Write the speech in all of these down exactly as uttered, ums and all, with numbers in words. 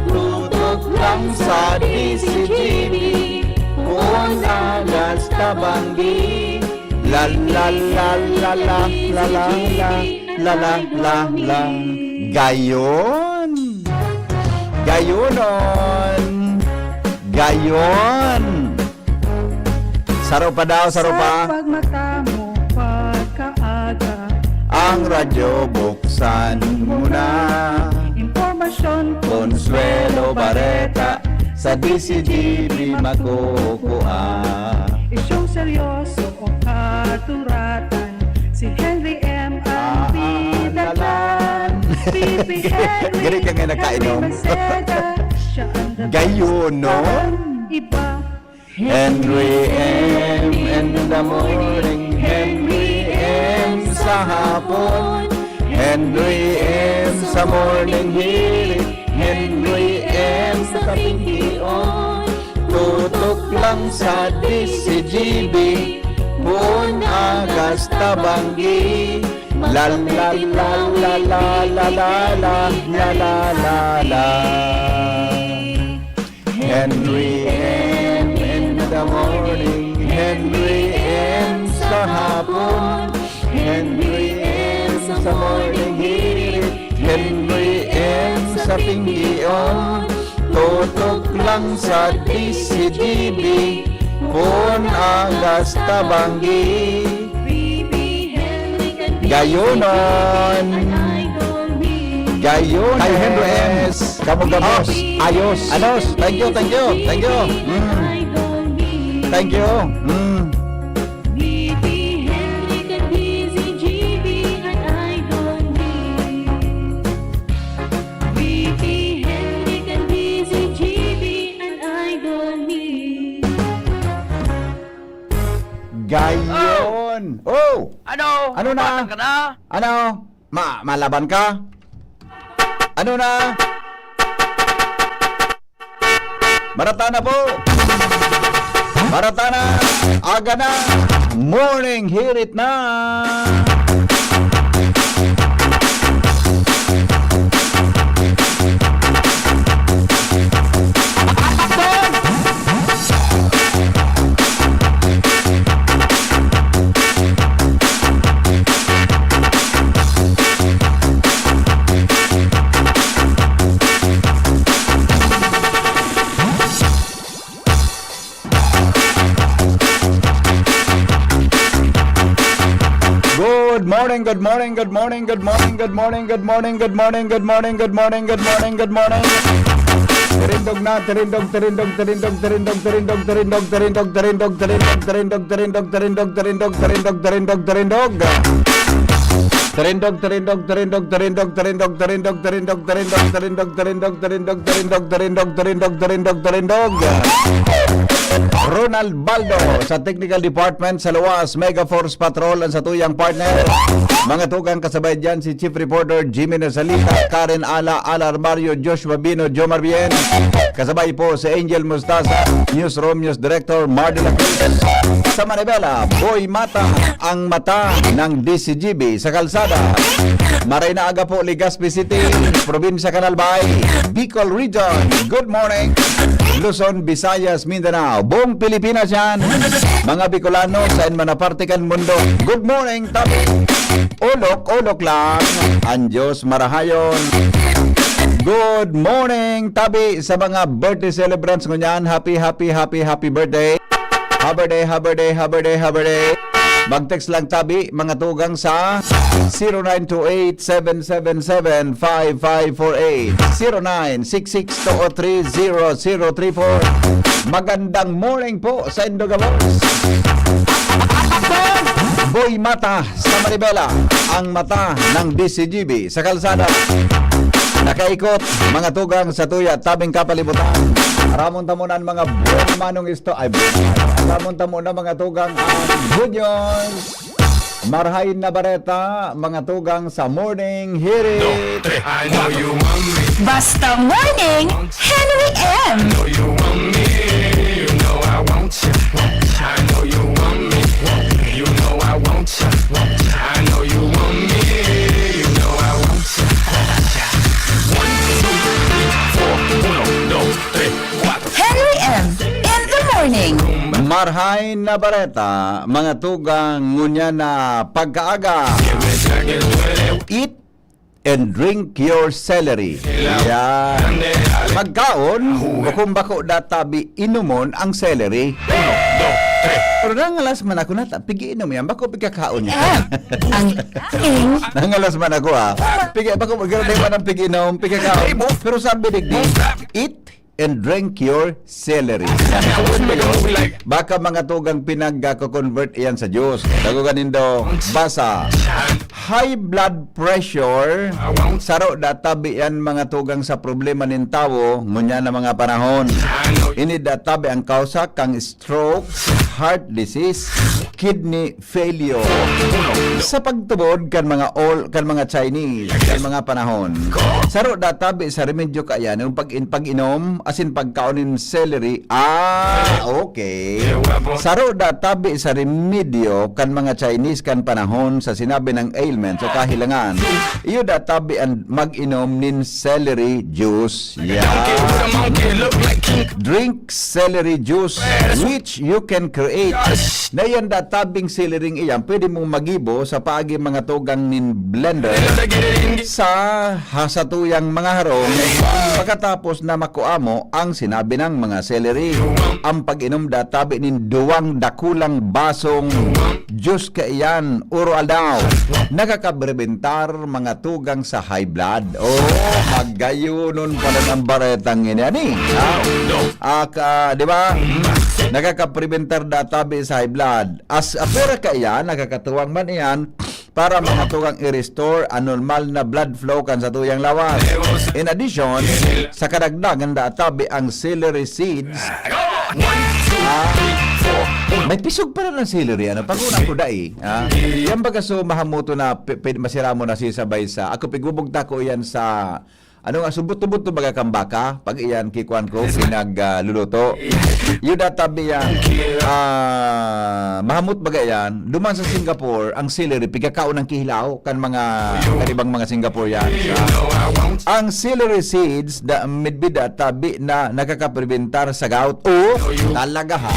Tutok lang sa D C G B, kun agas tabanggi. La, la, la, la, la, la, la, la, la, la, la. Gayon. Gayonon. Gayon. Saro pa daw, saro pa. Sa pagmata mo pagkaaga. Ang radyo buksan mo na. Impormasyon, konsuelo, bareta, sa D C G B makukua. Isyung seryoso o katuratan, si Henry M ang Ah, ah, ah, bida lalan. P P Henry, Giri ka nga nakainom. Henry Maceda, siya ang the Gayon, no? Iba. Henry M in the morning, Henry M sa hapon, Henry M sa morning hirit, Henry M sa tingkion. Tutok lang sa D C G B, kun agas tabanggi. La, la, la, la, la, la, la, la, la, la, la. Henry M in the morning, Henry M sa hapon, Henry M sa morning hirit, Henry M sa tingkion. Tutok lang sa D C G B, kun agas tabanggi. Gayonon. Gayones. Kay Henry M. Kamo gabos. Ayos. Anos. Thank you, thank you, thank you. Mm. Thank you. Mm. Gayon. Oh! Ano? Ano na? Mapatang ka na? Ano? Ma-, malaban ka? Ano na? Marata na po! Marata na! Aga na! Morning hirit na! Good morning, good morning, good morning, good morning, good morning, good morning, good morning, good morning, good morning, good morning, good morning, good morning. Tirindog na, tirindog, tirindog, tirindog, tirindog, tirindog, tirindog, tirindog, tirindog, tirindog, tirindog, tirindog, tirindog, tirindog, tirindog, tirindog, tirindog. Tirindog, tirindog, tirindog, tirindog, tirindog, tirindog, tirindog, tirindog, tirindog, tirindog, tirindog, tirindog, tirindog, tirindog. Ronald Baldo sa Technical Department sa luwas, Mega Force Patrol ang satuyang partner. Mga tugang kasabay dyan si Chief Reporter Jimmy Nasalita, Karen Ala, Ala Armario, Joshua Bino, Jomar Bien. Kasabay po si Angel Mustasa, Newsroom News Director Mar de la Cruz. Sa Manibela, Boy Mata, ang mata ng D C G B sa kalsada. Maray na aga po, Legazpi City, Probinsya Can Albay, Bicol Region. Good morning, Luzon, Visayas, Mindanao, buong Pilipinas yan. Mga Bicolano, saan man na parte kan mundo. Good morning, tabi. Olok, olok lang. Ang Diyos marahayon. Good morning, tabi, sa mga birthday celebrants ngunyan. Happy, happy, happy, happy birthday. Happy birthday, happy birthday, happy birthday, happy birthday. Mag-text lang, tabi, mga tugang, sa zero nine two eight, seven seven seven, five five four eight, zero nine six six two oh three, zero zero three four. Magandang morning po sa indo gabos. Boy Mata sa Manibela, ang mata ng D C G B sa kalsada. Nakaikot, mga tugang, sa tuya, tabing kapalibutan. Aramon ta muna ang mga buwan manong isto. Ay, buwan. Aramon ta muna, mga tugang, ang good news. Marhain na bareta, mga tugang, sa Morning Hirit. I know you want me. Basta Morning, Henry M. I know you want me. You know I want you. I know you want me. You know I want you. I know you want me. You know I want you. One, two, three, Marhay na bareta, mga tugang, ngunyan na pagkaaga. Eat and drink your celery. Yan. Pagkaon, o kung bako databi, inomon ang celery. Pero nangalas man ako na, ta, pigiinom yan, bako pigkakaon yan. Ang kain. Nangalas man ako, ah. Pigi, bako, grabe man ang pigiinom, pigkakaon. Pero sabi digdi, eat and drink your celery. Baka mga tugang pinag-convert iyan sa juice. Dagogan nindo, basa. High blood pressure. Saro databi yan, mga tugang, sa problema nin tawo ngunyan na mga panahon. Ini databi ang kausa kan stroke, heart disease, kidney failure. Sa pagtubod kan mga ol-, kan mga Chinese, kan mga panahon, saro databi sa remedyo kaiyan, yung pag-in-, pag-inom, asin pagkaon nin celery. Ah, okay. Saro databi sa remedyo kan mga Chinese kan panahon sa sinabi ng ailment o kahilangan. Iyo databi ang mag-inom nin celery juice. Yeah. Drink celery juice, which you can create. Na yan databing celery iyan, pwede mong magibo sa paagi mga tugang nin blender sa, ha, satuyang mga harong. Pagkatapos na makua mo ang sinabi ng mga celery, ang pag-inom databi nin duwang dakulang basong juice kaiyan, oro aldaw. Nakakabrebentar mga tugang sa high blood. Oh, magayonon pala ng baretang ini, ani? Ah, ah, ka, di ba? Nakakaprebentar databi sa high blood. As, apera kaiyan, nakakatuwang man iyan para mga tugang i-restore ang normal na blood flow kan satuyang lawas. In addition, sa kadagdagan databi ang celery seeds. Ah, may pisog pala ng celery, ano? Pag-una ko dai, ah. Yan baga so mahamuto na pi-, pi-, masira mo na sisabay sa, ako pigbubugta ko yan sa, ano nga, subot-tubot to baga kang baka, pag iyan, kikuan ko, pinag, ah, luluto. Yun databi yan, ah, mahamot baga yan, duman sa Singapore, ang celery, pigkakaon ng kihilaw, kan mga, kan ibang mga Singaporeans. Ah, ang celery seeds, da, midbid databi na nakakaprebentar sa gout. Oh, talaga ha.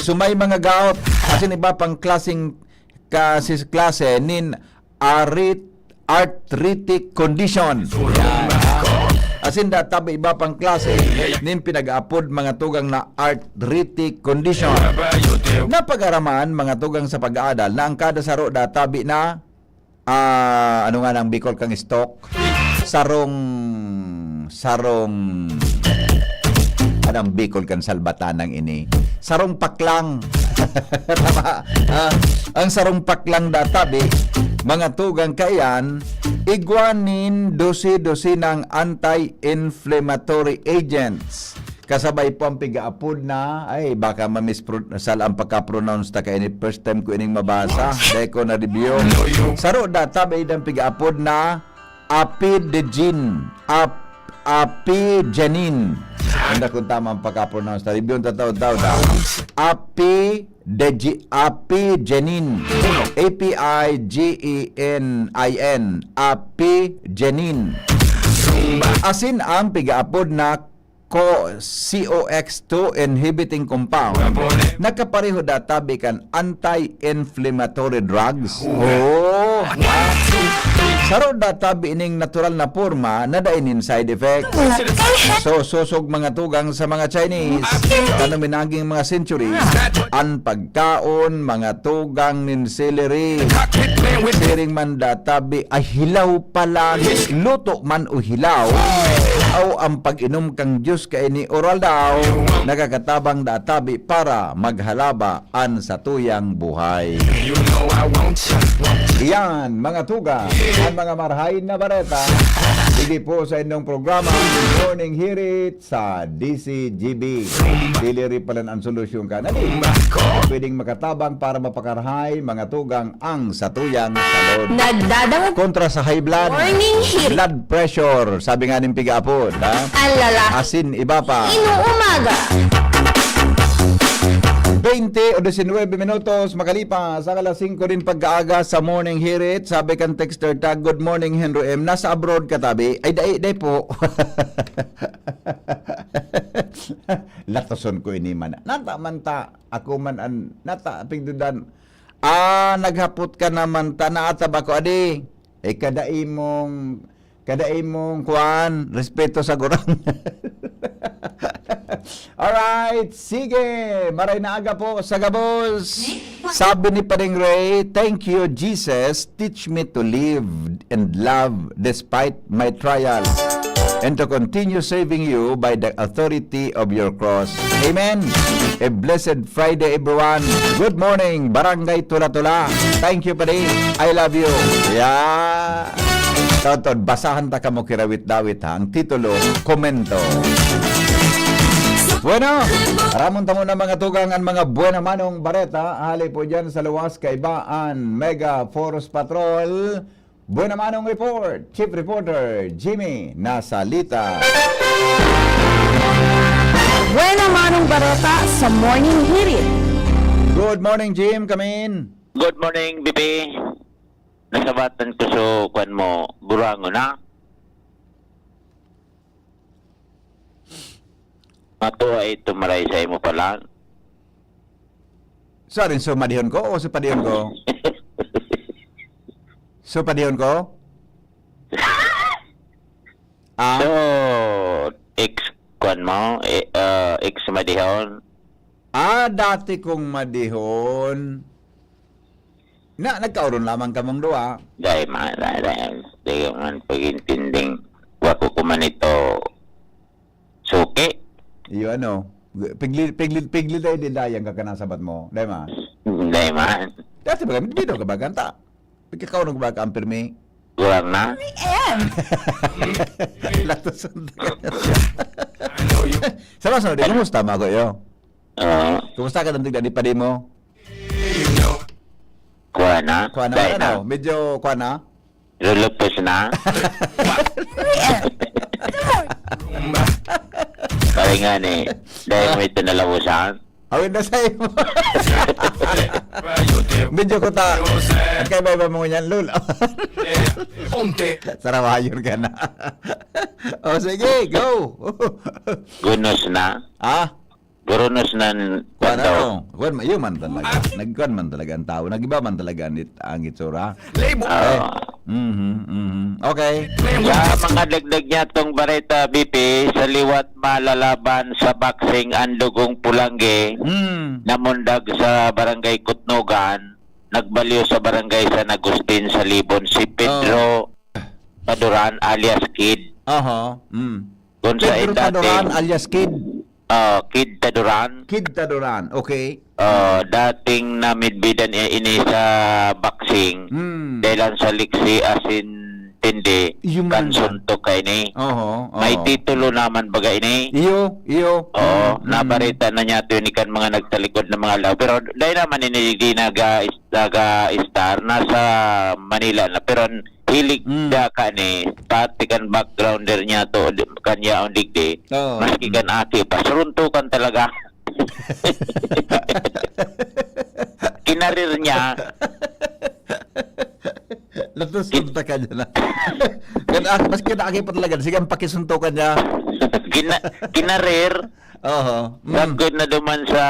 So may mga gout, asin iba pang klaseng kasi klase nin arit-, arthritic condition. Yan, ha? Asin databi iba pang klase nin pinag-aapod mga tugang na arthritic condition. Napagaraman mga tugang sa pag-aadal na ang kada saro databi na Ah, ano nga nang Bicol kang stock? Sarong, sarong, anong Bicol kan salbatanang ini? Sarong paklang. Tama. Ah, ang sarong paklang databi, mga tugang kaiyan, igwa nin dose-dose ng anti-inflammatory agents. Kasabay po ang pigaapod na, ay, baka mamispro-, sala ang pagka-pronounce ta kaini, first time ko ining mabasa, dai ko na-review. Saro data, may idang pigaapod na apidejin, ap-, apigenin. Handa kung tama ang pagka-pronounce ta, review ta taon-taon na. Apideji-, apigenin. A P I G E N I N. Apigenin. Asin ang pigaapod na co-, C O X two inhibiting compound, nagkapareho databi kan anti-inflammatory drugs. Oh! Saro databi ining natural na porma na dai nin side effects. So, sosog mga tugang sa mga Chinese, ano minaging mga centuries, ang pagkaon, mga tugang nin celery. Siring man databi, ay hilaw pala, luto man o hilaw, o ang pag-inom kang juice kaini oral daw, nakakatabang databi para maghalaba an satuyang buhay. Iyan, mga tugang, ang mga marhay na bareta, digdi po sa inyong programa, Morning Hirit sa D C G B. Dili rin pala ang solusyon ka. Nadi, pwedeng makatabang para mapakarhay, mga tugang ang satuyang salud. Nagdadangog kontra sa high blood, morning hit, blood pressure, sabi nga ning pigaapod, ha? Alala. Asin, iba pa. Inuumaga. Twenty o diecinuebe minutos makalipas ang alas singko din pagkaaga sa Morning Hirit. Sabi kan texter ta, "Good morning, Henry M. Nasa abroad ka, tabi?" Ay, dai, dai po. Latoson ko ini man. Nata man ta, ako man an, nata, pigdudan. Ah, naghapot ka naman ta, naatab ako, adi. Eh, kada imong, kada imong kuan, respeto sa gurang. Alright, sige. Maray na aga po sa gabos. Sabi ni Paring Ray, "Thank you, Jesus. Teach me to live and love despite my trial and to continue serving you by the authority of your cross." Amen. A blessed Friday, everyone. Good morning, Barangay Tula-Tula. Thank you, padi. I love you. Yeah. Tonton, basahan ta kamo kirawit-dawit, ha. Ang titulo, Komento. Bueno, ramon ta muna mga tugang ang mga buena manong bareta. Hali po dyan sa luwas, kaiba an Mega Force Patrol. Buena manong report, Chief Reporter Jimmy Nasalita. Buena manong bareta sa Morning Hirit. Good morning, Jim. Come in. Good morning, B P. Nasabatan ko so kwan mo, burangon na. Matua ito maray sa imo pala. Sorry, so madihon ko o so padihon ko? So padihon ko? Ah, So, ex, kwan mo, eh, ah, ex madihon. Ah, dati kong madihon. Na, nagkaoron lamang kamong duwa. Dai man, dai, dai, dai man pag-intinding. Wa ko kuman ito suki. Iyo, ano, pigli, pigli, pigli tayo din dayang kakanasabat mo. Dai ma? Dai man. Dati ba, bidbido ka ba, ganta? Pagkakaoron ko ba ka ang pirmi? Kulang na? Three M. Latos ang taga. Sa mas, di, kumusta, mga kuya? Oo. Kumusta ka, tantig, di pa di mo? Kuha na? Kuha na, Dai ano? na. Medyo kuha na? Lulupos na? Three M. Pare nga ni, dahil mo ito nalabusan? Awit na sa'yo. Medyo kuta. Ang kaiba-iba mo yan, Lul. Onte. Sarawayon ka na. O, sige, go. Gunos na? Ah? Gurunos na n-, Kuwan, daw. ano? Kuwan, ma-, yun man talaga. Nagkuwan man talaga ang tao. Nag-iba man talaga ang it-, ang itsura. Label. Oo. Eh. Mhm, mhm. Okay. Sa mga dagdag niya tong Bareta, B P, sa liwat malalaban sa boxing ang Dugong Pulangge, Mm. namundag sa Barangay Kutnogan, nagbalyo sa Barangay San Agustin sa Libon, si Pedro Oh. Paduran alias Kid. Aha, mm. Kung sa Pedro dati, Taduran alias Kid. Ah, Kid Taduran. Kid Taduran, okay. Ah, dating namidbidan i-, ini sa boxing, Hmm. dahil ang salik si Asin Tindi, Iyo man kan yan. suntok ka ini. Oho, May oho. titulo naman baga ini. Iyo, iyo. Oo, Mm, mm. nabarita na niya ito ni kan mga nagtalikod ng mga law. Pero dahil naman ini di naga-, naga-star, nasa Manila na. Pero hilig Mm. siya ka ni, pati kan backgrounder niya to, di, kan yaon digdi, Oo. maski Mm. kan aki pa, saruntukan talaga. Kinarir niya. Latos Kin- punta ka dyan, ah. Kan aki, maski kan aki pa talaga, sige, ang pakisuntukan niya. Kina-, kinarir, Oho. Mm. sagkod na duman sa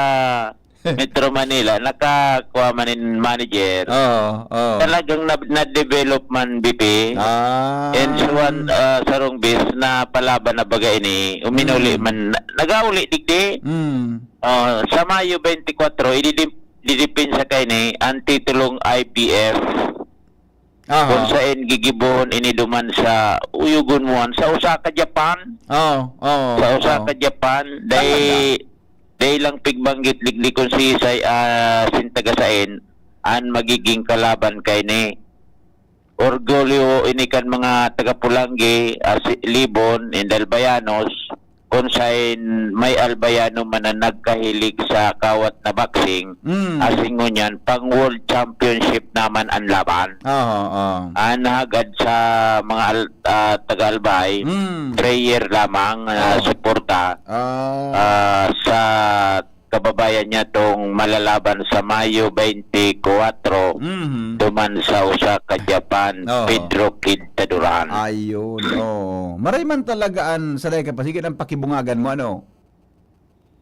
Metro Manila, nakakuha man in manager. Oo, oo. Talagang na, na-develop man, B P. Ah. And so, one, ah, sarong bis na palaban na baga ini, uminuli Mm. man, na, nagauli digdi. Mm. Ah, sa Mayo twenty-four, ididi-, didepensa kaini ang titulong I B F. Aha. Kung saen gigibohon ini duman sa, uyugon mo an, sa Osaka, Japan. Oo, oo, Sa Osaka, oo. Japan, dai, Talaga? dai lang pigbanggit digdi kung sisay, ah, sin taga saen an magiging kalaban kaini. Orgulyo ini kan mga taga Polangui, ah, si-, Libon, and Albayanos. Kung saen may Albayano man na nagkahilig sa kawat na boxing, Mm. asin ngunyan, pang World Championship naman an laban. Oo, oo. An hagad sa mga Al-, ah, taga-Albay, Mm. prayer lamang, ah, Oo. suporta, Oo. ah, sa kababayan niya tong malalaban sa Mayo twenty-four Mhm. duman sa Osaka, Japan, Oo. Pedro Quintadoran. Ayun, oo. Maray man talaga an, sanay ka pa, sige nang pakibungagan mo, ano?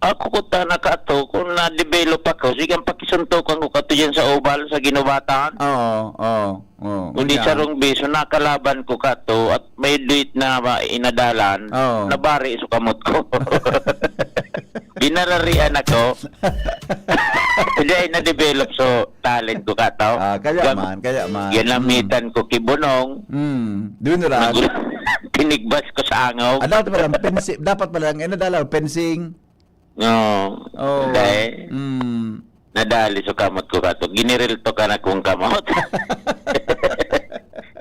Ako kuta na kato, kung na-develop ako, sige ang pakisuntukan ko kato dyan sa Oval, sa Ginubatan. Oo, oo, oo. Kundi Unya? sarong beso, nakalaban ko kato at may duet na ma-, inadalan, Oo. nabari sa kamot ko. Ginararian ako. Hindi ay na-develop so talent ko kato. Ah, kaya Gam-, man, kaya man. ginamitan Mm. ko kibunong. Mm. Doon na lang. Nag-, tinigbas ko sa angaw. Ah, dapat pala, pensi-, dapat pala, ang inadala, fencing. Oo. Oo. Dahil Mm. nadali sa kamot ko kato. Giniril to ka na kung kamot.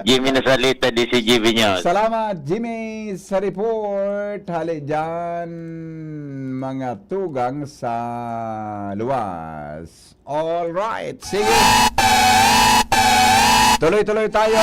Jimmy Nasalita, D C G B News. Salamat, Jimmy, sa report. Hali dyan, mga tugang sa luwas. All right. Sige. Tuloy-tuloy tayo.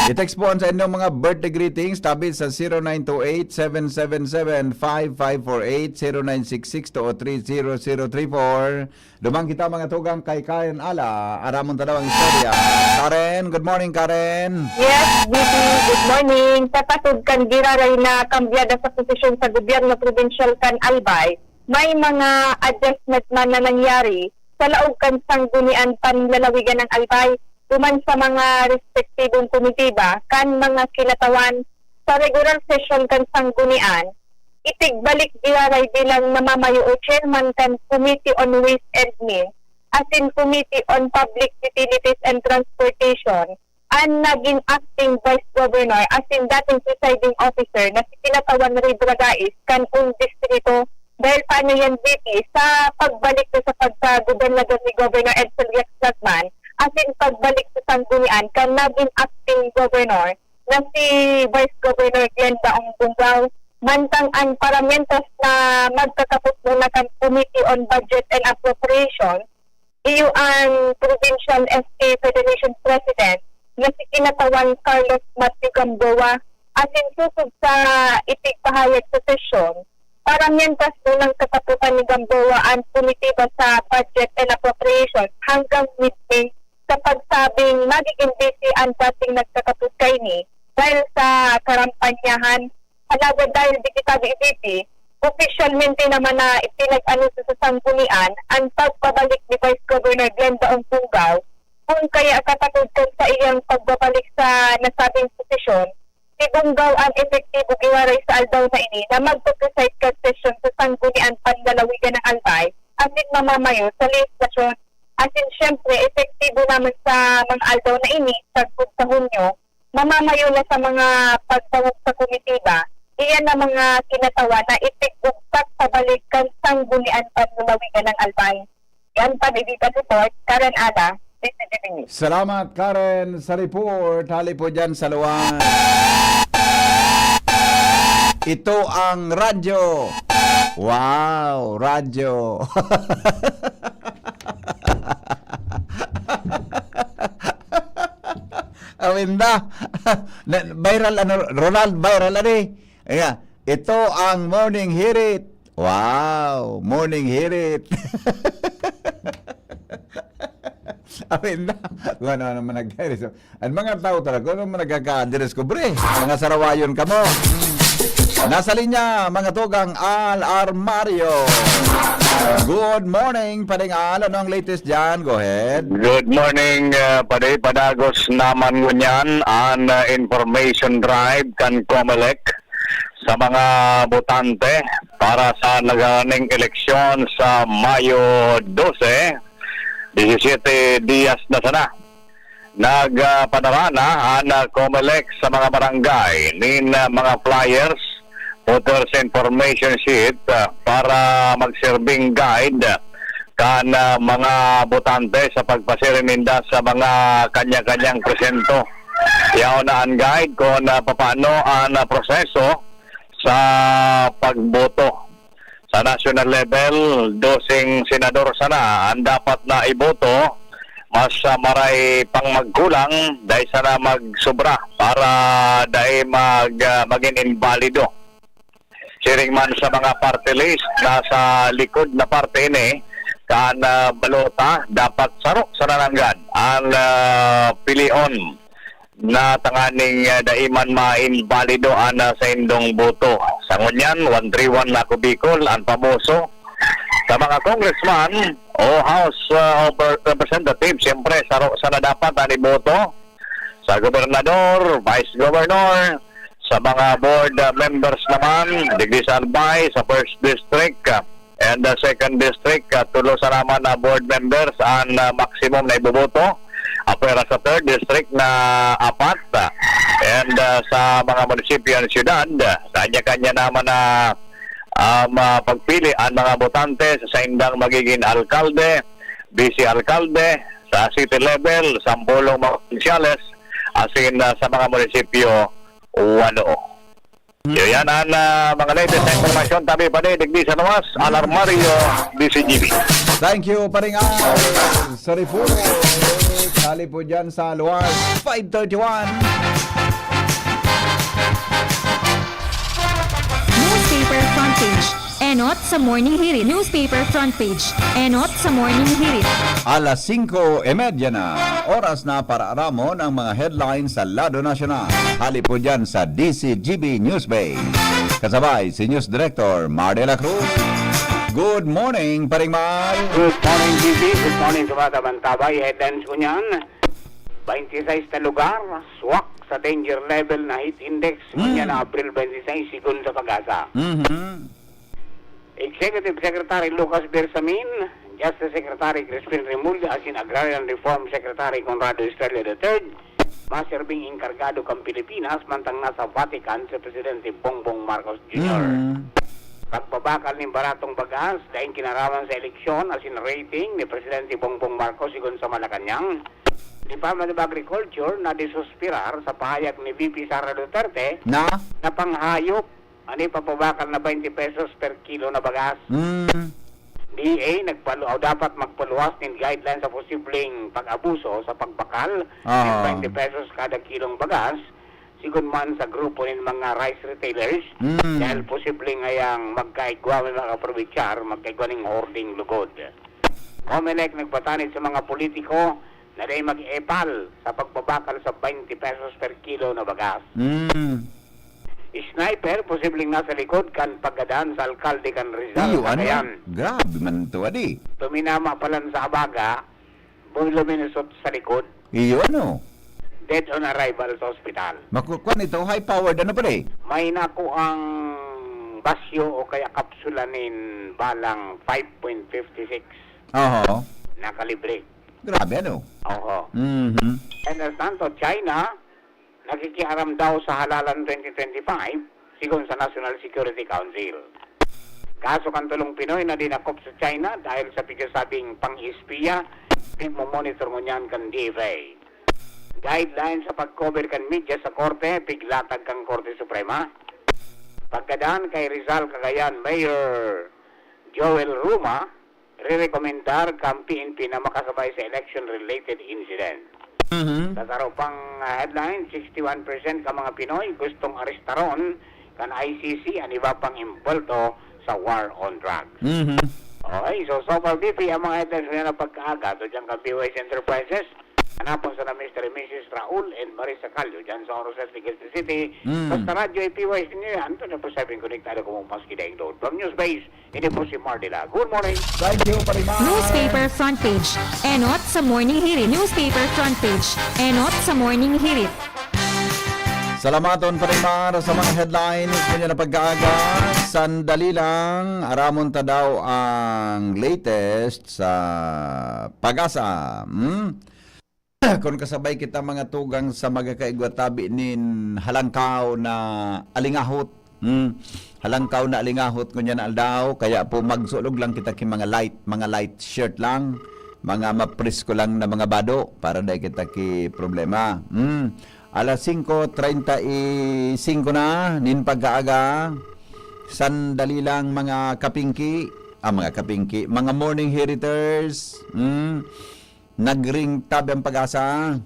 I-text po ang sa inyong mga birthday greetings, tabi sa zero nine two eight, seven seven seven, five five four eight, zero nine six six two oh three zero zero three four. Duman kita, mga tugang, kay Karen Ala. Aramon ta daw ang istorya. Karen, good morning, Karen. Yes, G P, good morning. Sa pasod kan giraray na kambyada sa posisyon sa gobyerno probinsyal kan Albay, may mga adjustment man na nangyari sa laog kan Sanggunian Panlalawigan ng Albay, duman sa mga respektibong komitiba kan mga kinatawan sa regular session kan Sanggunian. Itigbalik giraray bilang namamayo o chairman kan Committee on Ways and Means asin Committee on Public Utilities and Transportation an nagin acting vice governor asin dating presiding officer na si kinatawan Ray Bragais kan un distrito, dahil paano yan, V P, sa pagbalik na sa pagkagobernador ni Governor Edsel Rex Guzman asin pagbalik sa Sanggunian kan nagin acting governor na si Vice Governor Glenn Daong Bungaw, mantang an paramientos na magkakapot muna kan Committee on Budget and Appropriation, iyo an Provincial S K Federation President na si kinatawan Carlos Matthew Gamboa, asin sosog sa itigpahayag sa sesyon, paramientos munang katapotan ni Gamboa an komitiba sa Budget and Appropriation hanggang mid-May sa pagsabing magiging busy an dating nagkakapot kaini dahil sa karampanyahan. Alagad dahil digitado iti, opisyalmente naman na ipinag-anunsyo sa sanggunian an pagpabalik ni Vice Governor Glenn Daong Cungaw, kun kaya katakod kan sa iyang pagbabalik sa nasabing posisyon, si Cungaw an epektibo giraray sa aldaw na ini na magpe-preside kan sesyon sa Sanggunian Panlalawigan ng Albay asin mamamayo sa lehislasyon. Asin siyempre, epektibo naman sa mga aldaw na ini, sagkod sa Hunyo, mamamayo na sa mga pagtawag sa komitiba, iyan na mga kinatawan na itigbugtak pabalik kan Sanggunian Panlalawigan ng Albay. Yan, Panibita Report, Karen Ada, D C G B News. Salamat, Karen, sa report. Hali po dyan sa luwan. Ito ang radyo. Wow, radyo. Awinda. Na, viral, ano, Ronald, viral, ano eh. Ayan. Ito ang Morning Hirit. Wow, Morning Hirit. Awinda. Kung ano naman nag-, Ang mga tao talaga, ano man nagkaka-address ko, bre? Mga sarawayon kamo. Nasa linya, mga tugang Al Armario. Good morning, Pading Al. Ano ang latest dyan? Go ahead. Good morning, uh, Padi. Padagos naman ngunyan an, uh, information drive kan Comelec sa mga botante para sa nagaraning eleksyon sa Mayo dose, disisyete diyas na sana. Nagpadarana an, ah, Comelec sa mga barangay nin, ah, mga flyers, voters information sheet, ah, para magserbing guide kan, ah, mga botante sa pagpasiring ninda sa mga kanya-kanyang presento. Yaon na an guide kun, ah, papaano an, ah, proseso sa pagboto. Sa national level, doseng senador sana an dapat na iboto. Mas, ah, maray pang magkulang, dai sana magsobra para dai mag-, ah, magin imbalido. Siring man sa mga party list, nasa likod na parte ini kan, ah, balota, dapat saro sa nananggad ang, ah, pilion na tanganing, ah, dai man maimbalido an, ah, saindong boto. Sa ngunyan, one three one na Ako Bicol an pamoso sa mga congressman o House, ah, of Representatives. Siyempre, saro sana dapat an iboto sa gobernador, vice governor, sa mga board, ah, members naman, digdi sa Albay, sa first district, ah, and the second district, ah, tulo sana man na board members ang, ah, maximum na iboboto. Apwera sa third district na apat, ah, and, ah, sa mga munisipyo ng syudad, ah, kanya-kanya naman na, um, ah, pagpili ang mga botante sa saindang magiging alkalde, vice alkalde, sa city level, sampolong mga provinsyales, asin, ah, sa mga munisipyo, walo. Iyo yan ang, ah, mga latest na impormasyon. Tabi pa ni digdi sa Nuwas, Alarmario, D C G B. Thank you, Paring Al. Sa report, hali po dyan sa Luwas, five thirty-one. Newspaper front page. Enot sa Morning Hirit. Newspaper front page. Enot sa Morning Hirit. Alas singko y medya na. Oras na para aramon ang mga headlines sa lado nasyonal. Hali po dyan sa D C G B Newsbase. Kasabay si News Director Mar de la Cruz. Good morning, Paring Mar. Good morning, G B. Good morning sa mga kabantabay. Headlines ko niyan. Twenty-six na lugar, swak sa danger level na heat index. Mm. Ngunyan na Abril twenty-six, sigon sa PAGASA. Mhm. Executive Secretary Lucas Bersamin, Justice Secretary Crispin Remulla, asin Agrarian Reform Secretary Conrado Estrella the third, maserbing enkargado kan Pilipinas mantang nasa Vatican si Presidente Bongbong Marcos Junior. Mm. Pagbabakal nin baratong bagas, daing kinaraman sa eleksyon, asin rating ni Presidente Bongbong Marcos sigon sa Malacañang. Department of Agriculture nadisuspirar sa pahayag ni V P Sara Duterte Na? na panghayop an ipapabakal na twenty pesos per kilo na bagas. Mm. D A nagpalu-, o dapat magpaluwas nin guidelines sa posibleng pag-abuso sa pagbakal nin Aha. twenty pesos kada kilong bagas, sigon man sa grupo nin mga rice retailers, Mm. dahil posibleng ayang magkaigwa, may makaprobechar, magkaigwa ning hoarding lugod. Comelec nagpatanid sa mga politiko na dai mag-epal sa pagbabakal sa twenty pesos per kilo na bagas. Mm. Sniper, posibleng nasa likod kan paggadan sa alkalde kan Rizal, Iyo, ano? Cagayan. Grabe man to, adi. Tuminama pa lang sa abaga, luminusot sa likod. Iyo, ano? Dead on arrival sa ospital. Maku-, kwan ito, high powered, ano pala eh? May nakuang basyo o kaya kapsula nin balang five point fifty six Oho. na kalibre. Grabe, ano? Oho. Mhm. And as tanto, China, nakikiaram daw sa halalan twenty twenty-five, sigon sa National Security Council. Kaso kan tolong Pinoy na dinakop sa China dahil sa pigsasabing pang-espiya, pigmomonitor ngunyan kan D F A. Guidelines sa pag-cover kan media sa korte, piglatag kan Korte Suprema. Pagkadan kay Rizal Cagayan Mayor Joel Ruma, rirekomendar kan P N P na makasabay sa election-related incident. Mhm. Sa saro pang, ah, headline, sixty-one percent ka mga Pinoy gustong arestaron kan I C C an iba pang imbolto sa war on drugs. Mhm. Okay, so, so far, B P, ang mga headlines ngayon na pagkaaga. So, dyan ka, P Y S Enterprises, hanapon sa na Mister and Missus Raul and Marisa Callo, dyan sa Oroset, Legazpi City. Mm. Basta radyo ay P Y S ninyo yan. Ito na po sabi, konektado ko mo maski daing doon. From Newsbase, ini po si Mardila. Good morning. Thank you, Paring Mar. Newspaper front page. Enot sa Morning Hirit. Newspaper front page. Enot sa Morning Hirit. Salamaton, Paring Mar, sa mga headlines ngunyan na pagkaaga. Sandali lang, aramon ta daw ang latest sa PAGASA. Hmm? Kun kasabay kita mga tugang sa magkakaigwa tabi nin halangkaw na alingahot. Hmm. Halangkaw na alingahot ngunyan na aldaw, kaya po magsulog lang kita ki mga light, mga light shirt lang, mga mapresko lang na mga bado para dai kita ki problema. Hmm. Alas singko treinta y cinco na nin pagkaaga. Sandali lang, mga kapingki, ah, mga kapingki, mga morning heriters. Hmm. Nagring tabi ang PAGASA.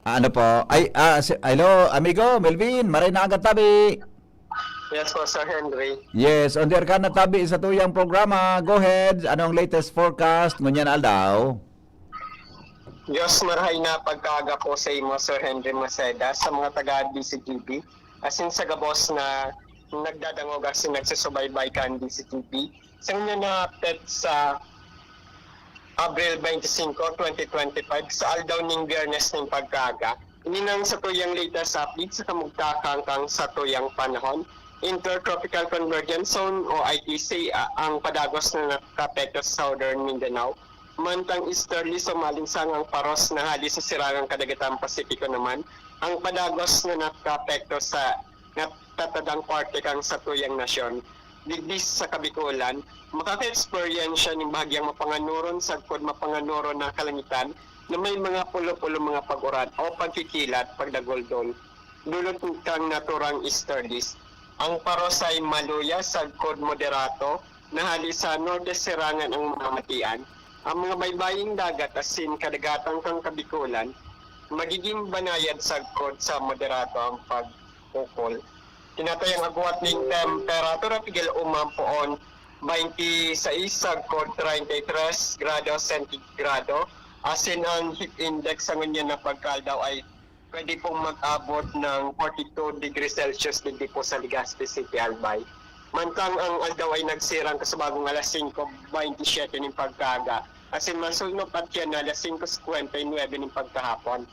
Ah, ano po? Ay, ah, si, hello, amigo, Melvin, maray na aga tabi. Yes po, Sir Henry. Yes, on the air ka na tabi sa tuyang programa. Go ahead. Ano ang latest forecast ngunyan aldaw? Diyos, marahay na pagkaaga po sa imo, Sir Henry Maceda, sa mga taga D C T V, asin sa gabos na nagdadangog asin nagsusubaybay kan D C T V. Sa inyo na petsa, Abril twenty-five, twenty twenty-five, sa aldaw ning Biyernes ning pagkaaga. Ini nang sa tuyang latest update sa kamugtakan kan sa tuyang panahon. Intertropical Convergence Zone o I T C a-, ang padagos na nakapekto sa Southern Mindanao. Mantang easterly, sumaling sangang paros na hali sa sirangang kadagatang Pasipiko naman ang padagos na nakapekto sa natatadang parte kan sa tuyang nasyon. Digdi sa Kabikulan, makaka-eksperyensya nin bahagyang mapanganoron sagkod mapanganoron na kalangitan na may mga pulo-pulo mga pag-uran o pagkikilat, pagdaguldol. Dulot kan naturang easterlies. Ang paros ay maluya sagkod moderato na hali sa norte sirangan ang mamatian. Ang mga baybaying dagat asin kadagatan kan Kabikulan magiging banayad sagkod sa moderato ang pag-ukol. Tinatayang agwat nin temperatura pigil uman poon twenty-six sagkod treinta y tres grado sentigrado, asin ang heat index sa ngunyan na pagkaaldaw ay pwede pong mag-abot ng forty-two degrees Celsius digdi po sa Legazpi City, Albay. Mantang ang aldaw ay nagsirang kasabagong alas singko bentisiete nin pagkaaga, asin masunop at yan na alas singko singkwenta y nuebe nin pagkahapon.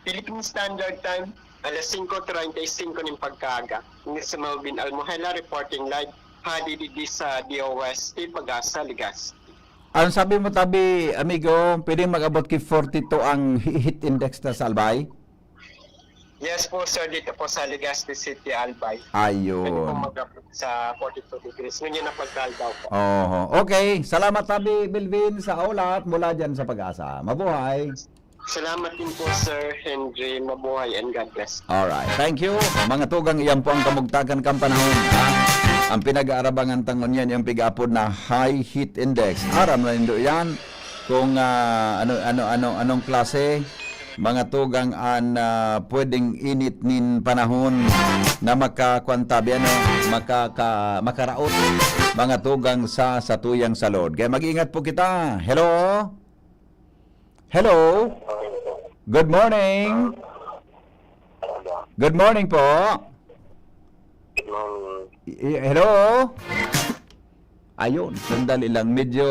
Philippine Standard Time, alas singko treinta y cinco nin pagkaaga. Ini si Melvin Almohela reporting live hadi digdi sa D O S T Pag-asa, Legazpi. Ang sabi mo, tabi, amigo, pwedeng mag-abot ki forty-two ang he-, heat index na sa Albay? Yes po, sir, dito po sa Legazpi City, Albay. Pwede po Ayun. mag-abot sa forty-two degrees. Ngunyan na pagkaaldaw po. Oho. Okay. Salamat, tabi, Melvin, sa ulat mula dyan sa Pag-asa. Mabuhay. Salamat din po, Sir Henry. Mabuhay and God bless. Alright. Thank you. Mga tugang, iyan po ang kamugtakan kan panahon, ha? Ang pinag-aarabangan ta ngunyan, yung pig-apod na high heat index. Aram na nindo yan kung, ah, ano, ano, ano, anong klase, mga tugang, an, ah, pwedeng init nin panahon na makakuan tabi, ano, makaka-, makaraot, mga tugang, sa satuyang salod. Kaya mag-ingat po kita. Hello? Hello? Good morning. Good morning po. Good morning. I-, i-, hello? Ayun, sandali lang. Medyo,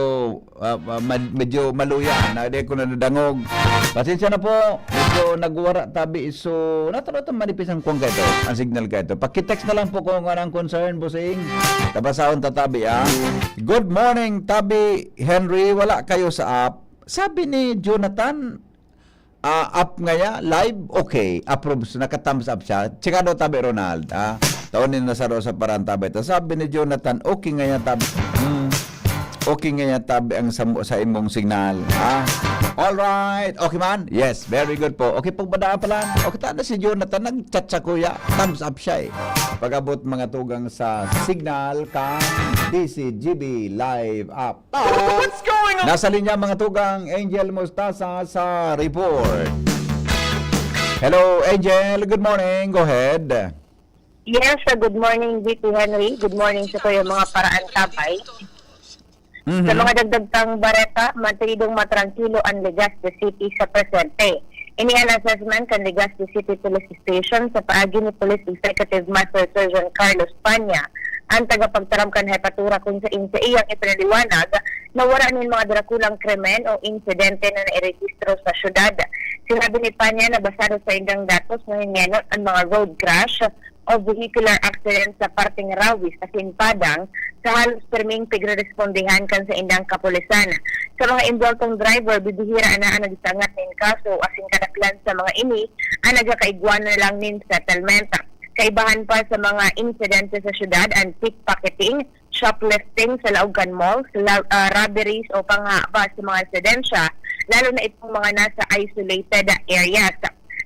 ah, ah, mad-, medyo maluya na di ko na nadangog. Pasensya na po. Medyo nagwara tabi. So, nato, nato manipis ang kuwang kaito, ang signal kaito. Paki-text na lang po kung ano ang concern, bossing. Tabasahon ta tabi, ah. Good morning, Tabi Henry. Wala kayo sa app. Sabi ni Jonathan, ah, up ngaya, live, okay, approves, naka-thumbs up siya. Chika daw tabi, Ronald, ha? Taon ni nasa Rosa Parang tabi. Ta sabi ni Jonathan, okay ngaya tabi. Hmm. Okay ngaya tabi ang sa, sa imong signal, ha? All right. Okay man? Yes, very good po. Okay po ba, pala? Okay, ta na si Jonathan, nag-chat sa kuya. Thumbs up siya, eh. Pag-abot mga tugang sa signal kan D C G B live app. What's going on? Nasa linya, mga tugang, Angel Mostasa sa report. Hello, Angel. Good morning. Go ahead. Yes, uh, good morning, V P Henry. Good morning sa kayo, mga paraantabay. Mhm. Sa mga dagdag pang bareta, mantenidong matrangkilo ang Legazpi City sa presente. Ini an assessment kan Legazpi City Police Station sa paagi ni Police Executive Master Sergeant Carlos Panya, ang tagapagtaram kan hepatura, kung sain sa iyang ipinaliwanag na wara nin mga drakulang krimen o insidente na nairehistro sa syudad. Sinabi ni Panya na basado sa indang datos, nahihiyanot ang mga road crash o vehicular accident sa parteng Rawis asin Padang sa halos pirming pigrerespondehan kan saindang kapulisan. Sa mga involtong driver, bibihira na ang nagsasangat nin kaso asin kadaklan sa mga ini ang nagkakaigwa na lang nin settlement. Kaibahan pa sa mga insidente sa syudad, ang pickpocketing, shoplifting sa laog kan mall, la-, ah, robberies o panghaba sa mga residensya, lalo na itong mga nasa isolated areas.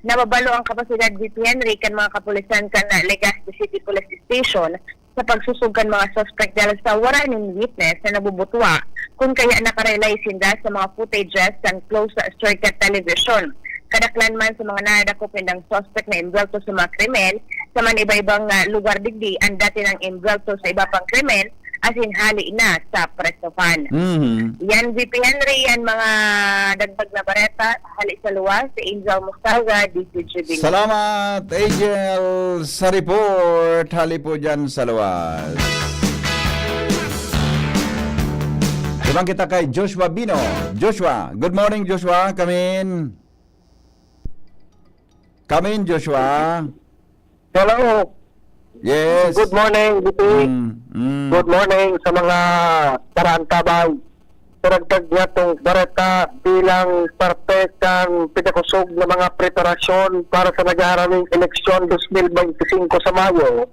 Nababalo ang kapasidad, V P Henry, kan mga kapulisan kan Legazpi City Police Station sa pagsusog kan mga suspect dahil sa wara nin witness na nabubutwa, kun kaya nakarely sinda sa mga footages kan closed circuit television. Kadaklan man sa mga nadakop nindang suspect na envuelto sa mga krimen, sa man iba-ibang, ah, lugar digdi an dati nang envuelto sa iba pang krimen asin hali na sa presohan. Mhm. Yan, V P Henry, yan mga dagdag na bareta. Hali sa luwas, si Angel Mustaga, D Z G B. Salamat, Angel, sa report. Hali po dyan sa luwas. Ibang kita kay Joshua Bino. Joshua, good morning, Joshua. Come in. Come in, Joshua. Hello. Yes. Good morning, B P. Mm, mm. Good morning sa mga karaantabay. Karagdag niya tong bareta bilang parte kan pinakusog na mga preparasyon para sa naghaharaming eleksyon dos mil bente singko sa Mayo.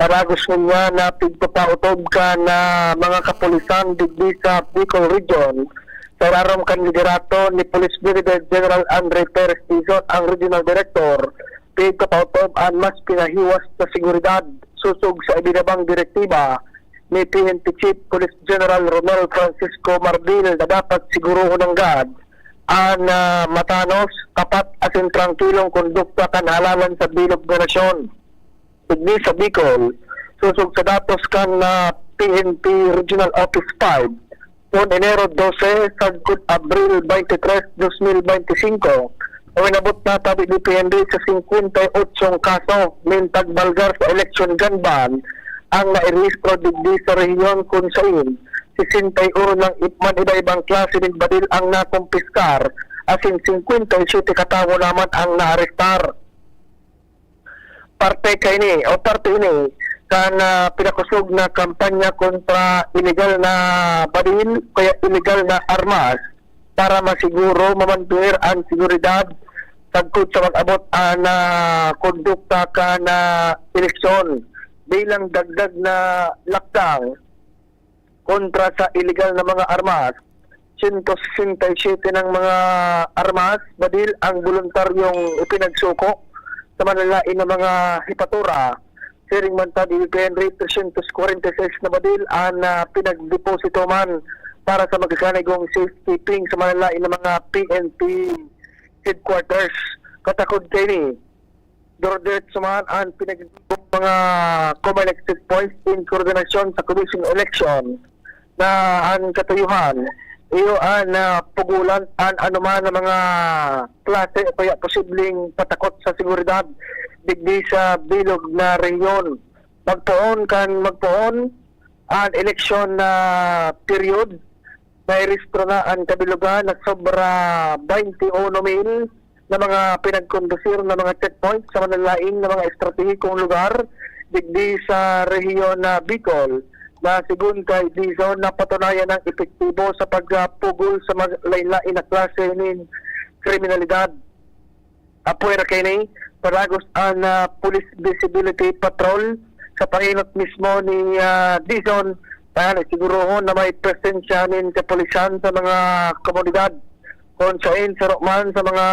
Paragos niya na pigpapautob kan, ah, mga kapulisan digdi sa Bicol Region, sa irarom kan liderato ni Police Brigadier General Andre Perez Dizon, ang Regional Director, pigpapautob an mas pinahiwas na seguridad sosog sa ibinabang direktiba ni P N P Chief Police General Romel Francisco Marbil na dapat sigurohon nanggad an, ah, matanos, tapat asin trangkilong kondukta kan halalan sa bilog na nasyon. Digdi sa Bicol, sosog sa datos kan, ah, P N P Regional Office five, poon Enero dose sagkod Abril twenty-three, dos mil bente singko, uminabot na tabi ni P N P sa singkwenta y otsong kaso nin pagbalgar sa election gun ban ang nairehistro digdi sa rehiyon, kun sain sesenta y uno nang ip-, man iba-ibang klase nin badil ang nakumpiskar, asin singkwenta y siyete katawo naman ang naarestar. Parte kaini o parte ini kan, ah, pinakusog na kampanya kontra ilegal na badil o kaya ilegal na armas para masiguro mamantener an seguridad sagkod sa mag-abot an, ah, kondukta kan, ah, eleksyon. Bilang dagdag na lakdang kontra sa ilegal na mga armas, sento sesenta y siyete nang mga armas, badil ang boluntaryong ipinagsuko sa manlalain na mga hepatura. Siring man ta, D P N rate, tresyentos kwarenta y seis na badil an, ah, pinagdeposito man para sa magkakanigong safekeeping sa manlalain na mga P N P headquarters. Katakod kaini, durudiretso man an pinag-, mga COMELEC checkpoints in koordinasyon sa Commission on Election na an katuyuhan, iyo an, ah, pugolan an anoman na mga klase o kaya posibleng patakot sa seguridad digdi sa bilog na rehiyon. Magpoon kan magpoon, an eleksyon na period, nairehistro na an kabilogan na sobra baynte uno mil na mga pinagkondusir na mga checkpoint sa manlalain na mga estratehikong lugar digdi sa rehiyon na Bicol, na segun kay Dizon, napatunayan nang epektibo sa pagpugol sa mga lain-lain na klase nin kriminalidad. Apwera kaini, paragos an, ah, Police Visibility Patrol sa pangenot mismo ni, ah, Dizon, para sigurohon na may presensya nin kapulisan sa mga komunidad. Kun sain saro man sa mga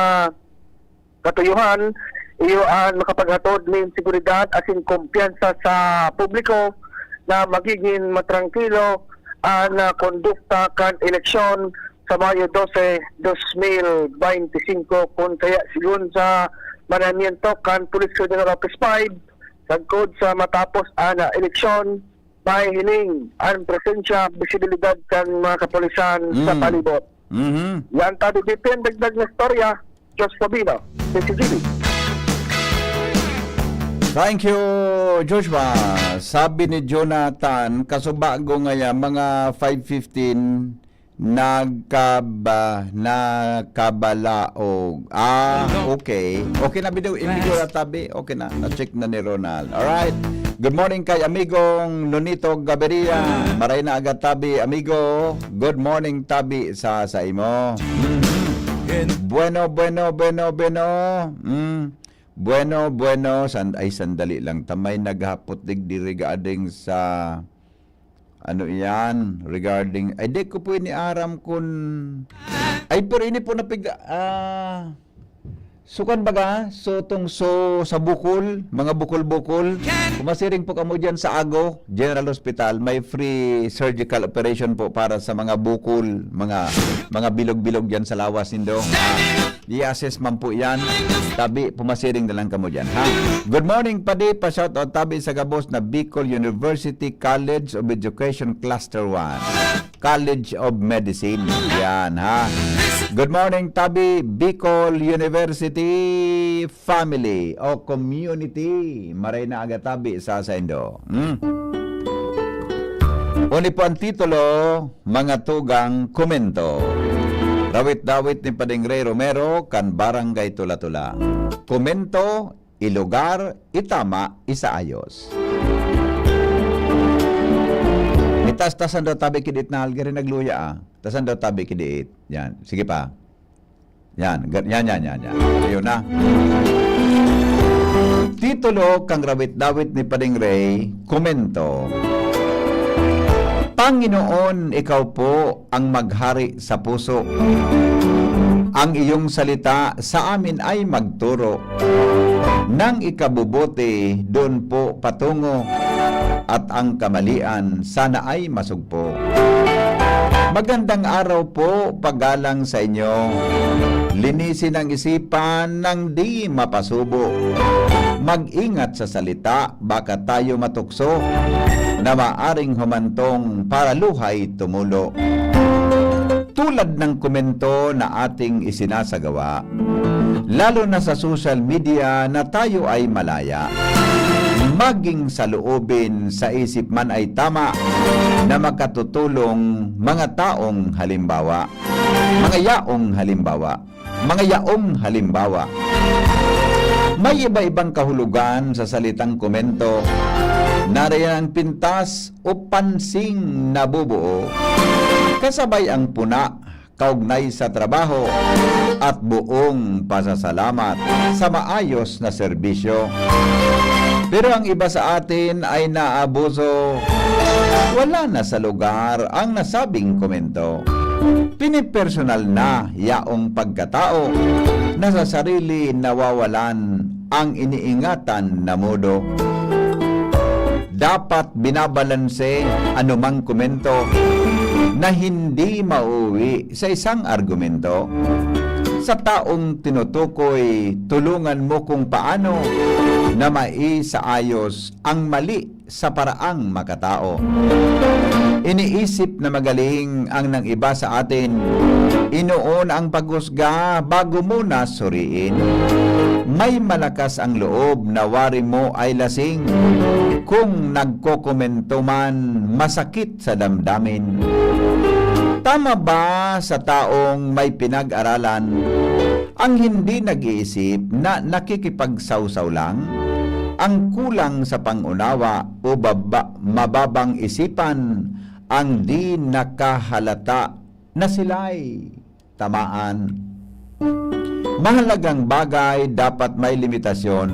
katuyuhan, iyo an makapaghatod nin seguridad asin kumpiyansa sa publiko na magigin matrangkilo an, ah, kondukta kan eleksyon sa Mayo dose, dos mil bente singko, kun kaya, sigon sa manamiento kan Police Regional Office five, sagkod sa matapos an, ah, eleksyon, mahihiling an presensya, bisibilidad kan mga kapulisan sa Mm. palibot. Mhm. Yan tabi, B P N, dagdag na istorya, Josh Sabino, C C G B. Thank you, Joshua. Sabi ni Jonathan, kasubago ngaya, mga five fifteen, nagkaba-, nakabalaog. Ah, okay. Okay na, bido, amigo na tabi. Okay na, na-check na ni Ronald. Alright. Good morning kay amigong Lunito Gaviria. Maray na aga tabi, amigo. Good morning tabi sa, sa imo. Mhm. Bueno, bueno, bueno, bueno. Mm. Bueno, bueno. San-, ay, sandali lang. Tamay naghapot digdi regarding sa, ano iyan, regarding, ay, di ko po ini aram kun, ay, pero ini po napig-, ah, So, kan baga, so, tungso sa bukol, mga bukol-bukol, pumasiring po kamo dyan sa Ago General Hospital, may free surgical operation po para sa mga bukol, mga, mga bilog-bilog dyan sa lawas nindo. Ah, i-assess man po yan. Tabi, pumasiring na lang kamo dyan, ha? Good morning, Padi. Pa-shoutout tabi sa gabos na Bicol University College of Education Cluster one. College of Medicine. Yan, ha? Good morning, tabi, Bicol University family o community. Maray na aga tabi sa saindo. Hmm? Uni po ang titulo, mga tugang komento. Rawit-dawit ni Pading Ray Romero kan Barangay Tula-Tula. Komento, ilugar, itama, isaayos. Itas-tasan daw tabi kidit na algari nagluya, ah. Tasan daw tabi kidit. Yan. Sige pa. Yan. Ga-, yan, yan, yan, yan. Ayun na. Titulo kang rawit-dawit ni Pading Ray, komento. Panginoon, ikaw po ang maghari sa puso. Ang iyong salita sa amin ay magturo. Nang ikabubuti, doon po patungo. At ang kamalian, sana ay masugpo. Magandang araw po, pagalang sa inyo. Linisin ang isipan nang di mapasubo. Mag-ingat sa salita, baka tayo matukso na maaring humantong paraluhay tumulo. Tulad ng komento na ating isinasagawa, lalo na sa social media na tayo ay malaya, maging saloobin sa isip man ay tama na makatutulong mga taong halimbawa, mga yaong halimbawa. Mga yaong halimbawa. May iba-ibang kahulugan sa salitang komento. Nariyan ang pintas o pansing nabubuo, kasabay ang puna, kaugnay sa trabaho, at buong pasasalamat sa maayos na serbisyo. Pero ang iba sa atin ay naabuso. Wala na sa lugar ang nasabing komento. Pinipersonal na yaong pagkatao na sa sarili nawawalan ang iniingatan na modo. Dapat binabalanse anumang komento na hindi mauwi sa isang argumento. Sa taong tinutukoy, tulungan mo kung paano na maisaayos ang mali sa paraang makatao. Iniisip na magaling ang nang iba sa atin. Inoon ang paghusga bago mo na suriin. May malakas ang loob na wari mo ay lasing. Kung nagkokomento man, masakit sa damdamin. Tama ba sa taong may pinag-aralan ang hindi nag-iisip na nakikipagsawsaw lang? Ang kulang sa pangunawa o baba-, mababang isipan ang di nakahalata na sila'y tamaan. Mahalagang bagay dapat may limitasyon.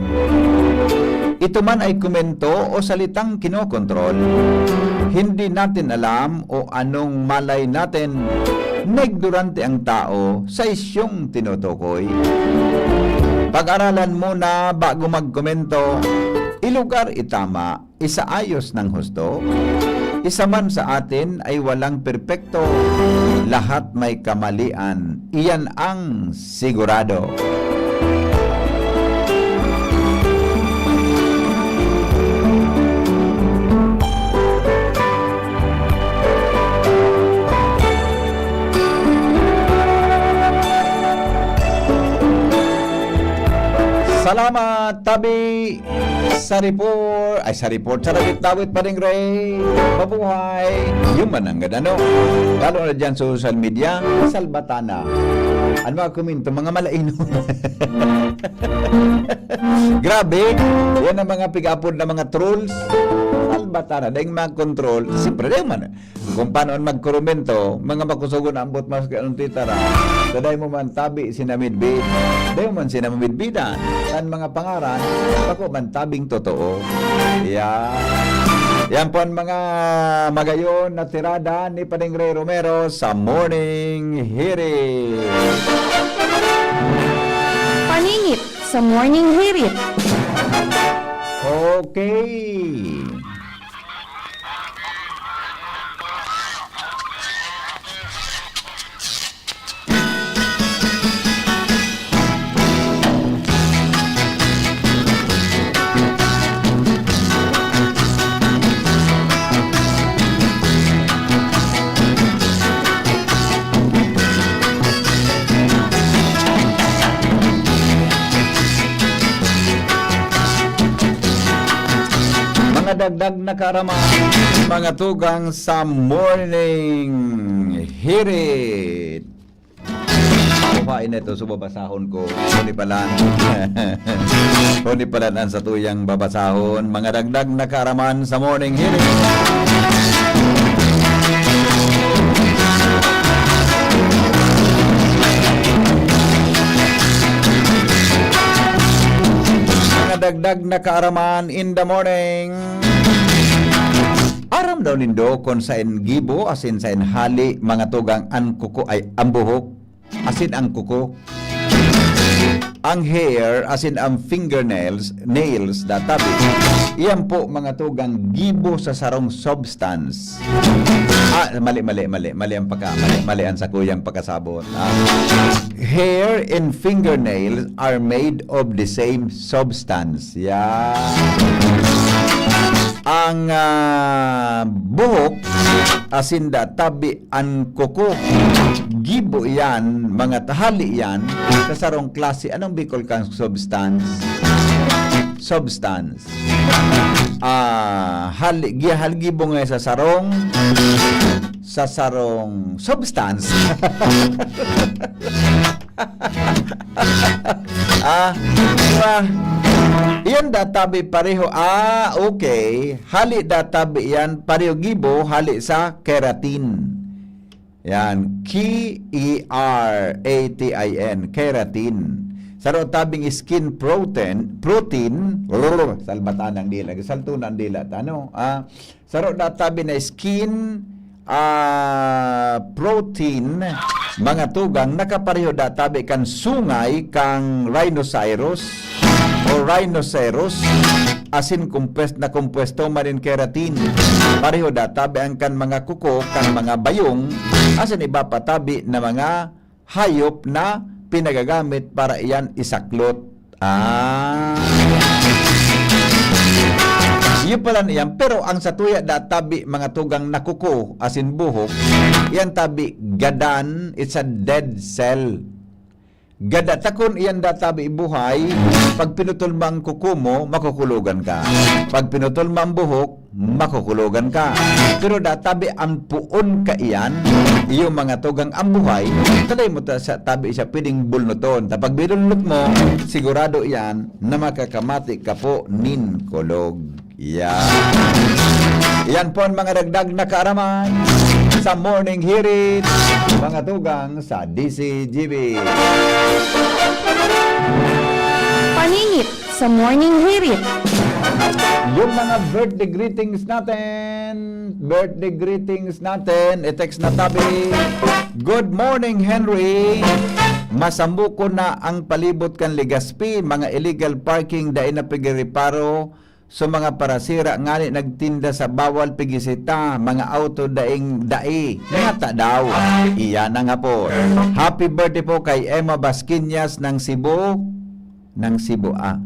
Ito man ay komento o salitang kinokontrol. Hindi natin alam o anong malay natin na ignorante ang tao sa isyong tinutukoy. Pag-aralan muna bago magkomento, ilugar itama, isaayos ng husto. Isa man sa atin ay walang perpekto, lahat may kamalian, iyan ang sigurado. Salamat, tabi, sa report, ay, sa report, sa dawit-dawit, Pading Ray. Mabuhay. Yung man ang ganda, no? Lalo na dyan sa social media, salbatana. Ano mga komento? Mga malainom. Grabe. Yan ang mga pig-apod na mga trolls. Salbatana. Dahil mga control. Siyempre, dahil man. Kung paano ang magkorumento, mga makusugon ang ambot mas kay anong titara. Sa dahil mo man tabi, sinamidbid. Dahil mo man sinamidbidan. Ang mga pangaran, bako man tabing totoo. Yan. Yan po ang mga magayon na tirada ni Pading Ray Romero sa Morning Hirit. Panini sa Morning Hirit. Okay. Mga dagdag na kaaraman, mga tugang sa Morning Hirit. Upain na ito, so babasahon ko. Huni palan. Huni palan ang satuyang babasahon. Mga dagdag na kaaraman sa Morning Hirit. Mga dagdag na kaaraman in the morning. Aram daw nindo kun saen gibo asin saen hali, mga tugang, an kuko ay ang buhok asin ang kuko. Ang hair asin ang fingernails, nails, databi. Iyan po, mga tugang, gibo sa sarong substance. Ah, mali, mali, mali. Mali ang paka-, mali, mali ang sakuyang pakasabot. Ah. Hair and fingernails are made of the same substance. Yeah. Ang, ah, buhok asin databi an kuko. Gibo iyan, mga tahali iyan, sa sarong klase. Anong Bicol kang substance? Substance. Ah, hali, gihal gibo nga sa sarong, sa sarong substance. Ah, diba? Iyan databi pareho. Ah, okay. Hali databi iyan, pareho gibo, hali sa keratin. Yan, K E R A T I N, keratin. Saro tabing skin protein, protein, salbatan ang dila, salto na ang dila, ano? Ah, saro databi na skin, ah, protein, mga tugang, nakapareho databi kan sungay kang rhinoceros o rhinoceros, asin kumpwes-, na kumpwesto man nin keratin. Pareho databi ang kan mga kuko, kan mga bayong, asin iba pa tabi na mga hayop na pinagagamit para iyan isaklot. Ah. Yun pala niyan. Pero ang satuya databi, mga tugang, na kuko, asin buhok, iyan tabi gadan, it's a dead cell. Gada ta kun iyan databi buhay, pag pinutol mo ang kuko mo, makukulogan ka. Pag pinutol mo ang buhok, makukulogan ka. Pero databi ang puon kaiyan, iyo mga tugang ang buhay, taday mo ta sa tabi siya pwedeng bulnuton. Ta pag binulnot mo, sigurado iyan na makakamati ka po nin kulog. Yan. Yan po ang mga dagdag na kaaraman sa Morning Hirit, mga tugang sa D C G B. Paningit sa Morning Hirit. Yung mga birthday greetings natin, birthday greetings natin, i-text na tabi. Good morning, Henry. Masambuko na ang palibot kan Legazpi, mga illegal parking, dai na pigireparo, so, mga parasira ngani nagtinda sa bawal pigisita, mga auto daing dai. Ngata daw. Iyan na nga po. Happy birthday po kay Emma Basquinas ng Cebu. Ng Cebu, ah.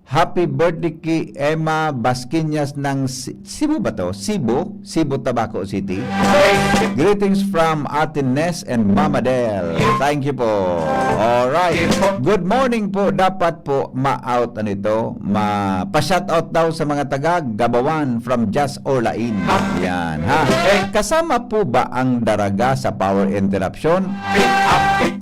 Happy birthday kay Emma Basquinas ng Ce-, Cebu ba to? Cebu? Cebu, Tabaco City. Greetings from Ate Ness and Mama Del. Thank you po. Alright. Good morning po. Dapat po ma-out, ano ito, ma-, pa-shoutout daw sa mga taga Gabawan from Jas Orlain. Yan, ha? Kasama po ba ang Daraga sa power interruption?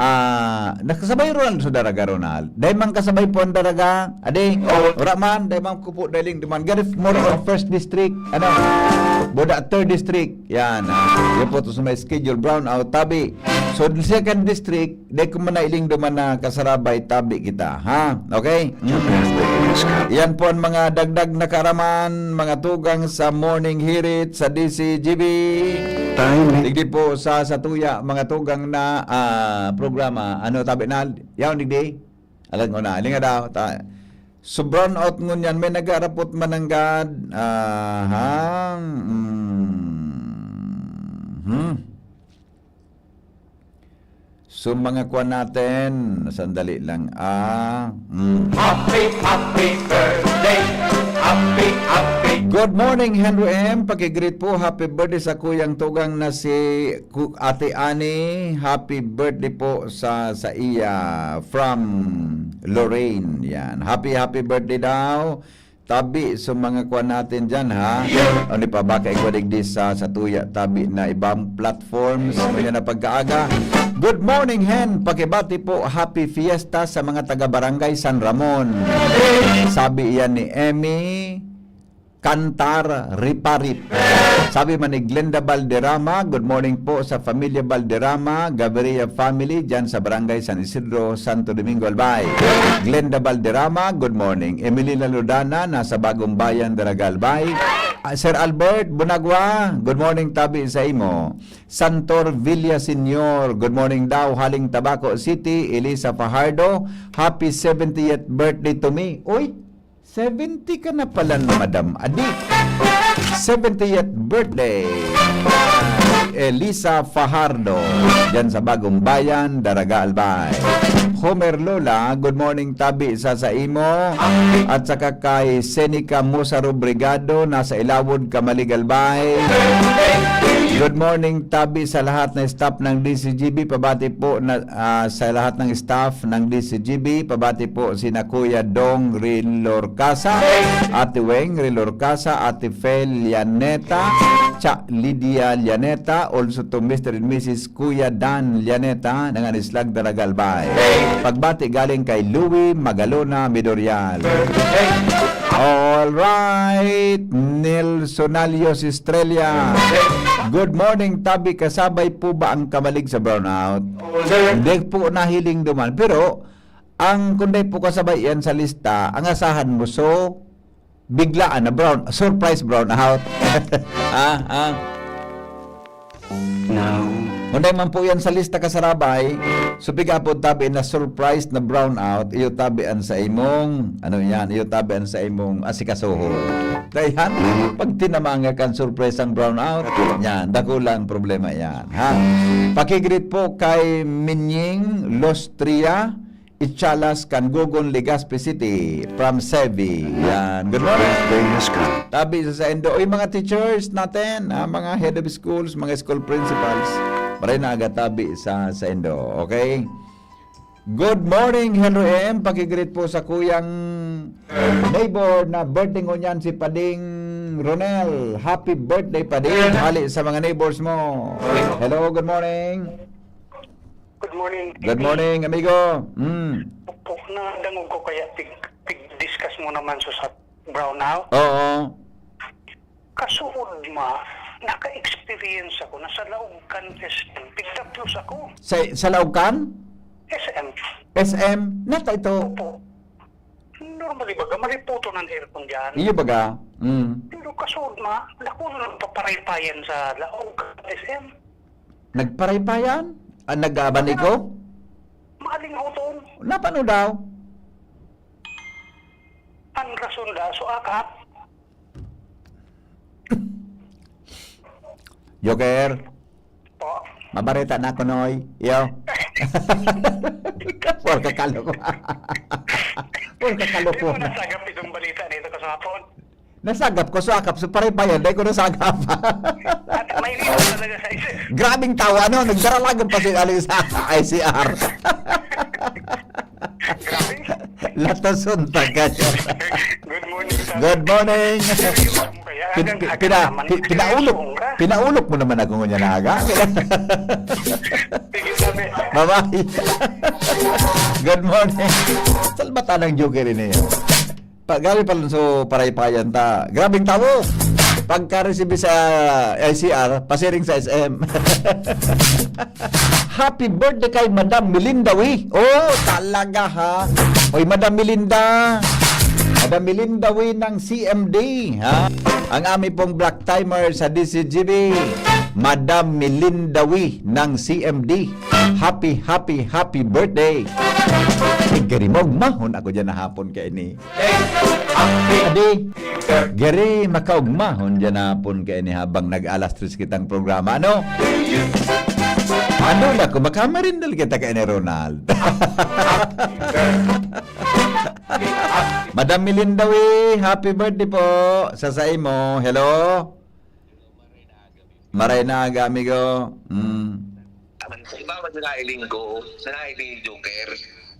Ah, nakasabay, Ronald, sa Daraga, Ronald? Dahil man kasabay po ang Daraga, adi, ora man, dahil man ko po, dahil duman. Gani, more on first district, ano, boda third district. Yan, ah, yun po to sa may schedule brownout, tabi. So, the second district, di ko man nailing duman na kasarabay, tabi kita, ha? Okay? Mm. Yan po ang mga dagdag na kaaraman, mga tugang sa Morning Hirit sa D C G B. Time. Digdi po sa, sa tuya, mga tugang na, ah, programa. Ano, tabi na, yaon, digdi? Alam ko na, alinga daw, ta, so brown out ngunyan, may nagarapot mananggad, aha, mm, hmm. So, mga kwan natin, sandali lang, ah, mm. Happy, happy birthday. Happy, happy. Good morning, Henry M. Pakigreet po, happy birthday sa kuyang tugang na si Ku-, Ate Annie. Happy birthday po sa, sa iya from Lorraine. Yan. Happy, happy birthday daw. Tabi sa mga kwan natin dyan, ha? O, ni pa, baka ikaw digdi sa, sa tuya, tabi na ibang platforms. Maya na pagkaaga. Good morning, Hen. Pakibati po, happy fiesta sa mga taga Barangay San Ramon. Sabi iyan ni Emmy Cantar Riparip. Sabi man ni Glenda Valderrama, "Good morning po sa Familia Valderrama, Gaviria family, dyan sa Barangay San Isidro, Santo Domingo, Albay." Glenda Valderrama, good morning. Emelina Lodana, nasa Bagong Bayan, Daraga, Albay. Ah, Sir Albert Bunagwa, good morning, tabi sa imo. Santor Villa Senior, good morning daw, haling Tabaco City. Elisa Fajardo, "Happy seventieth birthday to me." Uy, seventy ka na pala, Madam Adi. Seventieth birthday. Elisa Fajardo, dyan sa Bagong Bayan, Daraga, Albay. Homer Lola, good morning, tabi sa, sa imo. At saka kay Seneca Musaro Brigado, nasa Ilawod, Camalig, Albay. Good morning, tabi sa lahat ng staff ng D C G B. Pabati po na, ah, sa lahat ng staff ng D C G B. Pabati po sina Kuya Dong Rilorcasa, Ate Weng Rilorcasa, Ate Fel Llaneta, Cha Lydia Llaneta, also to Mister and Missus Kuya Dan Llaneta, ng Anislag, Daraga, Albay. Pagbati galing kay Louie Magalona Midorial. All right, Nelsonalios Estrella. Good morning, tabi, kasabay po ba ang Camalig sa brownout? Hindi po nahiling duman. Pero, ang, kung di po kasabay yan sa lista, ang asahan mo, so, biglaan na brown, surprise brownout. Ah, ah. Now. Kung di man po yan sa lista, kasarabay, so, piga po tabi na surprise na brownout, iyo tabi an sa imong, ano yan, iyo tabi an sa imong asikasoho. Dayan, pag tinamanga kan surprise ang brownout, yan, dakulang problema yan, ha? Pakigreet po kay Minying Lostria Ichalas, kan Gogon, Legazpi City, from Sevi. Yan. Good morning. Birthday has come. Tabi sa saindo. Uy, mga teachers natin, ah, mga head of schools, mga school principals, maray na aga tabi sa saindo. Okay? Good morning, Henry M. Pakigreet po sa kuyang neighbor na birthday ngunyan, si Pading Ronel. Happy birthday, Pading. Hali sa mga neighbors mo. Hello, good morning. Good morning, Good T P. Morning, amigo. Mm. Opo, nadangog ko kaya pig-, pig-discuss mo naman so sa brownout. Oo. Kasuod ma, naka-experience ako na sa laog kan S M, pigtaplos ako. Sa, sa laog kan? S M. S M? Nata ito? Opo. Normally baga, maliputon ang aircon dyan. Iyo baga? Mm. Pero kasuod ma, dako na nagpaparaypayan sa laog kan S M. Nagparaypayan? Ah, nag-abaniko? Maaling uton. Napano daw? Ang rason da, so akap. Joker, Po. Mabareta na ako, Noy. Iyo. Por kakaloko. Por kakaloko. Hindi mo nasagap itong balita na ito kasapon. Nasagap ko, so akap, so paraypayan, dai ko nasagap. At may nito talaga sa isa. Grabing tawa, no? Nagdaralagan pa si Alice sa I C R. Grabe. Latason pa ka. Good morning, sir. Good morning. Kaya Pin-, hanggang pi-, aga pina-, naman, pi-, pinaulog, seryoso ka. Pinaulog mo naman ako ngunyan na aga. Sige, sabi. Bye-bye. Good morning. Salbata ng joker ini. Pag gabi pa lang so paraypayan ta. Grabing tawo. Pagka-receive sa I C R, pasiring sa S M. Happy birthday kay Madam Melinda Wee. Oh, talaga ha. Oy, Madam Melinda. Madam Melinda Wee ng C M D, ha? Ang ami pong black timer sa D C G B. Madam Melinda Wee ng C M D. Happy, happy, happy birthday! Ay, gari mo, mahon ako dyan na hapon kaini. Adi, gari, makaugmahon dyan na hapon kaini habang nag-alas tres kitang programa, ano? Ano na ko, makamarindal kita kaini, Ronald. Madam Melinda Wee, happy birthday po sa saimo. Hello? Maray na aga, amigo. Mm. Halimbawa, na nailing ko, na nailing ni Joker.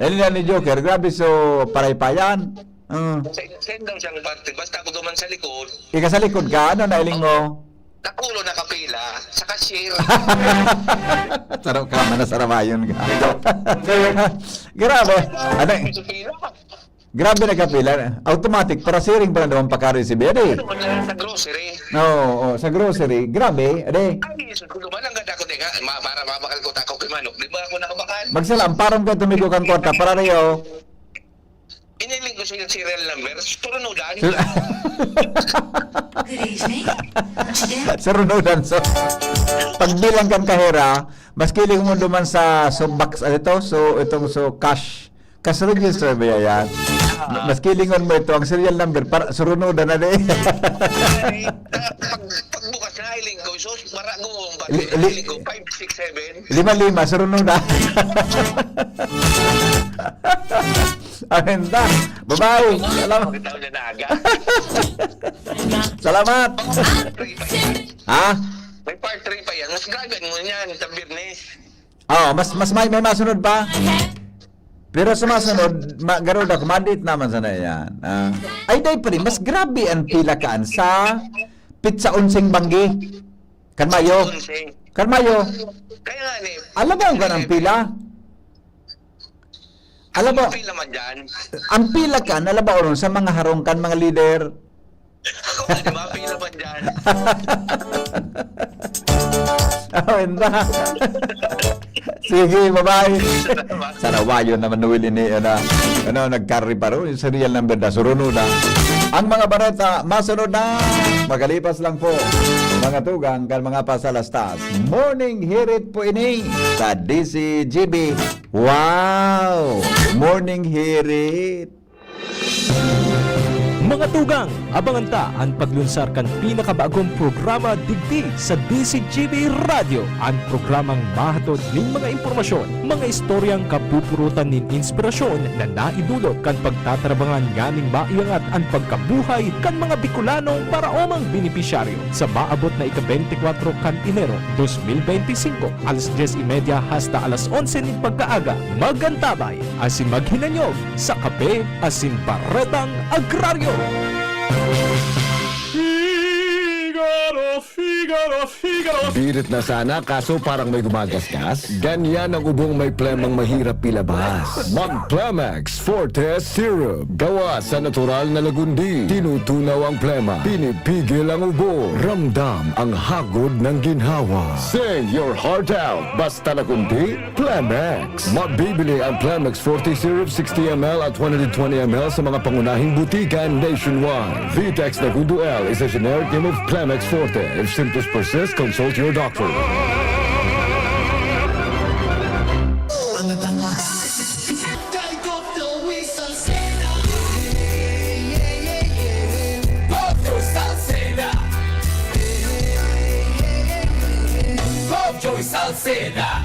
Nailing ni Joker, grabe, so, paraypayan. Mm. Sa, send daw siyang parte, basta ako duman sa likod. Ika sa likod ka, ano nailing mo? Nakulo, nakapila, sa cashier. Sarap ka, manasarabayon ka. Grabe. Ano, Sa pila. Grabe, nakapila. Automatic, para siring pa na naman pagka-receive, adi. Ano, wala lang sa grocery. Oo, oo, sa grocery. Grabe, adi. Ay, Jesus ko, duman lang ganda ko, di nga, ma-, para mabakal ko, tako kay manok. Di ba ako nakabakal? Magsala, ang parang ka tumigo kang kwarta, para rin, oh. Iniling ko siya yung serial number. Turunudan. Sur- Good evening. Once again. Surunudan. So, pagbilang kang kahera, mas kiling mo duman sa, so, box, ano ito? So, itong, so, cash. Cash register ba yan? Ah. Mas kilingon mo ito, ang serial number, para surunudan na di. Ay, pag, pagbukas na, iling ko, sus, marago ang Li-, li-, iling ko, five six seven. Lima-lima, surunudan. Amen ta. Bye-bye. Salamat. Pagkataon na naaga. Salamat. Ha? May part three pa yan. Mas grabe mo niyan sa Biyernes. Oh, mas, mas may, may masunod pa. Pero sa masunod, ma-, garod ako, madit naman sana yan. Ah. Ay, day pa rin, mas grabe ang pila kaan sa Pizza Unsing Banggi. Kan Mayo. Unsing. Kan Mayo. Kaya nga ni. Alam mo ang ganang pila? Alam mo, Ang pila man dyan. Ang pila kan, alam mo, sa mga harong kan, mga leader. Ako, di ba, pila man dyan. Awen ba? Sige, bye-bye. Salamat. Sarawayon naman, Noel, ini, ano, ano, nagkari pa rin, yung serial number na, suruno na. Ang mga bareta, masunod na. Magalipas lang po, mga tugang, kan mga pasalastas. Morning Hirit po ini sa D C G B. Wow! Morning Hirit. Mga tugang, abangan ta an paglunsar kan pinakabagong programa digdi sa D C G B Radyo, an programang mahatod nin mga impormasyon, mga istoryang kapupurutan nin inspirasyon na naidulot kan pagtatarabangan nganing maiangat an pagkabuhay kan mga Bicolanong paraomang benepisyaryo. Sa maabot na ika-beintikwatro kan Enero, dos mil beintisinko, alas dyes y media hasta alas onse nin pagkaaga, mag-antabay asin maghinanyog sa Kape asin Baretang Agraryo. Figaro, Figaro, Figaro. Birit na sana, kaso parang may gumagasgas. Ganyan ang ubong may plemang mahirap ilabas. Mag Plemex Forte Syrup. Gawa sa natural na lagundi. Tinutunaw ang plema. Pinipigil ang ubo. Ramdam ang hagod ng ginhawa. Sing your heart out. Basta lagundi, Plemex. Mabibili ang Plemex Forte Syrup sixty M L at one hundred twenty M L sa mga pangunahing butika nationwide. Vitex Nagundo L is a generic name of Plemex Forte. If symptoms persist, consult your doctor. Salceda.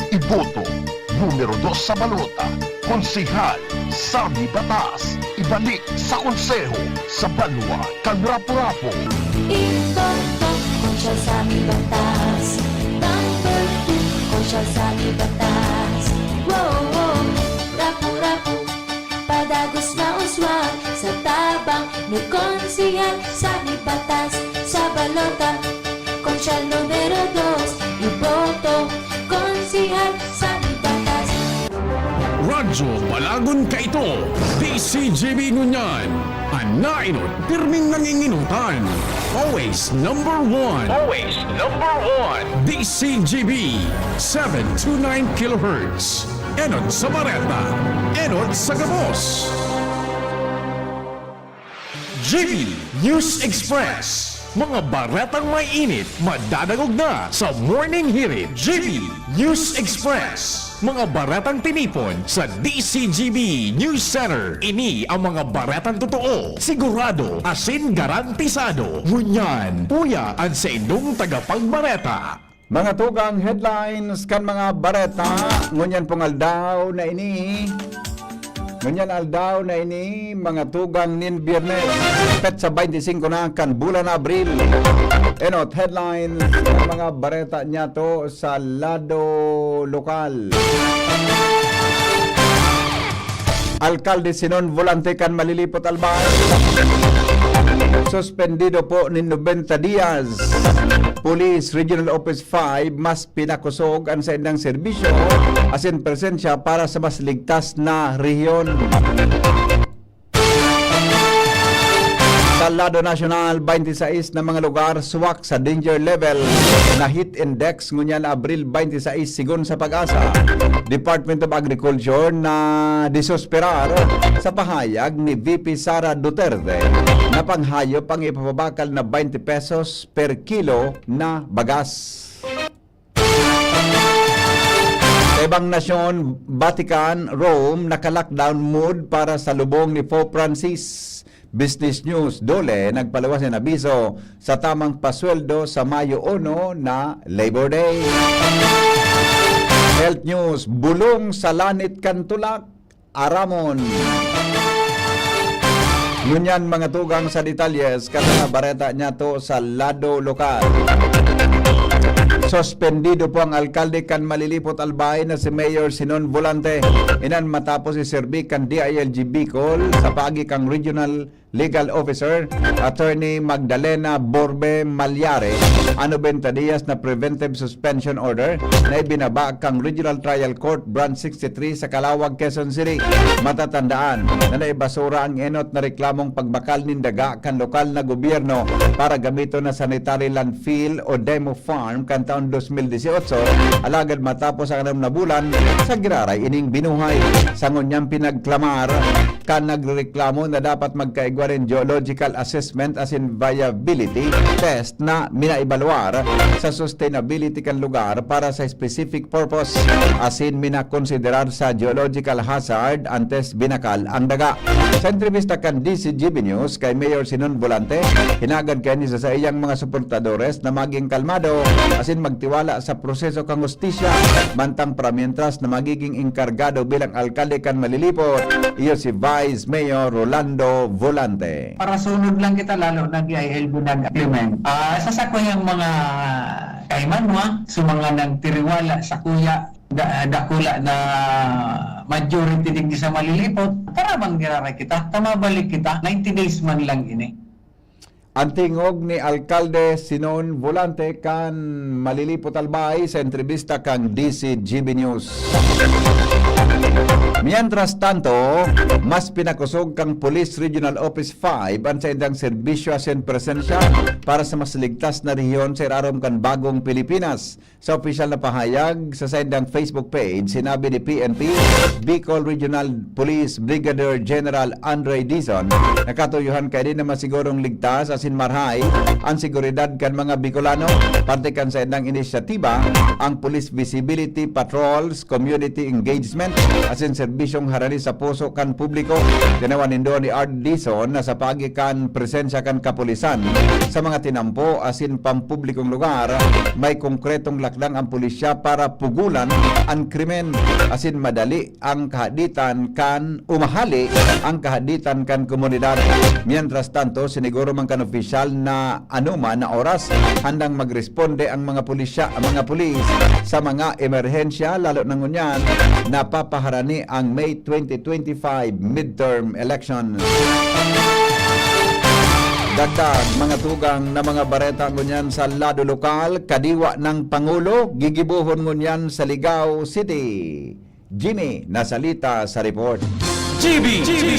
Iboto numero dos sa balota, Konsehal Sammy Batas. Ibalik sa konseho sa balwa kan Rapu-Rapu. Iboto, Konsehal Sammy Batas. Number two, Konsehal Sammy Batas. Wow, wow. Rapu-Rapu, padagos na uswag sa tabang ni Konsehal Sammy Batas. Sa balota, Konsehal numero dos, iboto, Konsehal Sammy Batas. Run Radyo Balagon kaito, D C G B ngunyan. An nainot, pirming nanginginutan. Always number one. Always number one. D C G B, seven two nine kilohertz. Enot sa bareta, enot sa gabos. G B News Express. Mga baretang may init, madadangog na sa Morning Hirit. G B News Express. Mga baretang tinipon sa D C G B News Center. Ini ang mga baretang totoo, sigurado, asin garantisado. Ngunyan, uya an saindong tagapagbareta. Mga tugang headlines kan mga bareta ngunyan pong aldaw na ini. Ngunyan aldaw na ini, mga tugang nin Biyernes, petsa twenty-five na kan bulan na Abril. Enot headlines kan mga bareta niyato sa lado lokal. Alkalde Sinon Volante kan Malilipot, Albay, suspendido po nin nobenta dias. Police Regional Office five, mas pinakosog an saindang serbisyo asin presensya para sa mas ligtas na rehiyon. Sa lado nasyonal, twenty-sais na mga lugar swak sa danger level na heat index ngunyan Abril twenty-sais, sigon sa PAGASA. Department of Agriculture na desesperar sa pahayag ni V P Sara Duterte na panghayop ang ipapabakal na twenty pesos per kilo na bagas. Sa ibang nasyon, Vatican, Rome, naka-lockdown mode para sa lubong ni Pope Francis. Business News, DOLE, nagpaluwas nin abiso sa tamang pasweldo sa Mayo uno na Labor Day. Health News, bulong sa lanit kan tulak, aramon. Ngunyan, mga tugang sa detalyes kan mga bareta niyato sa lado lokal. Suspendido po ang alkalde kan Malilipot, Albay na si Mayor Sinon Volante. Iyan matapos iserbi kan D I L G Bicol sa paagi kan Regional Legal Officer, Attorney Magdalena Borbe Malyare, an nobenta dias na preventive suspension order na ibinaba kan Regional Trial Court Branch sixty-three sa Calauag, Quezon City. Matatandaan na naibasura ang enot na reklamong pagbakal nin daga kan lokal na gobyerno para gamiton na sanitary landfill o demo farm kan taon dos mil disyotso, alagad matapos ang anom na bulan sa giraray ining binuhay. Sa ngunyan pinagklamar kan nagrereklamo na dapat magkaigwa nin geological assessment asin viability test na minaibaluar sa sustainability kan lugar para sa specific purpose asin minakonsiderar sa geological hazard antes binakal ang daga. Sa entrevista kan D C G B News kay Mayor Sinon Volante, hinagad kaini sa saiyang mga suportadores na maging kalmado asin magtiwala sa proseso kan hustisya, mantang paramientras na magiging enkargado bilang alkalde kan Malilipot, iyo si Vice Mayor Rolando Volante. Parasunod lang kita, lalo na di ay Elvin nag-implement. Ah, sa sakuyang mga kaimanwa, sa mga nagtiriwala sakuya, da-, dakula na majority digdi sa Malilipot, tarabang giraray kita, ta mabalik kita, ninety days man lang ini. An tingog ni Alkalde Sinon Volante kan Malilipot, Albay sa entrevista kan D C G B News. Mientras tanto, mas pinakosog kan Police Regional Office five an saindang serbisyo asin presensya para sa mas ligtas na rehiyon sa irarom kan Bagong Pilipinas. Sa opisyal na pahayag sa saindang Facebook page, sinabi ni P N P Bicol Regional Police Brigadier General Andre Dizon na katuyohan kaini na masigurong ligtas asin marahay an seguridad kan mga Bicolano. Parte kan saindang inisyatiba ang police visibility patrols, community engagement, asin serbisyong harani sa puso kan publiko. Tinawan nindo ni Ard Dizon na sa paagi kan presensya kan kapulisan sa mga tinampo asin pampublikong lugar, may konkretong lakdang ang pulisya para pugulan an krimen asin madali ang kahaditan kan umahali ang kahaditan kan komunidad. Mientras tanto, siniguro man kan opisyal na anoman na oras, handang magresponde ang mga pulisya, ang mga pulis sa mga emerhensya, lalo na ngunyan napapaharani ang May twenty twenty-five midterm election. Dagdag, mga tugang na mga bareta ngunyan sa lado lokal, kadiwa ng Pangulo, gigibohon ngunyan sa Ligao City. Jimmy Nasalita sa report. G B, G B.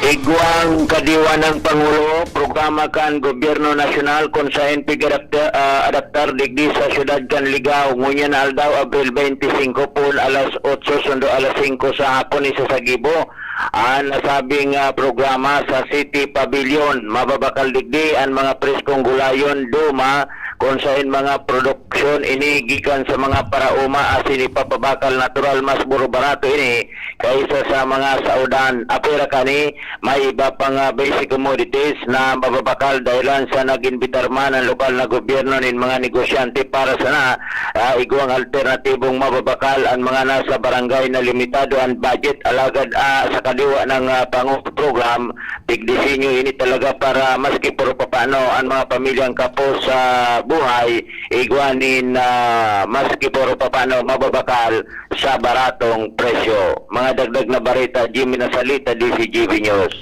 Igwang kadiwa ng Pangulo, programa kan Gobyerno Nasyonal kun saen pig-adapta-, ah, adaptar digdi sa siyudad kan Ligao, ngunyan na aldaw, Abril twenty-five, poon alas otso sundo alas singko sa hapon, isa sa gibo. An nasabing, ah, programa sa City Pavilion, mababakal digdi an mga preskong gulayon, duma, kun saen mga produksyon ini gikan sa mga paraoma asin ipapabakal natural, mas buro-barato ini kaisa sa mga saodan. Apwera kani, may iba pang, ah, basic commodities na mababakal dahilan sa nag-imbitar man ang lokal na gobyerno nin mga negosyante para sana, ah, igwang alternatibong mababakal an mga nasa barangay na limitado an budget. Alagad, ah, sa kadiwa ng, ah, Pangulo program, tigdisenyo ini talaga para maski puro papano an mga pamilyang kapos sa buhay, igwa nin, ah, maski puro papano mababakal sa baratong presyo. Mga dagdag na bareta, Jimmy Nasalita, D C G B News.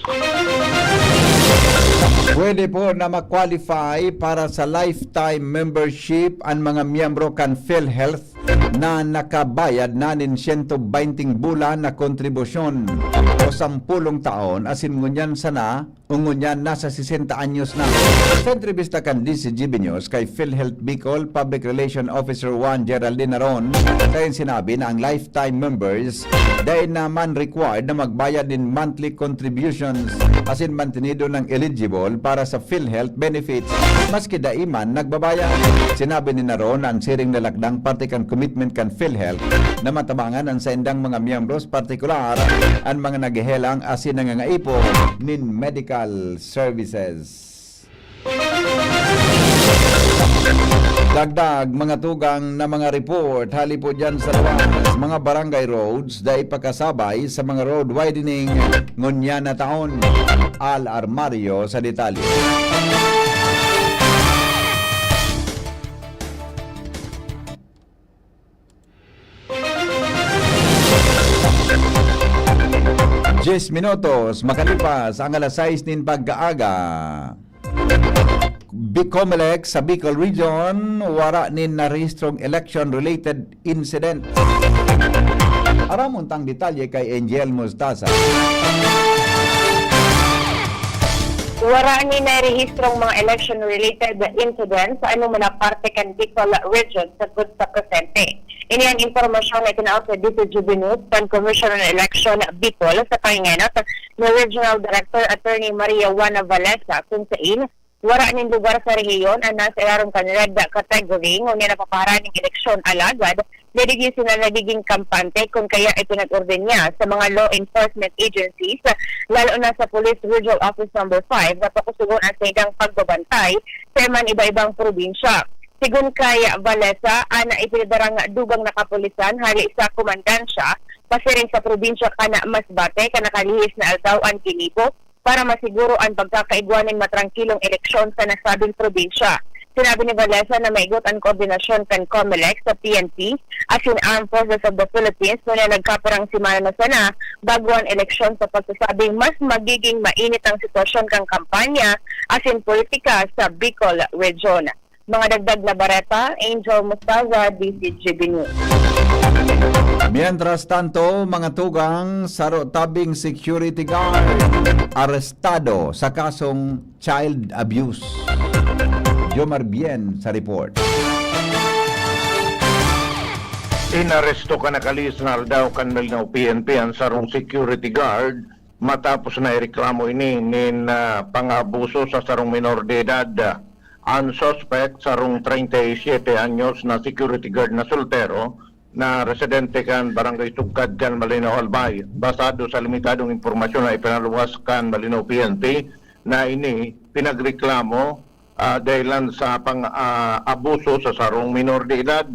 Pwede po na ma-qualify para sa lifetime membership an mga miyembro kan PhilHealth na nakabayad na nin siyento baynting bulan na kontribusyon o sampulong taon, asin ngunyan sana o ngunyan nasa sesenta anyos na. Sa entrevista kan D C G B News kay PhilHealth Bicol Public Relation Officer one Geraldine Aron, sain sinabi na ang lifetime members dai naman required na magbayad nin monthly contributions asin mantinido nang eligible para sa PhilHealth benefits maski dai man nagbabayad. Sinabi ni Aron na an siring na lakdang parte kan commitment kan PhilHealth na matabangan an saindang mga miyembros, partikular an mga naghehelang asin nangangaipo nin medical services. Dagdag mga tugang na mga report hali po dyan sa luwas, mga barangay roads dai pakasabay sa mga road widening ngunyan na taon. Al Armario sa detalye. Diyes minutos makalipas ang alas sais nin pagkaaga. Bicomelec sa Bicol Region, wara nin narehistrong election-related incident. Aramon tang detalye kay Angel Mostaza. Wara nin narehistrong mga election-related incidents sa anumang mga parte kan Bicol Region sagkod sa presente. Ini an impormasyon na itinaot sa D C G B News kan Commission on Election Bicol sa pangenot ni Regional Director Attorney Maria Juana Valesa, kun sain wara nin lugar sa rehiyon an nasa ilarom kan red category ngunyan napapaharani nin eleksyon, alagad dai digdi sila nagiging kampante kun kaya ipinag-orden niya sa mga law enforcement agencies, lalo na sa Police Regional Office Number five, na pakusugon an saindang pagbabantay sa man iba-ibang probinsya. Sigon kay Valesa, an ipinadarang dugang na kapulisan hali sa komandansya pasiring sa probinsya kan Masbate kan nakalihis na aldaw an ginibo para masiguro an pagkakaigwa nin matrangkilong eleksyon sa nasabing probinsya. Sinabi ni Valesa na maigot an koordinasyon kan Comelec sa P N P asin Armed Forces of the Philippines ngunyan nagkapirang semana na sana bago an eleksyon, sa pagsasabing mas magiging mainit ang sitwasyon kan kampanya asin politika sa Bicol Region. Mga dagdag na bareta, Angel Mostaza, D C G B News. Mientras tanto, mga tugang, saro tabing security guard arestado sa kasong child abuse. Jomar Bien sa report. Inaresto kan nakalihis na aldaw kan Malinao P N P an sarong security guard matapos na ireklamo ini nin, ah, pang-abuso sa sarong minor de edad. Ang suspect, sarong treinta y siete anyos na security guard na soltero, na residente kan Barangay Sugkad kan Malinao, Albay. Basado sa limitadong impormasyon na ipinaluwas kan Malinao P N P, na ini pinagreklamo, ah, dahilan sa pang, ah, abuso sa sarong minor de edad.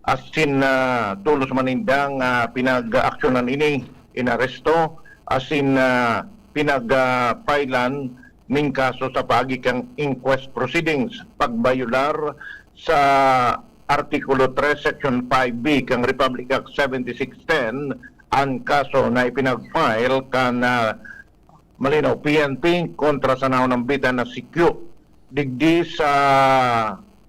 Asin, ah, tolos man nindang, ah, pinag-aaksyonan ini, inaresto, asin, ah, pinag, ah, filean ning kaso sa paagi kan inquest proceedings, pagbayolar sa Artikulo tres, Section five B kan Republic Act seventy-six ten, an kaso na ipinag-file kan, ah, Malinao P N P kontra sa naunambitan na si Q. Digdi sa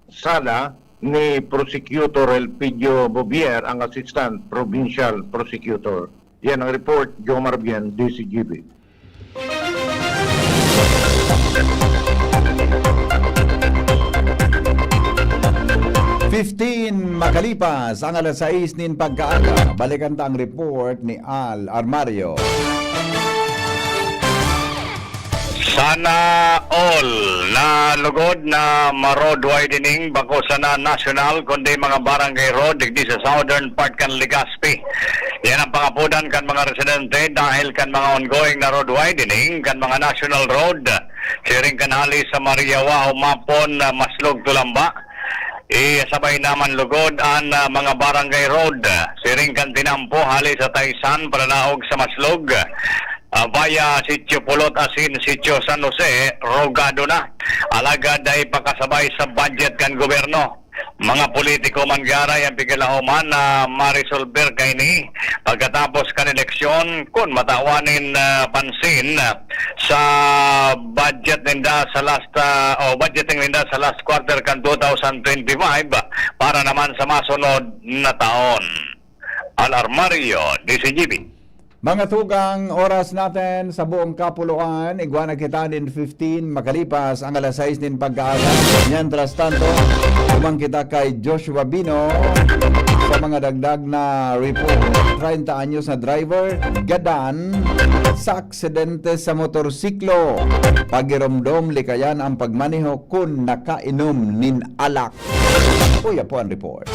sala, ni Prosecutor Elpidio Bouvier, ang Assistant Provincial Prosecutor. Yan ang report, Jomar Bien, D Z G B. Fifteen makalipas ang alas sais nin pagkaaga, balikan ta ang report ni Al Armario. Sana all na lugod na ma-road widening, bako sana national, kundi mga barangay road digdi sa southern part kan Legazpi. Yan ang pangapodan kan mga residente dahil kan mga ongoing na road widening kan mga national road, siring kan hali sa Maria Joao, Mapon, ah, Maslog, Tulamba. Isabay naman lugod an, ah, mga barangay road, siring kan tinampo hali sa Taysan, palalaog sa Maslog, ah, via Sitio Pulot asin Sitio San Jose, rugado na. Alagad dai pa kasabay sa budget kan gobyerno. Mga politiko man gyaray an pikilahoman na maresolber kaini pagkatapos kan eleksyon, kun matawan nin, ah, pansin, ah, sa budget ninda sa last, ah, o budgeting ninda sa last quarter kan two thousand twenty-five para naman sa masunod na taon. Al Armario, D Z G B. Mga tugang, oras natin sa buong kapuluan, igwa na kita nin fifteen makalipas ang alas sais nin pagkaaga. Mientras tanto, duman kita kay Joshua Bino sa mga dagdag na report. Treinta anyos na driver, gadan sa aksidente sa motorsiklo. Pagiromdom, likayan ang pagmaneho kun nakainom nin alak. Uya po ang report.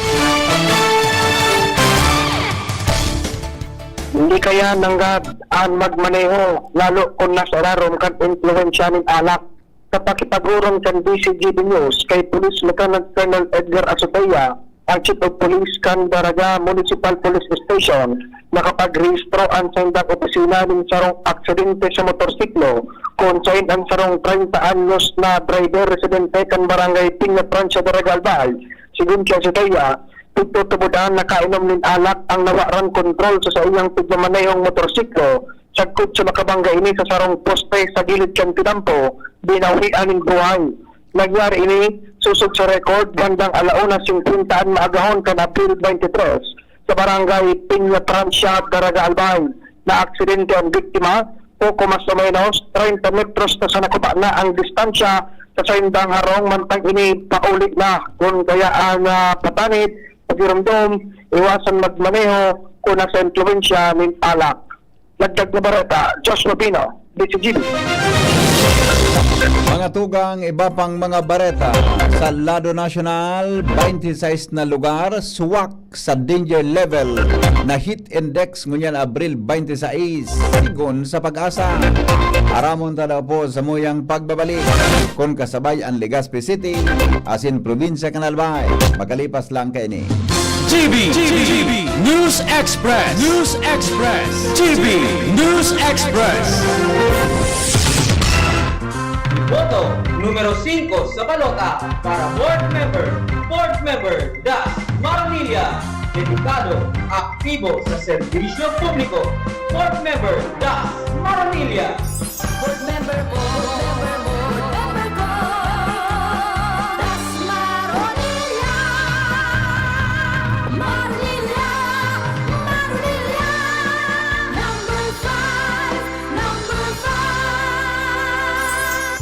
Hindi kaya nanggad an magmaneho, lalo kun nasa irarom kan impluwensya nin alak. Sa pakipag-orong kan D Z G B News kay Police Lieutenant Colonel Edgar Azotea, ang Chief of Police kan Daraga Municipal Police Station, nakapagrehistro an saindang opisina nin sarong aksidente sa motorsiklo, kun sain an sarong treinta anyos na driver residente kan Barangay Peña Francia, Daraga, Albay. Sigon ki Azotea, pigtutubod an nakainom nin alak ang nawaran kontrol sa saiyang pigmamanehong motorsiklo, sagkod sa makabangga ini sa sarong poste sa gilid kan tinampo, binawian nin buhay. Nangyari ini sosog sa record bandang ala una singkwenta an maagahon kan Abril twenty-three sa Barangay Peña Francia, Daraga, Albay. Naaksidente an biktima, poko mas o menos treinta metros na sa nakuba na ang distansya sa saindang harong, mantang ini pauli na. Kun kaya an, ah, patanid, pagiromdom, iwasan magmaneho kun nasa impluwensya nin alak. Dagdag na bareta, Joshua Pino, D Z G B. Mga tugang, iba pang mga bareta. Sa lado nasyonal, twenty-six na lugar, swak sa danger level na heat index ngunyan Abril twenty-six, sigon sa PAGASA. Aramon ta daw po sa muyang pagbabalik kun kasabay an Legazpi City asin probinsya kan Albay. Makalipas lang kaini. G B, G B, News Express, News Express, G B News Express. Boto numero singko sa balota para board member, board member Das Maronilla, dedikado, aktibo sa serbisyo publiko, board member Das Maronilla. Board member ko, board member ko, Das Maronilla. Maronilla, Maronilla, number five, number five.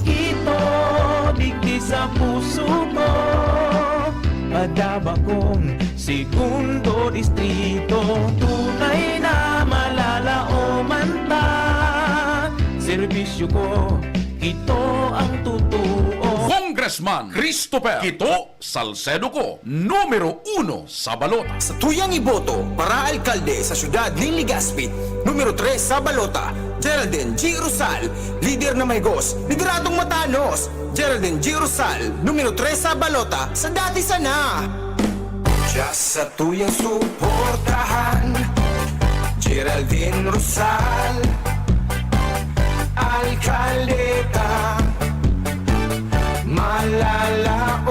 Ito, digdi sa puso ko, padaba kong segundo distrito, tunay na malalaoman ta. Serbisyo ko, ito ang totoo. Congressman Christopher Kito Salcedo ko, numero uno sa balota. Sa tuyang iboto para alkalde sa siyudad nin Legazpi, numero tres sa balota, Geraldine G Rosal, lider na mahigos, lideradong matanos. Geraldine G Rosal, numero tres sa balota, sa dati sana. Just sa tuyang suportahan, Geraldine Rosal, alkaldeta, malalaoman.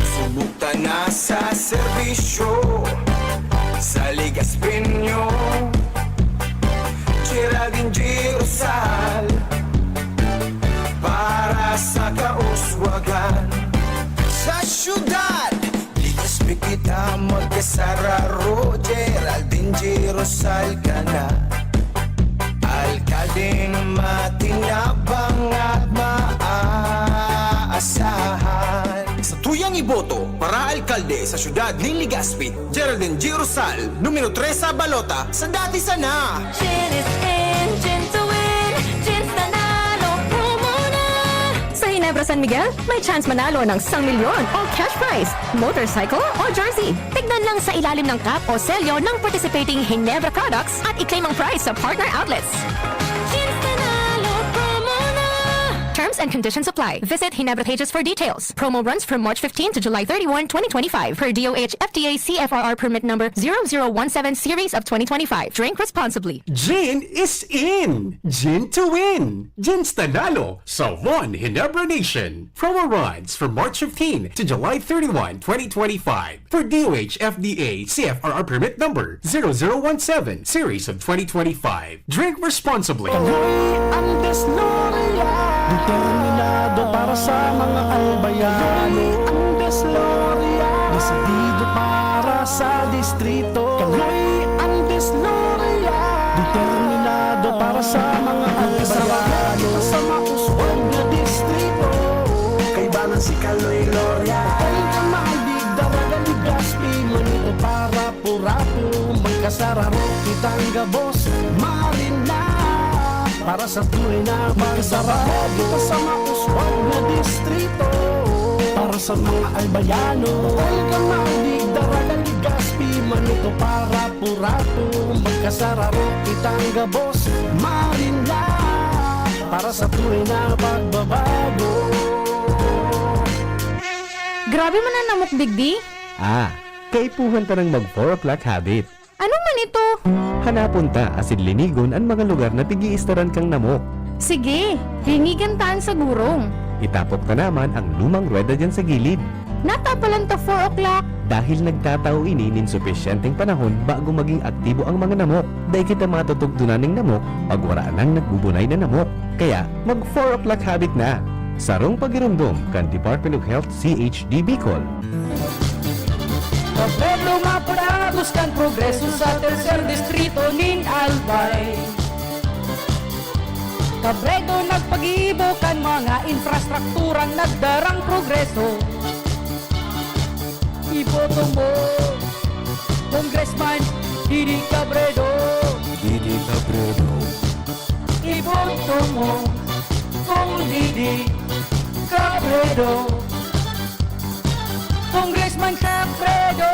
Subok ta na sa serbisyo, sa Legazpeño, Geraldine G Rosal, para sa kauswagan. Sa syudad Kita magkasararo, Geraldine G. Rosal ka na. Alkaldeng matinabang at maaasahan. Sa tuyang iboto para alkalde sa siyudad nin Legazpi, Geraldine G. Rosal, numero tres sa balota, sa dati sana. Gin is in, gin to win, gin nanalo, promo na! Sa Ginebra San Miguel, may chance manalo ng isang milyon o cash prize, motorcycle o jersey. Tignan lang sa ilalim ng cap o selyo ng participating Ginebra products at i-claim ang prize sa partner outlets. Gin nanalo, promo na! Terms and conditions apply. Visit Ginebra pages for details. Promo runs from March fifteen to July thirty-one, twenty twenty-five, per D O H F D A C F R R permit number zero zero one seven series of twenty twenty-five. Drink responsibly. Gin is in! Gin to win! Gin's Tanalo sa One Ginebra Nation. Promo runs from March fifteen to July thirty-one, twenty twenty-five. For D O H F D A C F R R permit number zero zero one seven series of twenty twenty-five. Drink responsibly. Kaloy Andes Loria, determinado para sa mga albayano. Kaloy Andes Loria, desidido para sa distrito. Kaloy Andes Loria, determinado para sa mga albayano. Sa mauswag na distrito, kaibanan si Kaloy Loria. Ay ka mahaldig, daraga, ligas, pimanito para Purato, magkasararo kitang gabos, marina. Para sa tunay na pagsabago, kita sa mauswag na distrito. Para sa mga albayano, Olga, Malig, Daraga, Legazpi, Manito, para Purato, magkasararo kitang gabos, marina. Para sa tunay na pagbabago. Grabe man an namok digdi. Ah, kaipuhan ta nang mag four o'clock habit. Ano man ito? Hanapon ta asin linigon an mga lugar na pig-iistaran kan namok. Sige, linigan ta an sa gurong. Itapok ta naman ang lumang ruweda diyan sa gilid. Natapalan ta four o'clock. Dahil nagtatao ini nin supisyenteng panahon bago maging aktibo ang mga namok, dai kita matutugdonan nin namok pag wara nang nagbubunay na namok. Kaya, mag four o'clock habit na. Sarong pagiromdom kan Department of Health C H D Bicol. Kabredo mapudagos kan progreso sa tercer distrito nin Albay. Kabredo nagpagibo kan mga infrastrukturang nagdarang progreso. Iboto mo, Congressman Didi Cabredo. Didi Cabredo. Iboto mo, Cong Didi Cabredo. Congressman Cabredo.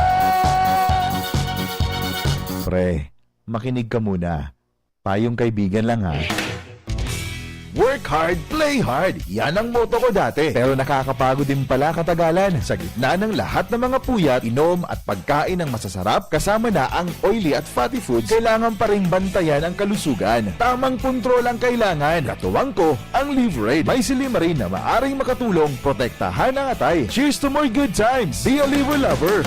Pre, makinig ka muna. Payong kaibigan lang, ha. Work hard, play hard. Yan ang motto ko dati. Pero nakakapagod din pala katagalan. Sa gitna ng lahat ng mga puyat, inom at pagkain ng masasarap, kasama na ang oily at fatty foods, kailangan pa ring bantayan ang kalusugan. Tamang kontrol ang kailangan. Katuwang ko, ang Livraid. May silymarin na maaring makatulong protektahan ang atay. Cheers to more good times! Be a Liver Lover!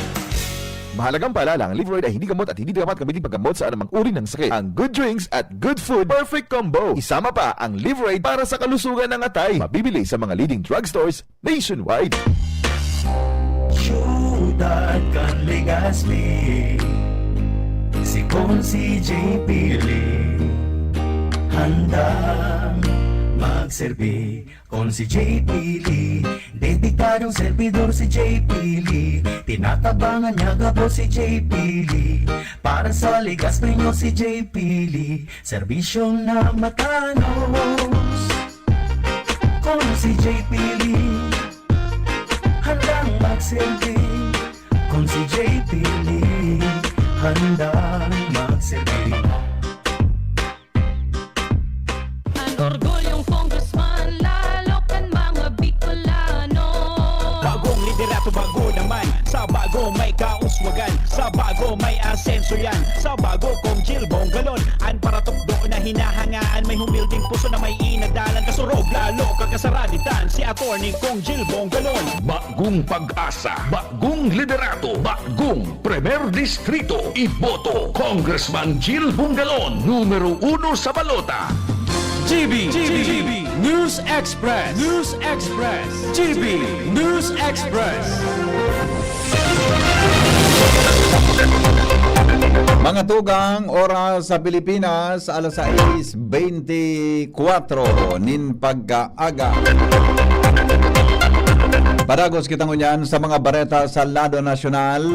Mahalagang paalala, ang Livraid ay hindi gamot at hindi dapat gamitin paggamot sa anumang uri ng sakit. Ang good drinks at good food, perfect combo. Isama pa ang Livraid para sa kalusugan ng atay. Mabibili sa mga leading drugstores nationwide. Siyudad kan Legazpi, si Consi J P Lee, handang magserbi. Consi J P Lee, dedikadong servidor si J P Lee. Tinatabangan niya gabos si J P Lee. Para sa Legazpi nyo si J P Lee, serbisyong namatanos. Consi J P Lee, handang magserbi. Consi J P Lee, handang magserbi. An orgulyong congressman, lalo kan mga Bicolano. Bagong liderato, bago naman. Sa bago may kauswagan, sa bago may asenso yan. Sa bago, Cong Jil Bongalon, an paratukdo na hinahangaan. May humilding puso na may inadalan. Kasurog, lalo kakasaraditan, si Attorney Cong Jil Bongalon. Bagong pag-asa, bagong liderato, bagong Primer Distrito, iboto, Congressman Jil Bongalon, numero uno sa balota. G B, G B, News Express, News Express, G B News Express. Mga tugang, oras sa Pilipinas, alas sais beintikwatro nin pagkaaga. Padagos kita ngunyan sa mga bareta sa lado nasyonal.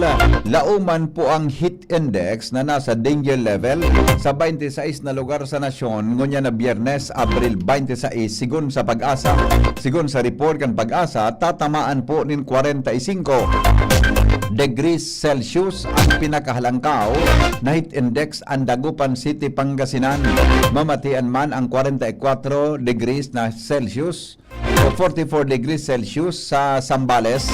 Lauman po ang heat index na nasa danger level sa baynte sais na lugar sa nasyon ngunyan na Biyernes, Abril baynte sais, sigon sa PAGASA. Sigon sa report kan PAGASA, tatamaan po nin kwarenta y singko degrees Celsius ang pinakahalangkaw na heat index an Dagupan City, Pangasinan. Mamatian man ang kwarenta y kwatro degrees na Celsius o forty-four degrees Celsius sa Zambales,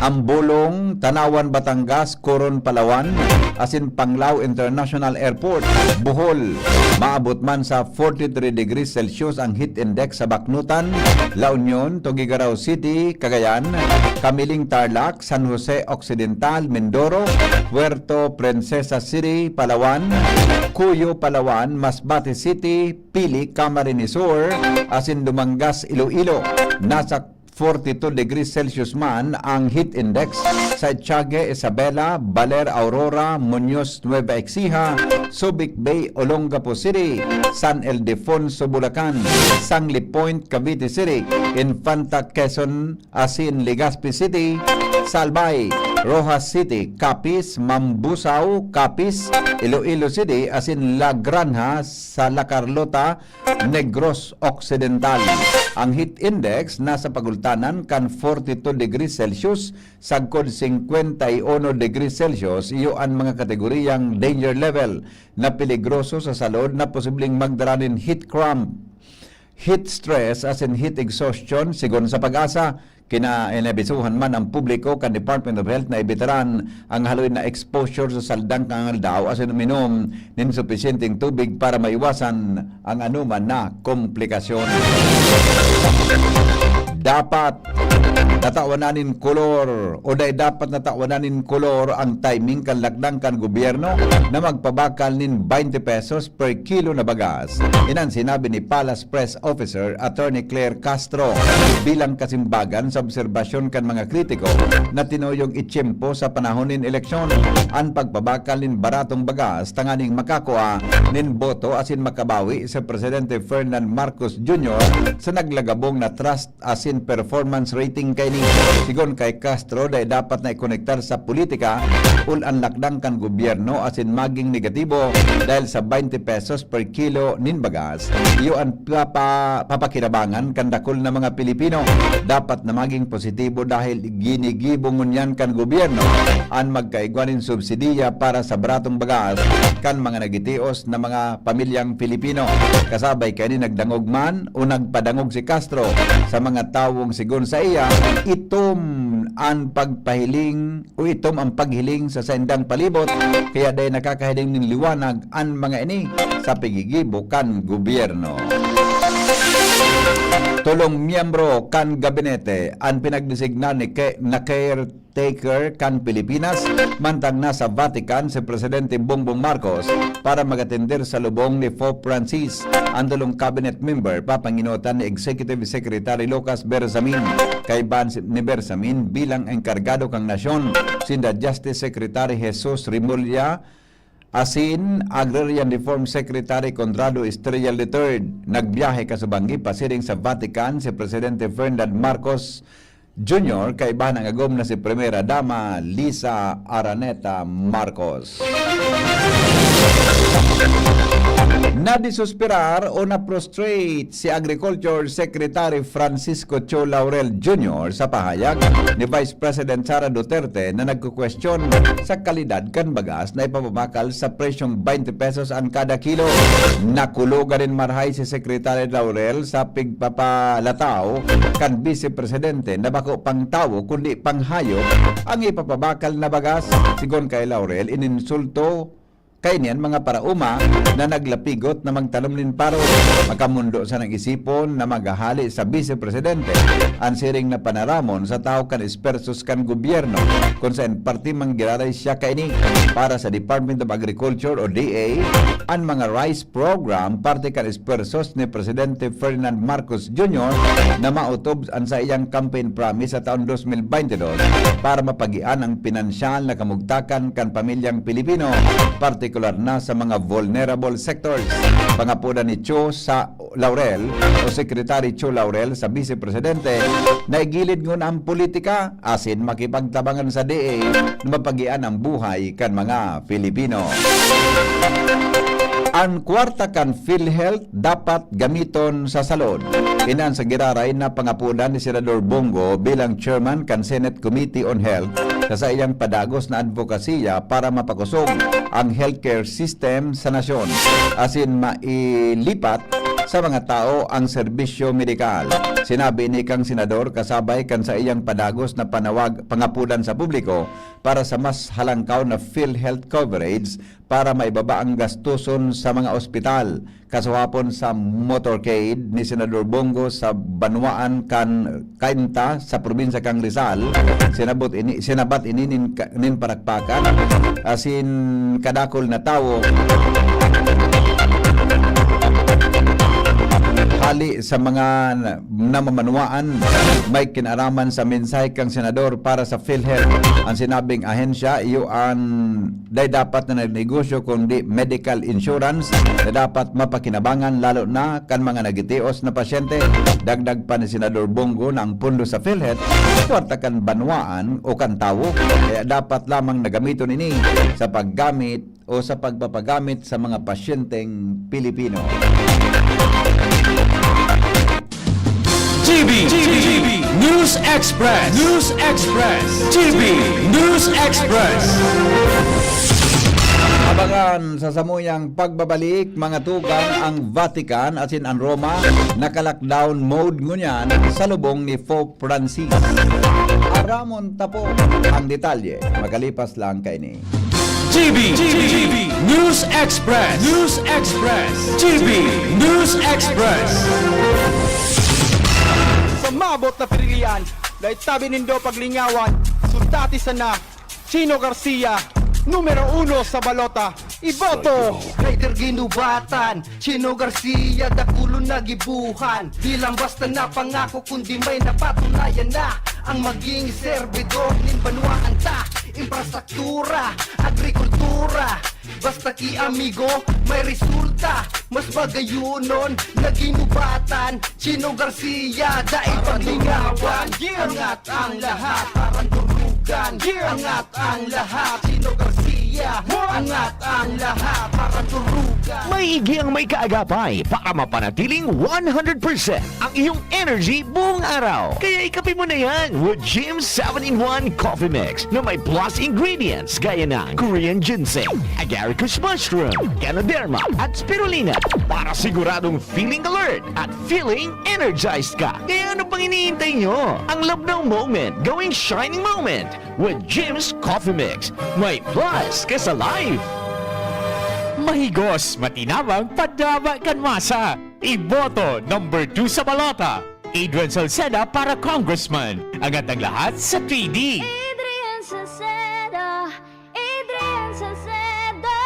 Ambolong, Tanauan, Batangas, Coron, Palawan, asin Panglao International Airport, Bohol. Maabot man sa forty-three degrees Celsius ang heat index sa Bacnotan, La Union, Tuguegarao City, Cagayan, Camiling, Tarlac, San Jose Occidental, Mindoro, Puerto Princesa City, Palawan, Cuyo, Palawan, Masbate City, Pili, Camarines Sur, asin Dumangas, Iloilo. Nasa forty-two degrees Celsius man ang heat index sa Echagüe, Isabela, Baler, Aurora, Muñoz, Nueva Ecija, Subic Bay, Olongapo City, San Ildefonso, Bulacan, Sangley Point, Cavite City, Infanta, Quezon, asin Legazpi City, Albay, Roxas City, Capiz, Mambusao, Capiz, Iloilo City, asin La Granja sa La Carlota, Negros Occidental. Ang heat index nasa pagultanan kan forty-two degrees Celsius sagkod singkwenta y uno degrees Celsius, iyo an mga kategoriyang danger level na peligroso sa salud na posibleng magdara nin heat cramp, heat stress asin heat exhaustion, sigon sa PAGASA. Kinainabisuhan man ang publiko kan Department of Health na ebitaran ang haloy na exposure sa saldang kan aldaw asin uminom nin supisyenteng tubig para maiwasan ang anoman na komplikasyon. Dapat natawan na nin kolor o dai dapat natawan na nin kolor ang timing kan lakdang kan gobyerno na magpabakal nin baynte pesos per kilo na bagas. Iyan an sinabi ni Palace Press Officer Attorney Claire Castro bilang kasimbagan sa obserbasyon kan mga kritiko na tinuyong itiyempo sa panahon nin eleksyon an pagbabakal nin baratong bagas tanganing makakua nin boto asin makabawi si Presidente Ferdinand Marcos Junior sa naglagabong na trust asin performance rating kaini. Sigon kay Castro, dai dapat na ikonektar sa politika ul an lakdang kan gobyerno asin magin negatibo dahil sa baynte pesos per kilo nin bagas. Iyo an papa-, papakinabangan kan dakul na mga Pilipino. Dapat na magin positibo dahil ginigibo ngunyan kan gobyerno an magkaigwa nin subsidiya para sa baratong bagas kan mga nagitios na mga pamilyang Pilipino. Kasabay kaini nagdangog man o nagpadangog si Castro sa mga tawong sigon saiya, itom an pagpahiling o itom ang paghiling sa saindang palibot, kaya dai nakakahiling nin liwanag an mga ini sa paggigibo kan gobyerno. Tolong miyembro kan gabinete an pinagdesignar ni Ke-, na care taker kan Pilipinas, mantang nasa Vatican si Presidente Bongbong Marcos para mag-atender sa lubong ni Pope Francis. Ang tolong cabinet member, papangenotan ni Executive Secretary Lucas Bersamin, kaiba ni Bersamin bilang engkargado kan nasyon, sinda Justice Secretary Jesus Remulla, asin Agrarian Reform Secretary Conrado Estrella the third. Nagbiyahe kasubang pasiring sa Vatican si Presidente Ferdinand Marcos Junior, kaiba an agom na si Primera Dama Liza Araneta Marcos. Nadisosperar o na-frustrate si Agriculture Secretary Francisco Cho Laurel Junior sa pahayag ni Vice President Sara Duterte na nagkukwestiyon sa kalidad kan bagas na ipapabakal sa presyong baynte pesos an kada kilo. Nakulogan nin marahay si Secretary Laurel sa pigpapalataw kan Vice Presidente na bako pang tawo kundi pang hayop ang ipapabakal na bagas. Sigon kay Laurel, ininsulto Kaini an mga paraoma na naglapigot na magtanom nin paro. Makamondo sanang isipon na maghahali sa Bise Presidente an siring na panaramon sa tahaw kan espersos kan gobyerno, kun saen parte man giraray siya kaini. Para sa Department of Agriculture o D A, an mga rice program parte kan espersos ni Presidente Ferdinand Marcos Junior na maotob an saiyang campaign promise sa taon dos mil baynte dos para mapagian ang pinansyal na kamugtakan kan pamilyang Pilipino, partikular na sa mga vulnerable sectors. Pangapodan ni Cho sa Laurel o Secretary Cho Laurel sa Bise Presidente, naigilid nguna ang politika asin makipagtabangan sa D A na mapagian ang buhay kan mga Pilipino. An kwarta kan PhilHealth dapat gamiton sa salud. Ini an sa giraray na pangapodan ni Senador Bong Go bilang chairman kan Senate Committee on Health sa saiyang padagos na advokasya para mapakosog ang healthcare system sa nasyon asin mailipat sa mga tawo ang serbisyo medikal. Sinabi ni kang senador kasabay kan saiyang padagos na panawag, pangapodan sa publiko para sa mas halangkaw na PhilHealth coverage para maibaba ang gastuson sa mga ospital. Kasuhapon sa motorcade ni Senador Bong Go sa banwaan kan Cainta sa probinsya kan Rizal, sinabot ini, sinabat ini nin ka-, nin parakpakan asin kadakul na tawo. Hali sa mga na-, namamanwaan, may kinaraman sa mensahe kan senador para sa PhilHealth. Ang sinabing ahensya, iyo an dai dapat na nagnegosyo kundi medical insurance na dapat mapakinabangan, lalo na kan mga nagitios na pasyente. Dagdag pa ni Senador Bong Go na ang pondo sa PhilHealth, kwarta kan banwaan o kan tawo, kaya dapat lamang na gamiton ini sa paggamit o sa pagpapagamit sa mga pasyenteng Pilipino. G B, G B, News Express, News Express, G B, News Express. Abangan sa samuyang pagbabalik, mga tugang, ang Vatican asin an Roma naka-lockdown mode ngunyan sa lubong ni Pope Francis. Aramon ta po ang detalye makalipas lang kaini. G B, G B, News Express, News Express, G B, News Express. Sa maabot na pirilian, dai tabi nindo paglingawan, sundati sana, Chino Garcia, numero uno sa balota, iboto! Rider ginubatan, Chino Garcia, dakulon na gibuhan. Di lang basta na pangako, kundi may napatunayan na. Ang maging serbidor nin banwaan ta, infrastruktura, agrikultura. Basta ki amigo, may resulta. Mas magayonon na ginubatan. Chino Garcia, dai paglingawan. Angat ang lahat, parang durugan. Angat ang lahat, Chino Garcia. Angat ang lahat, parang durugan. Maigi ang may kaagapay para mapanatiling one hundred percent ang iyong energy buong araw. Kaya ikape mo na yan with Jim's seven-in-one Coffee Mix na may plus ingredients gaya ng Korean ginseng, agaricus mushroom, ganoderma, at spirulina para siguradong feeling alert at feeling energized ka. Kaya ano pang iniintay nyo? Ang Labnaw Moment, gawing shining moment with Jim's Coffee Mix. May plus ka sa life! Mahigos, matinabang, padaba kan masa. Iboto number two sa balota, Adrian Salceda para Congressman. Angat ang lahat sa three D. Adrian Salceda, Adrian Salceda.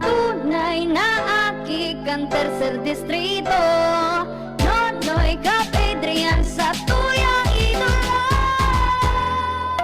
Tunay na aki kan Tercer Distrito. Nonoy Cap Adrian, satuyang idolo.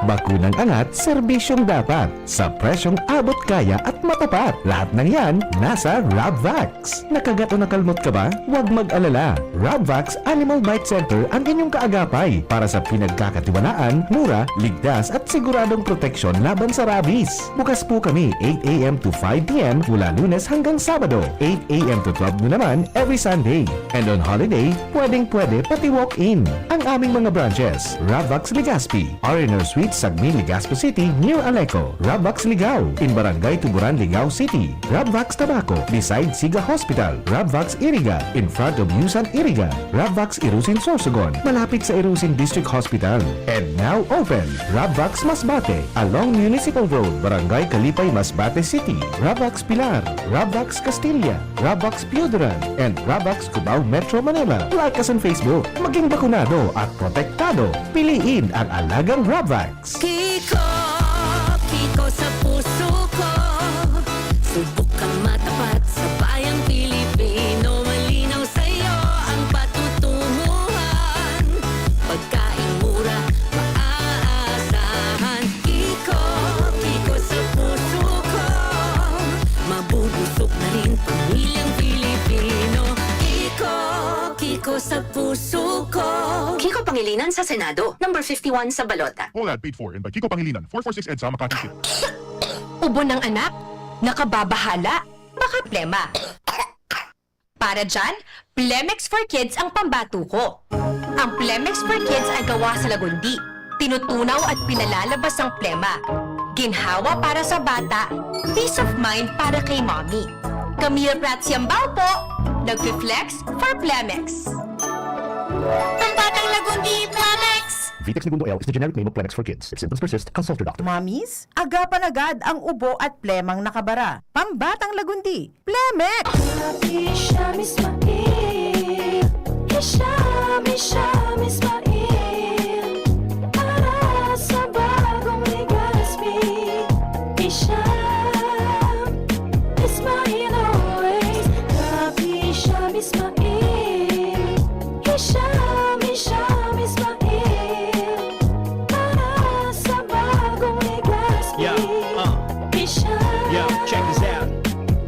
Bakunang angat, serbisyong dapat. Sa presyong abot kaya at matapat. Lahat ng yan, nasa Rabvax. Nakagat o nakalmot ka ba? Huwag mag-alala. Rabvax Animal Bite Center ang inyong kaagapay para sa pinagkakatiwalaan, mura, ligtas at siguradong proteksyon laban sa rabies. Bukas po kami eight a m to five p m mula Lunes hanggang Sabado, eight a m to twelve noon naman every Sunday. And on holiday, pwedeng-pwede pati walk-in. Ang aming mga branches, Rabvax Legazpi, R and R Suites, Sagmin, Legazpi City, near Aleco. Rabvax Ligao, in Barangay Tuburan, Ligao City. Rabvax Tabaco, beside Siga Hospital. Rabvax Iriga, in front of Yusan Iriga. Rabvax Irusin, Sorsogon, malapit sa Irusin District Hospital. And now open, Rabvax Masbate, along Municipal Road, Barangay Kalipay, Masbate City. Rabvax Pilar, Rabvax Castilla, Rabvax Pioduran, and Rabvax Cubao, Metro Manila. Like us on Facebook. Maging bakunado at protektado. Piliin ang alagang Rabvax. Kiko, Kiko sa puso ko. Subok kang matapat sa bayang Pilipino. Malinaw sa'yo ang patutunguhan. Pagkaing mura, maaasahan. Kiko, Kiko sa puso ko. Mabubusog na rin pamilyang Pilipino. Kiko, Kiko sa puso ko. Kiko Pangilinan sa Senado, number fifty-one sa balota. All ad paid for and by Kiko Pangilinan, four four six EDSA, Makati City. Ubo ng anak? Nakababahala? Baka plema. Para dyan, Plemex for Kids ang pambatuko. Ang Plemex for Kids ay gawa sa lagundi. Tinutunaw at pinalalabas ang plema. Ginhawa para sa bata, peace of mind para kay mommy. Camille Prats Yambao po, nagfi-flex for Plemex. Pambatang lagundi, Plemex! Vitex Negundo L is the generic name of Plemex for Kids. If symptoms persist, consult your doctor. Mommies, agapan agad ang ubo at plemang nakabara. Pambatang lagundi, Plemex! Hisham Ismail, Hisham, Hisham Ismail. Para sa bagong Legazpi, Hisham Ismail always. Kap Hisham Ismail, Hisham, Hisham Ismail. Para sa bagong Legazpi, yeah, uh, Hisham, yeah, check this out.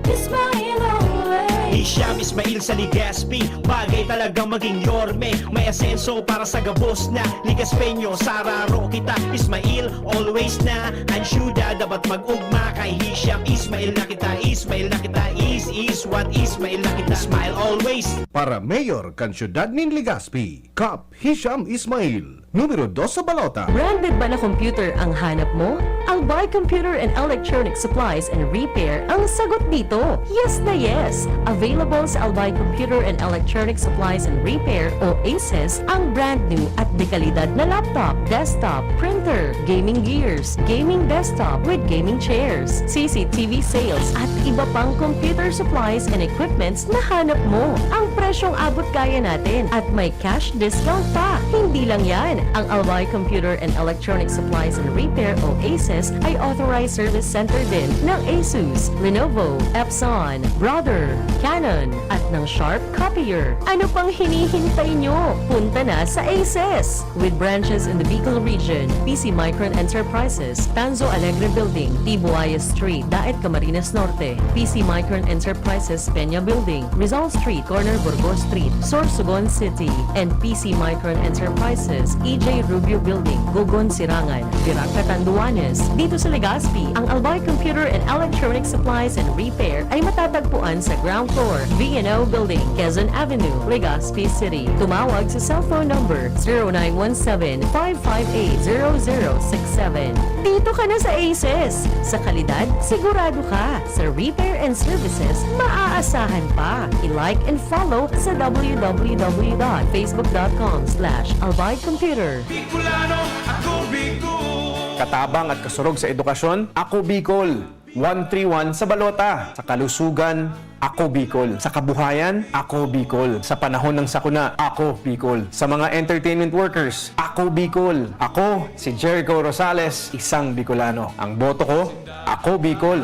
Ismail always. Hisham Ismail sa Legazpi, bagay talagang maging yorme. May asenso para sa gabos na Legazpeño. Sararo kita, Ismail always na. Ang syudad dapat mag-ugma kay Hisham. Ismail na kita, Ismail na kita. Is, is what, Ismail na kita. Smile always. Para mayor kan syudad nin Legazpi, Kap Hisham Ismail, numero dos sa balota. Branded ba na computer ang hanap mo? Albay Computer and Electronic Supplies and Repair ang sagot dito. Yes na yes! Available sa Albay Computer and Electronic Supplies and Repair o ACES ang brand new at dekalidad na laptop, desktop, printer, gaming gears, gaming desktop with gaming chairs, C C T V sales at iba pang computer supplies and equipments na hanap mo. Ang presyong abot kaya natin at may cash discount pa. Hindi lang yan, ang Albay Computer and Electronic Supplies and Repair o ACES ay authorized service center din ng Asus, Lenovo, Epson, Brother, Canon, at ng Sharp Copier. Ano pang hinihintay nyo? Punta na sa ACES! With branches in the Bicol region, P C Micron Enterprises, Tanzo Alegre Building, Tibuaya Street, Daet, Camarines Norte, P C Micron Enterprises, Peña Building, Rizal Street, corner Burgos Street, Sorsogon City, and P C Micron Enterprises, E J Rubio Building, Gogon, Sirangan, Virac, Catanduanes. Dito sa Legazpi, ang Albay Computer and Electronic Supplies and Repair ay matatagpuan sa ground floor, V and O Building, Quezon Avenue, Legazpi City. Tumawag sa cellphone number zero nine one seven, five five eight, zero zero six seven. Dito ka na sa ACES! Sa kalidad, sigurado ka! Sa repair and services, maaasahan pa! I-like and follow sa w w w dot facebook dot com slash albay computer. Bicolano, ako Bicol. Katabang at kasurog sa edukasyon, ako Bicol. One three one sa balota. Sa kalusugan, ako Bicol. Sa kabuhayan, ako Bicol. Sa panahon ng sakuna, ako Bicol. Sa mga entertainment workers, ako Bicol. Ako, si Jericho Rosales, isang Bicolano. Ang boto ko, ako Bicol.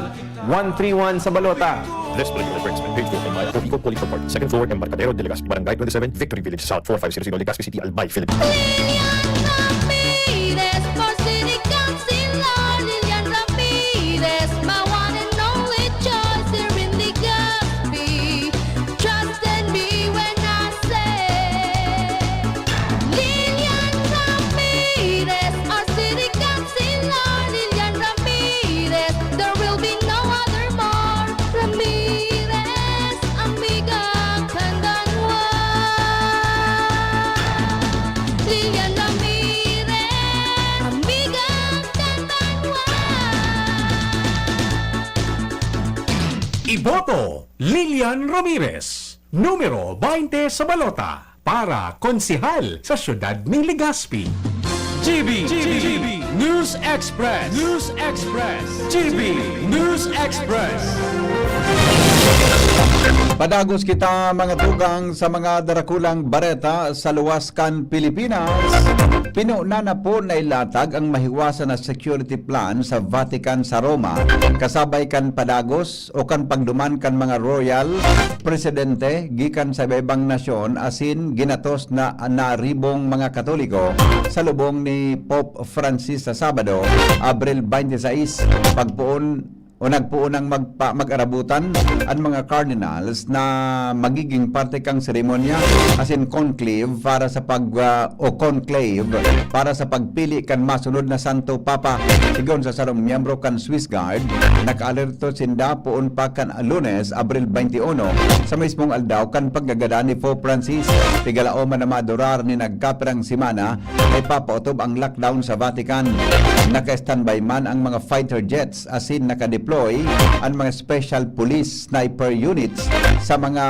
One three one sa balota. This political advertisement paid for by Ako Bicol Police Report, second floor, Embarcadero de Legazpi, Barangay twenty-seven, Victory Village South, four five zero zero, Legazpi City, Albay, Philippines. Lilian Ramirez for City Councilor, Lilian Ramirez, my one and only choice here in Legazpi. Trust in me when I say, Lilian Ramirez, our City Councilor, Lilian Ramirez, there will be no other more. Ramirez, amiga, kandang wa. Lilian Ramirez. Boto, Lilian Ramirez, numero baynte sa balota, para konsehal sa siyudad ning Legazpi. G B, G B, News Express, News Express, G B, News Express. Padagos kita, mga tugang, sa mga darakulang bareta sa luwas kan Pilipinas. Pinuna na po nailatag ang mahiwasan na security plan sa Vatican sa Roma, kasabay kan padagos o kan pagduman kan mga royal, presidente gikan sa iba-ibang nasyon asin ginatos na naribong mga Katoliko sa lubong ni Pope Francis sa Sabado, Abril twenty-six, pagpoon o nagpoon nang magpa-, mag-arabutan an mga cardinals na magiging parte kan seremonya asin conclave para sa pag, ah, o conclave para sa pagpili kan masunod na Santo Papa. Sigon sa sarong miyembro kan Swiss Guard, nakaalerto sinda poon pa kan Lunes, Abril twenty-one, sa mismong aldaw kan pagkagadan ni Pope Francis. Pigalaoman na madurar nin nagkapirang semana na ipapaotob ang lockdown sa Vatican. Naka-standby man ang mga fighter jets asin naka-deploy an mga special police sniper units sa mga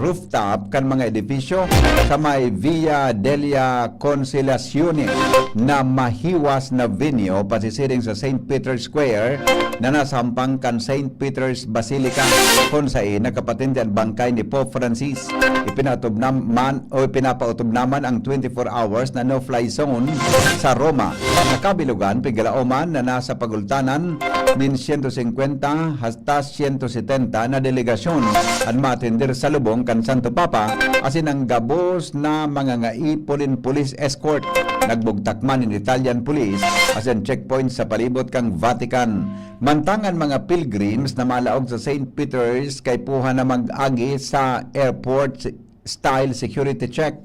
rooftop kan mga edifisyo sa may Via della Conciliazione, na mahiwas na venue pasisiring sa Saint Peter's Square na nasa hampang kan Saint Peter's Basilica, kun saen nakapatindi an bangkay ni Pope Francis. Ipinatubnam man o ipinapautubnaman ang twenty-four hours na no-fly zone sa Roma. Sa kabilugan, pigalaoman na nasa pagultanan nin siyento singkwenta hasta siyento setenta na delegasyon an maatender sa lubong kan Santo Papa, asin ang gabos na mga ngaipo nin police escort. Nagbugtak man nin Italian police asin checkpoint sa palibot kan Vatican. Mantang an mga pilgrims na malaog sa Saint Peter's kaipuhan na mag-agi sa airport style security check.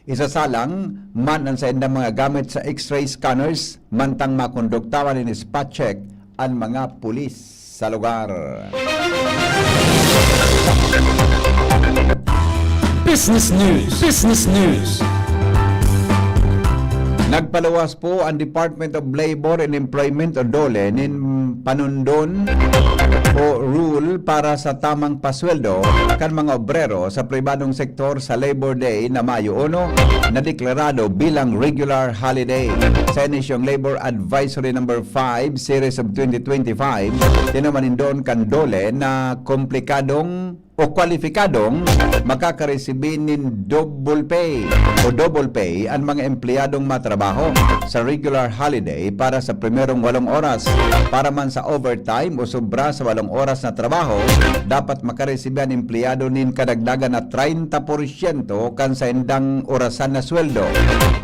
Isasalang man an saindang mga gamit sa X-ray scanners, mantang makonduktawan nin spot check an mga pulis sa lugar. Business News. Business News. Nagpaluwas po ang Department of Labor and Employment o DOLE nin panundon o rule para sa tamang pasweldo kan mga obrero sa pribadong sektor sa Labor Day na Mayo uno, na deklarado bilang regular holiday. Sa inisyong Labor Advisory Number five, Series of twenty twenty-five, tinuman nin DOLE kan DOLE na komplikadong o kwalipikadong makakaresibi nin double pay o double pay an mga empleyadong matrabaho sa regular holiday para sa primerong walong oras. Para man sa overtime o sobra sa walong oras na trabaho, dapat makaresibi an empleyado nin kadagdagan na treinta por syento kan saindang orasan na sweldo.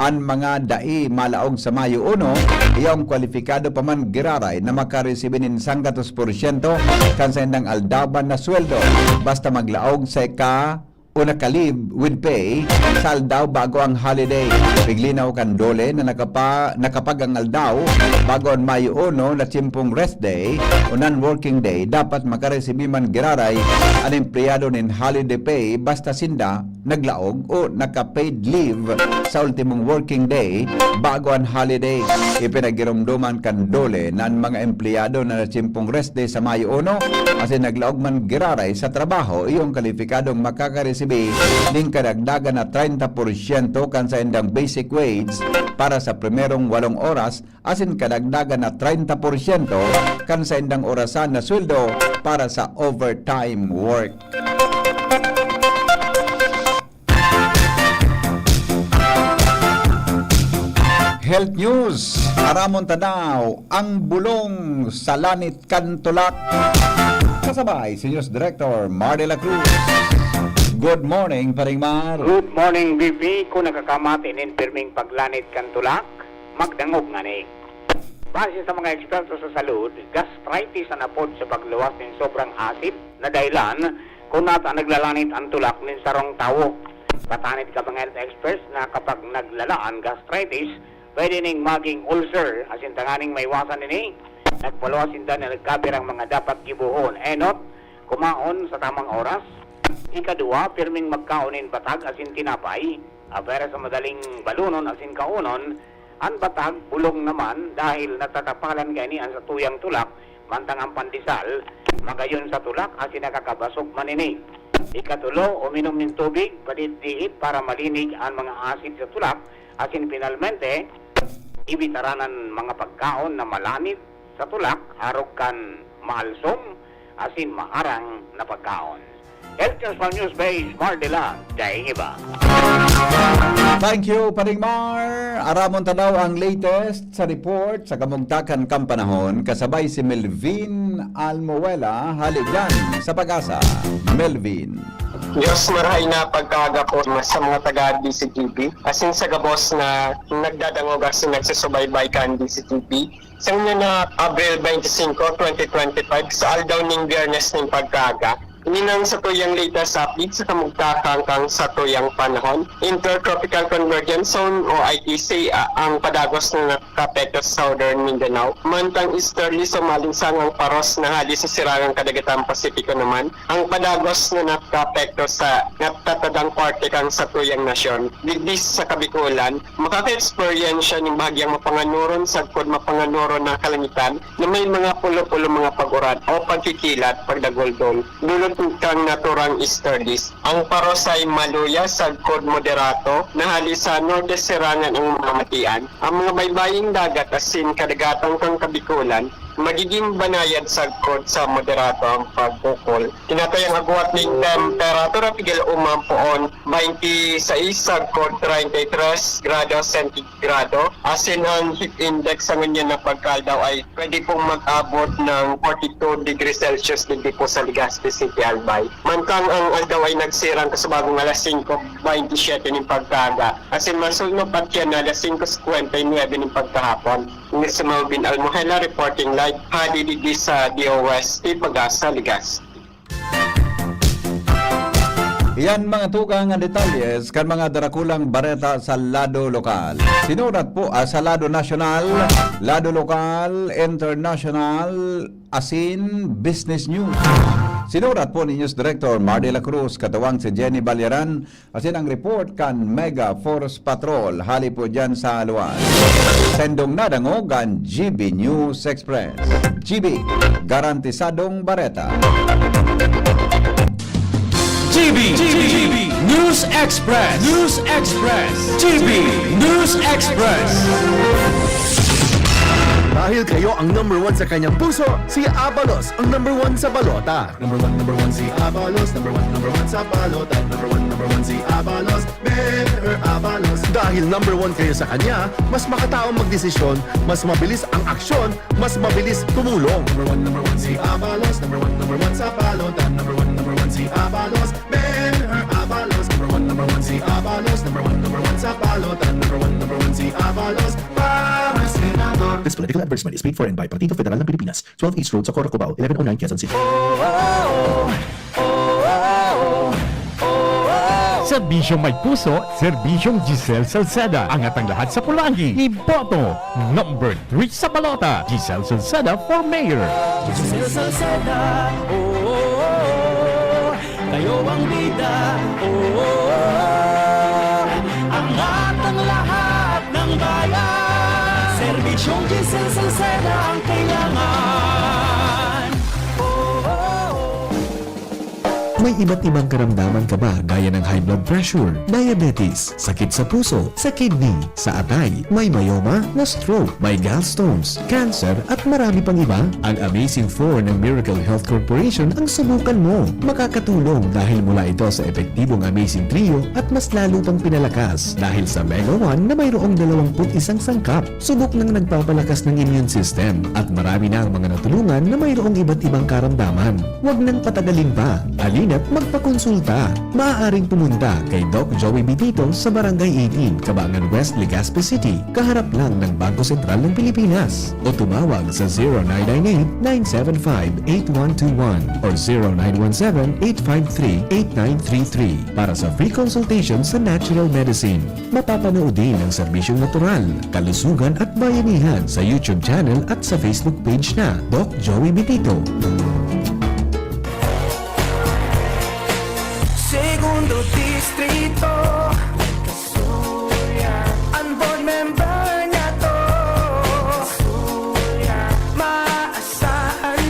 An mga dai malaog sa Mayo uno, yaong kwalipikado pa man giraray na makaresibi nin sanggatos por syento kan saindang aldawan na sweldo, basta maglaog sa ika o naka-leave with pay sa aldaw bago ang holiday. Piglinaw kan DOLE na nakapa-, na kapag ang aldaw bago an Mayo uno na tiempong rest day o non-working day, dapat makaresibi man giraray an empleyado nin holiday pay basta sinda naglaog o naka-paid leave sa ultimong working day bago an holiday. Ipinagiromdoman kan DOLE na an mga empleyado na natiempong rest day sa Mayo uno asin naglaog man giraray sa trabaho, iyo ang kwalipikadong makakaresibi nin kadagdagan na treinta por syento kan saindang basic wage para sa primerong walong oras asin kadagdagan na treinta por syento kan saindang orasan na sweldo para sa overtime work. Health News. Aramon ta daw ang bulong sa lanit kan tulak. Kasabay si News Director Mar de la Cruz. Good morning, Paring Mar. Good morning, B P. Kung nakakamati nin pirming paglanit kan tulak, magdangog ngani. Base sa mga eksperto sa salud, gastritis an apod sa pagluwas nin sobrang asid na dahilan kun nata naglalanit an tulak nin sarong tawo. Patanid kan mga health experts na kapag naglala an gastritis, pwede ning maging ulcer, asin tanganing maiwasan ini, nagpaluwas sinda na nagkapirang mga dapat gibohon. Enot, kumaon sa tamang oras. Ikaduwa, pirming magkaon nin batag asin tinapay. Apwera sa madaling balunon asin kaonon, an batag bulong naman dahil natatapalan kaini an satuyang tulak Mantang ang pandesal, magayon sa tulak asin nakakabasog man ini. Ikatulo, uminom nin tubig, padit-diit para malinig an mga asid sa tulak, asin pinalmente, ibitaran an mga pagkaon na malanid sa tulak, arog kan maalsom asin maarang na pagkaon. Health News Pal News Base, Mar de la Daingiba. Thank you, Paring Mar. Aramon ta daw ang latest sa report sa kamugtakan kan panahon, kasabay si Melvin Almoela, hali dyan sa Pag-asa. Melvin. Diyos, marahay na pagkaaga po sa mga taga D C G B. Asin sa gabos na nagdadangog asin nagsusubaybay kan D C G B. Sa ngayon na Abril twenty-five, twenty twenty-five, sa aldaw ning Biyernes ning pagkaaga, ini nang satuyang latest update sa kamugtakan kan satuyang panahon. Intertropical Convergence Zone o I T C a-, ang padagos na nakapekto sa Southern Mindanao. Mantang easterly sumalinsang ang paros na hali sa Sirangang Kadagatang Pasipiko naman, ang padagos na nakapekto sa natatadang parte kan satuyang nasyon. Digdi sa Kabikulan, makaka-eksperyensya nin bahagyang mapanganuron sagkod mapanganuron na kalangitan na may mga pulo-pulo mga pag-uran o pagkikilat, pagdaguldol, dulot kan naturang easterlies. Ang paros ay maluya sagkod moderato na hali sa norte sirangan ang mamatian. Ang mga baybaying dagat asin kadagatan kan Kabikulan, magiging banayad sagkod sa moderato ang pagkukul. Tinatayang agwat ning temperatura pigil umang poon, twenty-six sagkod treinta y tres grado sentigrado. Asin ang heat index sa ngunyan na pagkaaldaw ay pwede pong mag-abot ng forty-two degrees Celsius digdi po sa Legazpi City, Albay. Mantang ang aldaw ay nagsirang kasabagong alas singko bentisiete nin pagkaaga. Asin masulnop at yan na alas singko singkwenta y nuebe nin pagkahapon. Ini si Melvin Almohela reporting live hadi digdi sa D O S T Pag-asa, Legazpi. Iyan mga tugang an detalye kan mga darakulang bareta sa lado lokal. Sinurat po, ah, sa lado nasyonal, lado lokal, international, asin business news. Sinurat po ni News Director Mar de la Cruz, katuwang si Jenny Balyaran, asin ang report kan Mega Force Patrol, hali po dyan sa Aluan. Sendong nadangog an G B News Express. G B, garantisadong bareta. G B, G B, News Express, News Express, G B News Express. Dahil kayo ang number one sa kanyang puso, si Abalos ang number one sa balota. Number one, number one si Abalos, number one, number one sa balota, number one, number one si Abalos, Mayor Abalos. Dahil number one kayo sa kanya, mas makataong magdesisyon, mas mabilis ang aksyon, mas mabilis tumulong. Number one, number one si Abalos, number one, number one sa balota, number one, number one si Abalos, Mayor Abalos, number one, number one si Abalos, number one, number one sa balota, number one, number one si Abalos, para senador. This political advertisement is paid for and by Partido Federal ng Pilipinas, twelve East Road, Socorro, Cubao, eleven oh nine Quezon City. Serbisyong may puso, serbisyong Giselle Salceda. Angat ang lahat sa pulanggi. Iboto, number three sa balota, Giselle Salceda for mayor. Giselle Salceda, oo, kayo ang bida, oo, angat ang lahat ng bayan. Serbisyong Giselle Salceda ang kailangan. Oo. May iba't ibang karamdaman ka ba, gaya ng high blood pressure, diabetes, sakit sa puso, sa kidney, sa atay, may myoma, na stroke, may gallstones, cancer, at marami pang iba? Ang Amazing four ng Miracle Health Corporation ang subukan mo. Makakatulong dahil mula ito sa epektibong Amazing Trio at mas lalo pang pinalakas dahil sa Mega One na mayroong dalawampu't isang sangkap. Subok nang nagpapalakas ng immune system at marami na ang mga natulungan na mayroong iba't ibang karamdaman. Huwag nang patagalin pa. Halina't magpakonsulta. Maaaring pumunta kay Doc Joey Bitito sa Barangay eighteen, Cabangan West, Legazpi City, kaharap lang ng Bangko Sentral ng Pilipinas. O tumawag sa zero nine nine eight, nine seven five, eight one two one or zero nine one seven, eight five three, eight nine three three para sa free consultation sa natural medicine. Mapapanood din ang serbisyong natural, kalusugan at bayanihan sa YouTube channel at sa Facebook page na Doc Joey Bitito. Segundo Distrito, an board member niya to. Maasahan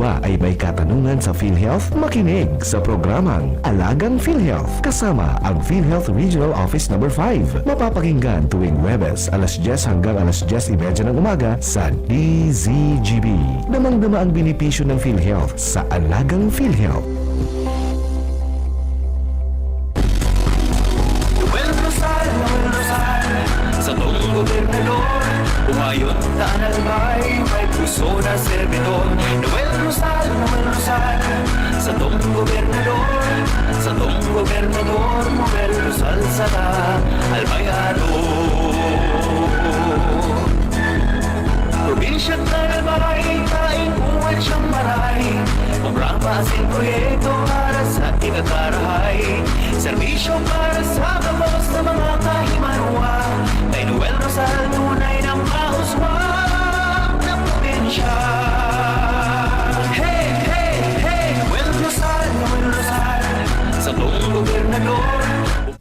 ba ay may katanungan sa PhilHealth? Makinig sa programang Alagang PhilHealth kasama ang PhilHealth Regional Office Number five. Mapapakinggan tuwing Huwebes, alas dyes hanggang alas dyes y media ng umaga sa D Z G B. Damang-dama ang benepisyo ng PhilHealth sa Alagang PhilHealth. Noel Rosal, Noel Rosal, satong gobernador, humayon ta an Albay, may puso na serbidor. Noel Rosal, Noel Rosal, satong gobernador, satong gobernador, Noel Rosal saka Albay Aro. Probinsya kan Albay, kain buhay siyang maray. Programa asin proyekto para sa ikakarahay. Serbisyo para sa gabos na mga kahimanwa. Kay Noel Rosal, tunay na mauswag na probinsya. Hey, hey, hey, Noel Rosal, Noel Rosal, satong gobernador.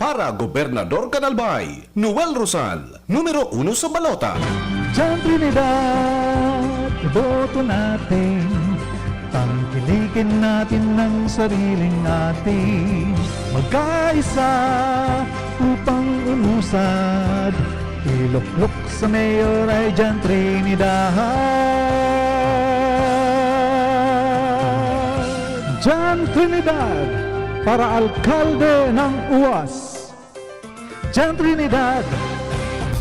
Para gobernador kan Albay, Noel Rosal, numero uno sa balota. Diyan Trinidad, iboto natin. Tangkilikin natin ng sariling atin. Magkaisa upang umusad. Iluklok sa mayor ay Diyan Trinidad. Diyan Trinidad para alkalde ng UAS. Diyan Trinidad.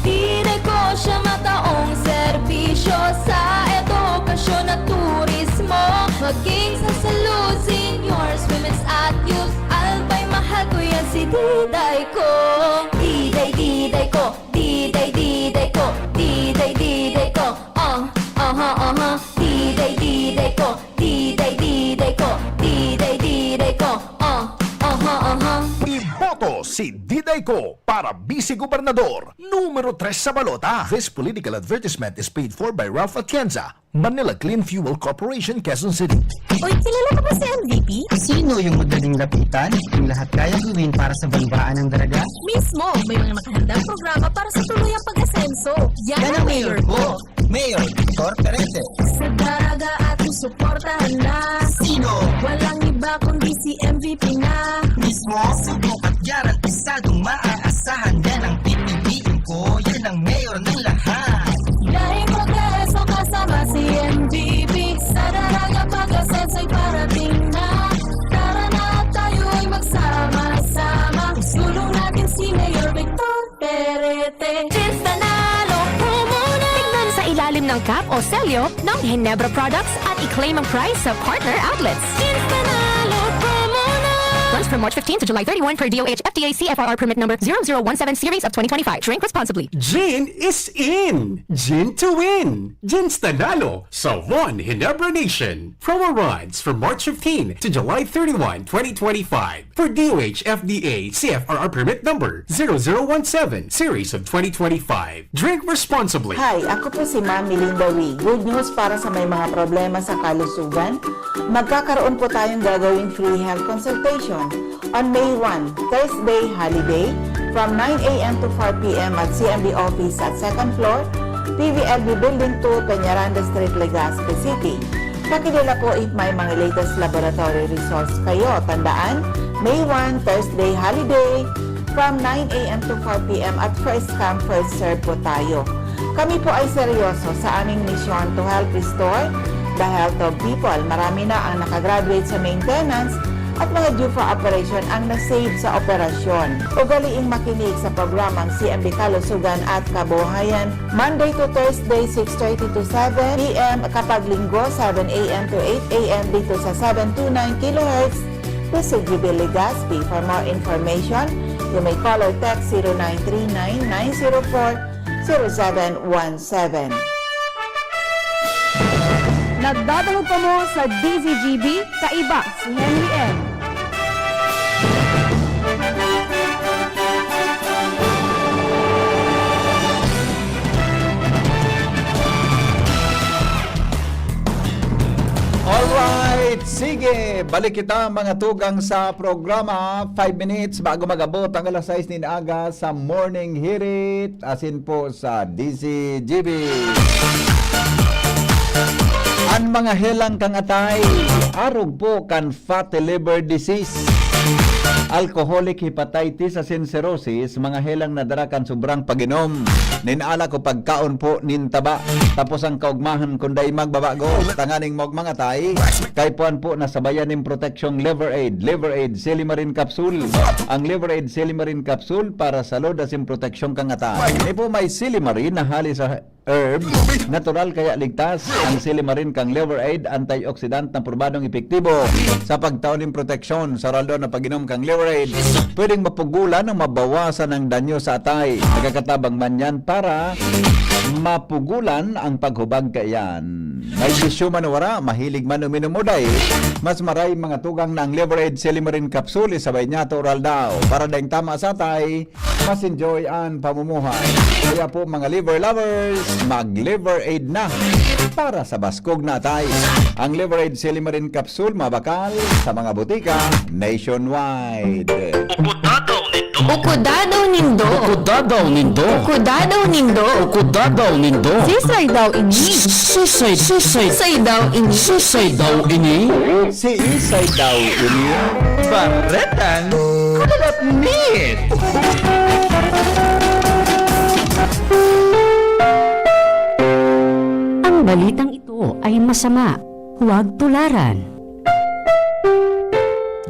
Diday ko siya mataong serbisyo sa edukasyon at turismo. Maging sa salud, seniors, women's at youth. Albay, mahal ko yan si Diday ko. Diday, Diday ko. Diday, Diday ko. Diday, Diday ko. Ah, aha, aha. Diday, Diday ko. Diday, Diday ko. Diday, Diday ko. Ah, aha, aha. Iboto si Diday ko para Vice Gobernador, numero tres sa balota. This political advertisement is paid for by Ralph Atienza, Manila Clean Fuel Corporation, Quezon City. Uy, kilala ka ba si M V P? Sino yung madaling lapitan? Yung lahat kayang gawin para sa banwaan ng Daraga? Mismo! May mga nakahandang programa para sa tuluyang pag-asenso. Yan ang mayor ko! Mayor Victor Perete. Sa Daraga ating suportahan na. Sino? Walang iba kundi si M V P na. Mismo, subok at garantisadong maaasahan. Yan ang pipiliin ko, yan ang mayor ng lahat. Dahil progreso kasama si M V P. Sa Daraga pag-asenso'y parating na. Tara na at tayo'y magsama-sama. Isulong natin si Mayor Victor Perete. Jeans Nanalo, promo na! Tignan sa ilalim ng cap o selyo ng Ginebra products at i-claim ang prize sa partner outlets. Jeans Nanalo, promo na! Runs from March fifteen to July thirty-one per D O H F D A C F R R permit number zero zero one seven series of twenty twenty-five. Drink responsibly. Gin is in! Gin to win! Jeans Nanalo sa One Ginebra Nation. Promo runs from March fifteen to July thirty-one, twenty twenty-five. For D O H F D A C F R R permit number zero zero one seven series of twenty twenty-five. Drink responsibly. Hi, ako po si Ma'am Melinda Wee. Good news para sa may mga problema sa kalusugan. Magkakaroon po tayong gagawing free health consultation on May one, Thursday holiday, from nine a m to four p m at C M B office at second floor, P V L B Building two, Peñaranda Street, Legazpi City. Pakilala po if may mga latest laboratory results kayo. Tandaan, May one, Thursday holiday, from nine a m to four p m at first come, first serve po tayo. Kami po ay seryoso sa aming misyon to help restore the health of people. Marami na ang nakagraduate sa maintenance at mga due for operation ang na-save sa operasyon. Ugaliing makinig sa programang C M B Kalusugan at Kabuhayan, Monday to Thursday, six thirty to seven p m, kapag Linggo, seven a m to eight a m dito sa seven two nine kilohertz, P C G B Legazpi. For more information, you may call or text zero nine three nine nine zero four zero seven one seven. Nagdadangog kamo sa D Z G B, kaiba si Henry M. Alright, sige, balik kita mga tugang sa programa. Five minutes bago mag-abot ang alas sais nin aga sa Morning Hirit, asin po sa D Z G B. An mga helang kan atay, arog po kan fatty liver disease, alcoholic hepatitis asin cirrhosis, mga helang na dara kan sobrang pag-inom nin alak o pagkaon po nin taba. Tapos ang kaugmahan kun dai magbabago, tanganing maugmang atay, kaipuhan po na sabayan nin proteksyong Liver Aid, Liver Aid Silimarin Capsule. Ang Liver Aid Silimarin Capsule para sa load asin proteksyon kan atay. Ini po may silimarin na hali sa herb, natural kaya ligtas. Ang silimarin kan Liver Aid, antioxidant na probadong epektibo sa pagtao nin proteksyon. Sa oral daw na pag-inom kan Liver Aid, pwedeng mapugulan o mabawasan ang danyo sa atay. Nagkakatabang man yan para mapugulan ang paghubag kaiyan. May bisyo man o wara, mahilig man uminom o dai, mas maray mga tugang na ang Liver Aid Silimarin Capsule, isabay niya to oral daw. Para daing tama sa atay, mas enjoy an pamumuhay. Kaya po, mga liver lovers, mag-Liver Aid na para sa baskog na atay. Ang Liver Aid Silimarin Capsule mabakal sa mga botika nationwide. Ukudadaw nindo. Ukudadaw nindo. Ukudadaw nindo. Ukudadaw nindo. Ukudadaw nindo. Sisay daw ini? Sisay, sisay. Sisay daw ini? Sisay daw ini? Si Isay daw ini. Baretang Kulot Meat. Ang balitang ito ay masama. Huwag tularan.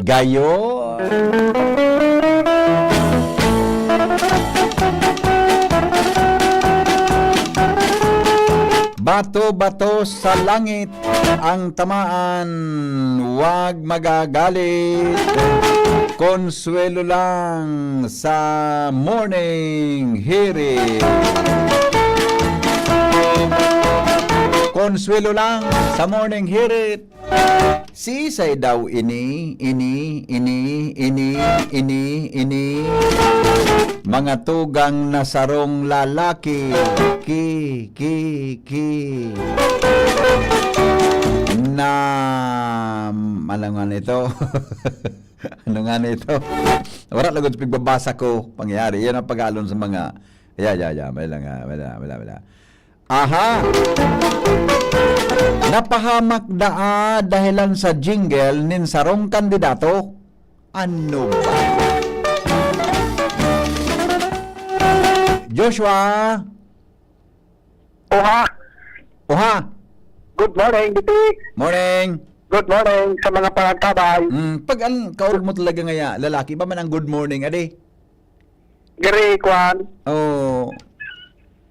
Gayo. Bato-bato sa langit ang tamaan, wag magagalit. Konsuelo lang sa morning hirit. Konsuelo lang sa morning hirit. Sisay daw ini, ini, ini, ini, ini, ini? Mga tugang na sarong lalaki. Ki, ki, ki. Na, ano nga nito? Ano nga nito? Wala lagod sa pigbabasa ko. Pangyayari. Yan ang pag-aalon sa mga, ya, ya, ya. May lang, ah, wala, wala, wala. Aha! Napahamak daa dahelan sa jingle nin sarong kandidato. Ano ba? Joshua! Oha! Oha! Good morning, Diti! Morning! Good morning sa mga pangantabay. Mm, pag ang kaurog mo talaga ngaya, lalaki, iba man ang good morning, adi? Gari, kwan. Oo.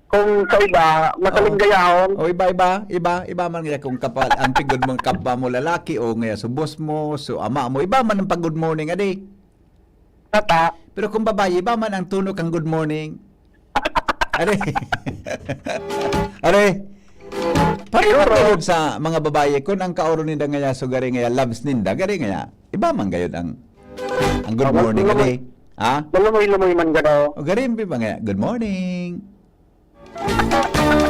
Kung sa iba, madaling Oo. gayahon. O, iba, iba, iba, iba man ngaya kung kapal, ang pag-good mo, kapwa mo lalaki, o ngaya sa boss mo, sa ama mo, iba man ang pag-good morning, adi. Tata. Pero kung babae, iba man ang tono kang good morning. Adi. Adi. Pareho Siguro. gayod sa mga babae, kung ang kaoro ninda ngaya, so gari ngaya, loves ninda, gari ngaya. Iba man gayod ang, ang good Tama, morning, tama. adi. Ha? Lalumoy-lumoy man gado. O, gari, iba ngaya, good morning.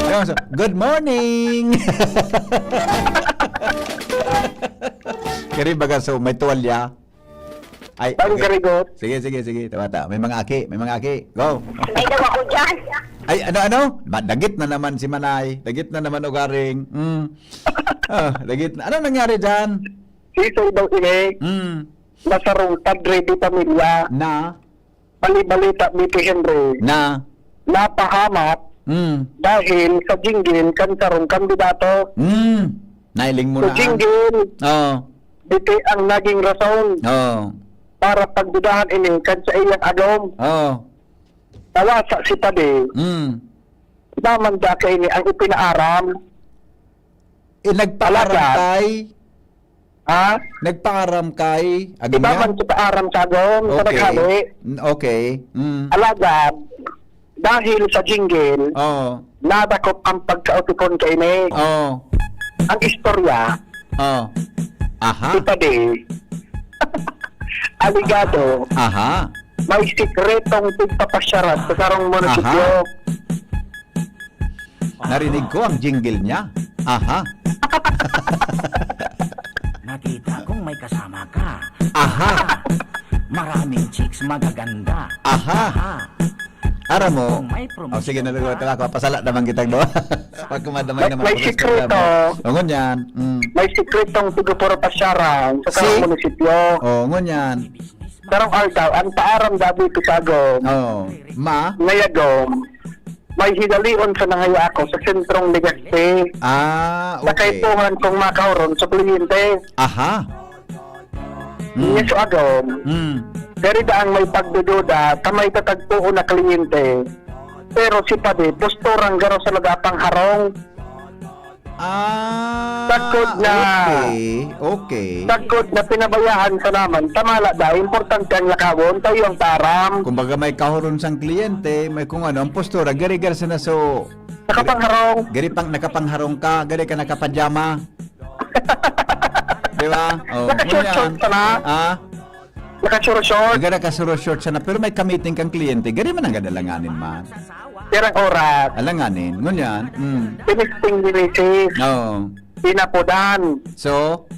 Yun, so, good morning! Kari baga, so, may tuwalya. Ay, Ang okay. garigot. Sige, sige, sige. Tama, tama. May mga aki, may mga aki. Go! May daw ako dyan. Ay, ano, ano? Ma-, dagit na naman si Manay. Dagit na naman ugaring. Mm. Ah, dagit na. Ano nangyari dyan? Sisay daw ini, Mm. na sarong padre de pamilya. Na? Bali-balita, Mickey Henry, Na? napahamak Mm. dahil sa jingle kan sarong kandidato. Mm. Nailing mo So, na, ah. jingle, Oo. ito ang naging rason Oo. para pagdudahan ini kan sa iyang agom. Oo. Nawasa si Padi. Mm. Naman da kaini ang ipinaaram. Eh, nagpaaram Talaga? kay Ha? Nagpaaram kay Iba Agumya? man sa paaram sa agom, sa Okay. naghali. N-, okay. Mm. Alagad, dahil sa jingle, Oo. nadakop ang pagkautipon kaini. Oo. Ang istorya, Oo. Aha. si Padi, aligado, Aha. may sikretong pagpapasyarat sa sarong munisipyo. Aha. Narinig ko ang jingle niya. Aha. Nakita kong may kasama ka. Aha. Aha. Maraming chicks magaganda. Aha. Aha. Aram mo, oh, sige, nalugot ako. Pasala naman kitang duwa. Pag kumadamay May, naman may ako sa sikreto. Istorya mo. O, ngunyan. Mm. May sikretong siguro pasyarang sa Si? Sarong munisipyo. Oh, ngunyan. Sarong aldaw, ang paaram dabi ko sa agom. Oh, ma? Ngayagom, may hidalion sa nangaya ako sa sentrong Legazpi. Ah, okay. Sa kaipuhan kong makaoron sa kliyente. Aha. Mm. Yes, agom. Mm. Gari daang may pagdududa, ta may tatagpoon na kliyente. Pero si Padi, posturang garo sa nagapang harong. Ah, Takod na. Okay, okay. Takod na pinabayaan sa naman. Tamala da, importante ang lakawon, tayo ang taram. Kumbaga may kahoron sang kliyente, may kung ano, ang postura, gari-gari sa naso. Nakapangharong. Gari pang, nakapangharong ka, gari ka nakapajama. Di ba? Oh, Naka-short-short ngunyan. Ka na. Ah? Naka-short-short. Gari ka short-short sana, pero may kamiting kang kliyente, gari man ang gadalanganin, ma. Pirang oras. Alanganin, ngunyan. Mm. Tinisting ni misis. Oo. Pinapudan. So?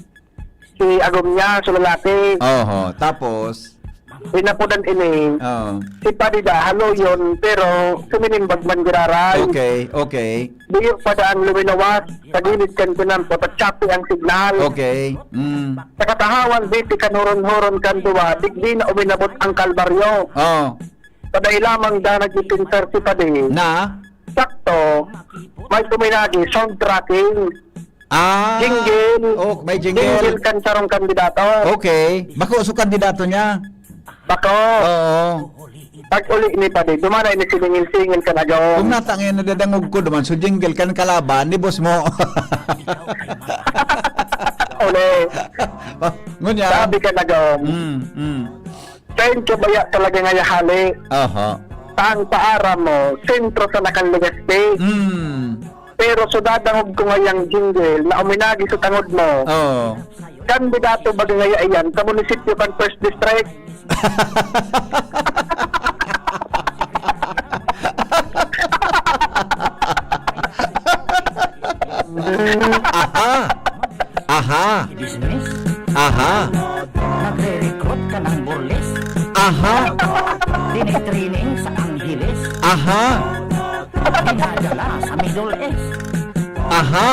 Si agom niya, so lalaki. Oho, tapos? Pinapudan ini. Oo. Si Padida, haloyon, pero suminimbag man giraray. Okay, okay. Diyo pa daan luminawas, sa gilid kan tinampo, at chapi ang signal. Okay. Mm. Sa katahawan, diti kan huron-huron kan duwa, digdi na uminabot ang kalbaryo. Oh. Paday lamang da nagpipinsar si Padi. Na? Sakto, may kuminagi, sound tracking. Ah, Jingle. Oh, may jingle. Jingle kan sarong kandidato. Okay. Bako, so kandidato niya? Bako. Oo. Pag uli ni Padi, dumanay ni siningil-singil kan agawon. Kung nata ngayon nadadangog ko duman, so jingle kan kalaban ni boss mo. Uli. Oh, ngunyan. Sabi kan agawon. Mm, mm. Sain ka baya talaga ngaya hali? Aha. Tang paaram mo, sentro sa Nakan Legazpi. Mm. Pero so dadangog ko ngayang jingle na uminagi sa tangod mo. Oo. Kandidato baga ngaya iyan sa munisipyo kan First District? Aha! Aha! Business? Aha! Nagre-recruit ka ng burles? Aha! Tinitraining sa Angeles? Aha! Dinadala sa Middle East? Aha!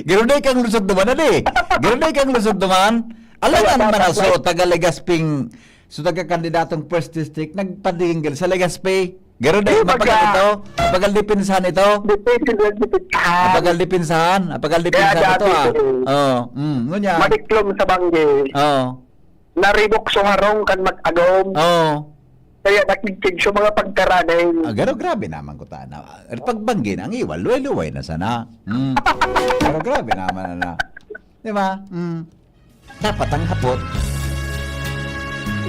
Garo na kang lusot duman, ali? Garo na kang lusot duman? Alangan man na so, taga Legazping, so taga kandidatong first district, nagpadinggil sa Legazpi. Garo na, Eh, mapagal baga ito? Mapagal depensahan ito? Depende na depensahan. Mapagal depensahan? Mapagal Kaya depensahan ito, dati ah. ito, eh. Oo. Mm, ngunyan. Madiklom sa bangge. Oo. Naribok sa harong kan mag-agom. Oo. Kaya nakigkig sa mga pagkaraning. Ah, garo, grabe naman ko tana. Pagbanggi na ang iwal, luway-luway na sana. Mm. Garo, grabe naman, ana. Di ba? Mm. Dapat ang hapot.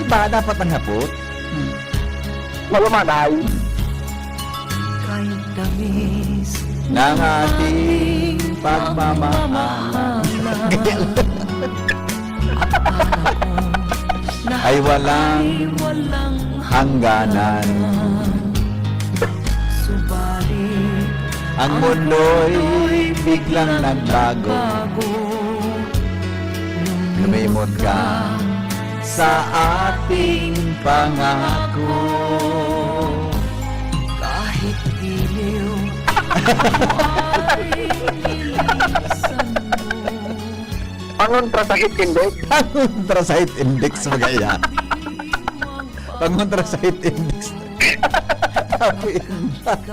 Iba, dapat ang hapot. Hmm. Malumanay. Kay tamis Ng ating pagmamahal. Gaya lang. Ay walang hangganan. Subalit Ang mundo'y biglang nagbago. Lumimot ka sa ating pangako. Kahit giliw, ay ilisan mo. Pangontra sa hit index. Pangontra sa hit index, mga iya. Pangontra sa hit index. Happy index.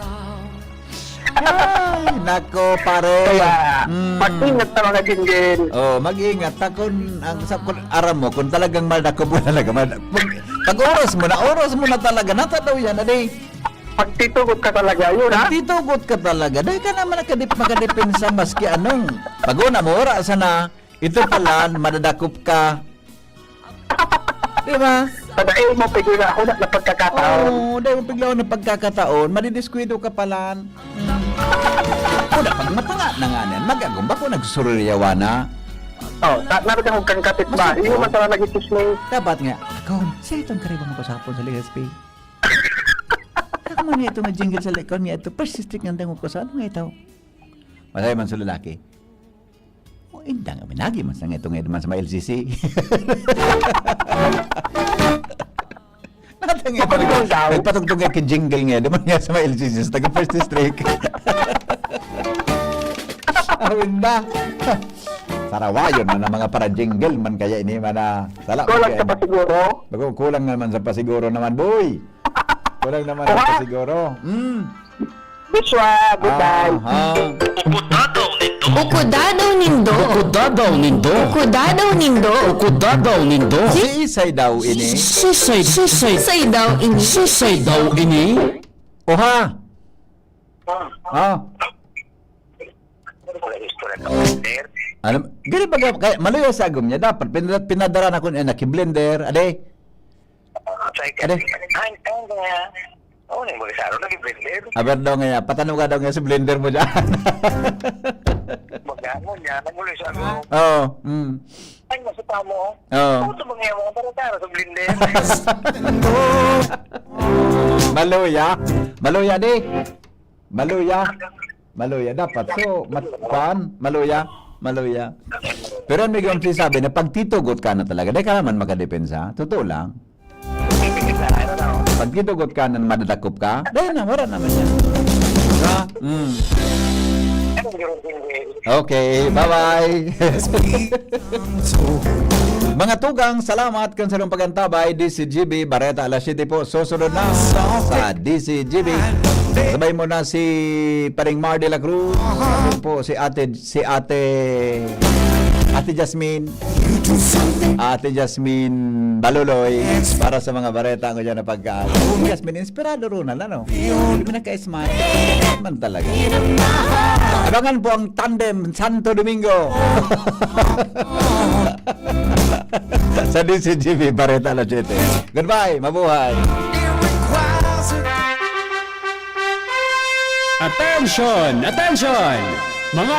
Ay, nako, pare. Kaya, Mm. mag-ingat sa mga jingle. Oh, mag-ingat. Ta kun, ang, sa, kun, aram mo, kung talagang madakob mo talaga, mad-, pag, pag oras mo na, oras mo na talaga, nata daw yan, adi. Pagtitugot ka talaga, yun, ha? Pagtitugot ka talaga. Dahil ka naman nakadip-, makadepensa maski anong. Pag una mo, ora sana, ito pala, madadakop ka. Di ba? Sa dahil mo, pwede na ako na, na pagkakataon. Oo, dahil mo piglaw na pagkakataon, madidiskuido ka pala. Una, pag matanga na nga niyan, mag-agumba ko nagsururyawa na. Oh, ta-, naragay mo kang kapit ba? Mas Iyo ako. Man pala nag-chismis. Dapat nga, ako, siya itong karibang ko sa hapon sa L S P. Ako man nga itong nag-jingle sa likod niya ito. First district ng dangog ko sa ano nga ito? Masaya man sa lalaki. Oh, Indang, minagi man sa nga itong Edman sa mga L C C. Natang ito, nagpatugtog nga kin jingle nga, duman nga sa mga L C C, sa taga First District. Awin na. Sarawayon na ng mga para jingle man kaya ini, mana. Sala, Kulang okay. Ka pa siguro? Bago, kulang naman sa pasiguro naman, boy. Kulang naman sa pasiguro. Mm. Joshua, goodbye. Aha. Ukudadaw nindo. Ukudadaw nindo. Ukudadaw nindo. Ukudadaw nindo. Ukudadaw nindo. Si isay daw ini? Sisay, sisay. Sisay daw ini. Sisay daw ini. Oha. Ah. Ano, gani ba ga-, kaya maluya sa agom niya, dapat pinada-, pinadara na kun, eh, naki-blender, ade? Sa Ade? Ay, ay, nga. Oo, nang mag-isaro, nag-blender. Aber daw nga, patano ka daw nga si blender mo dyan. Magano niya, nagmuli sa agom. Oo, mm. Ay, masuta mo. Oo. Ano ito mga mga para sa blender? Maluya. Maluya, di. Maluya. Maluya, dapat. So, mat-, kuan, maluya. Maluya. Pero ang may sabi na pag titugot ka na talaga, di ka naman makadepensa. Totoo lang. Pag titugot ka na madadakop ka, dahil na, wala naman yan. Diba? Mm. Okay, bye-bye. Mga tugang, salamat kan sarong pagantabay. D C G B, Bareta alas siyete po. Susunod na sa D C G B. Sabay mo na si Paring Mar de la Cruz. Yun po, si Ate, si Ate, Ate Jasmine. Ate Jasmine Baluloy. Para sa mga Bareta, ang dyan na pagkain. Jasmine, inspirado ron na, ano? Hindi mo nagka-smart. Man talaga. Abangan po ang tandem Santo Domingo. Sa D C G B, Bareta alas siyete. Goodbye, mabuhay. Attention! Attention! Mga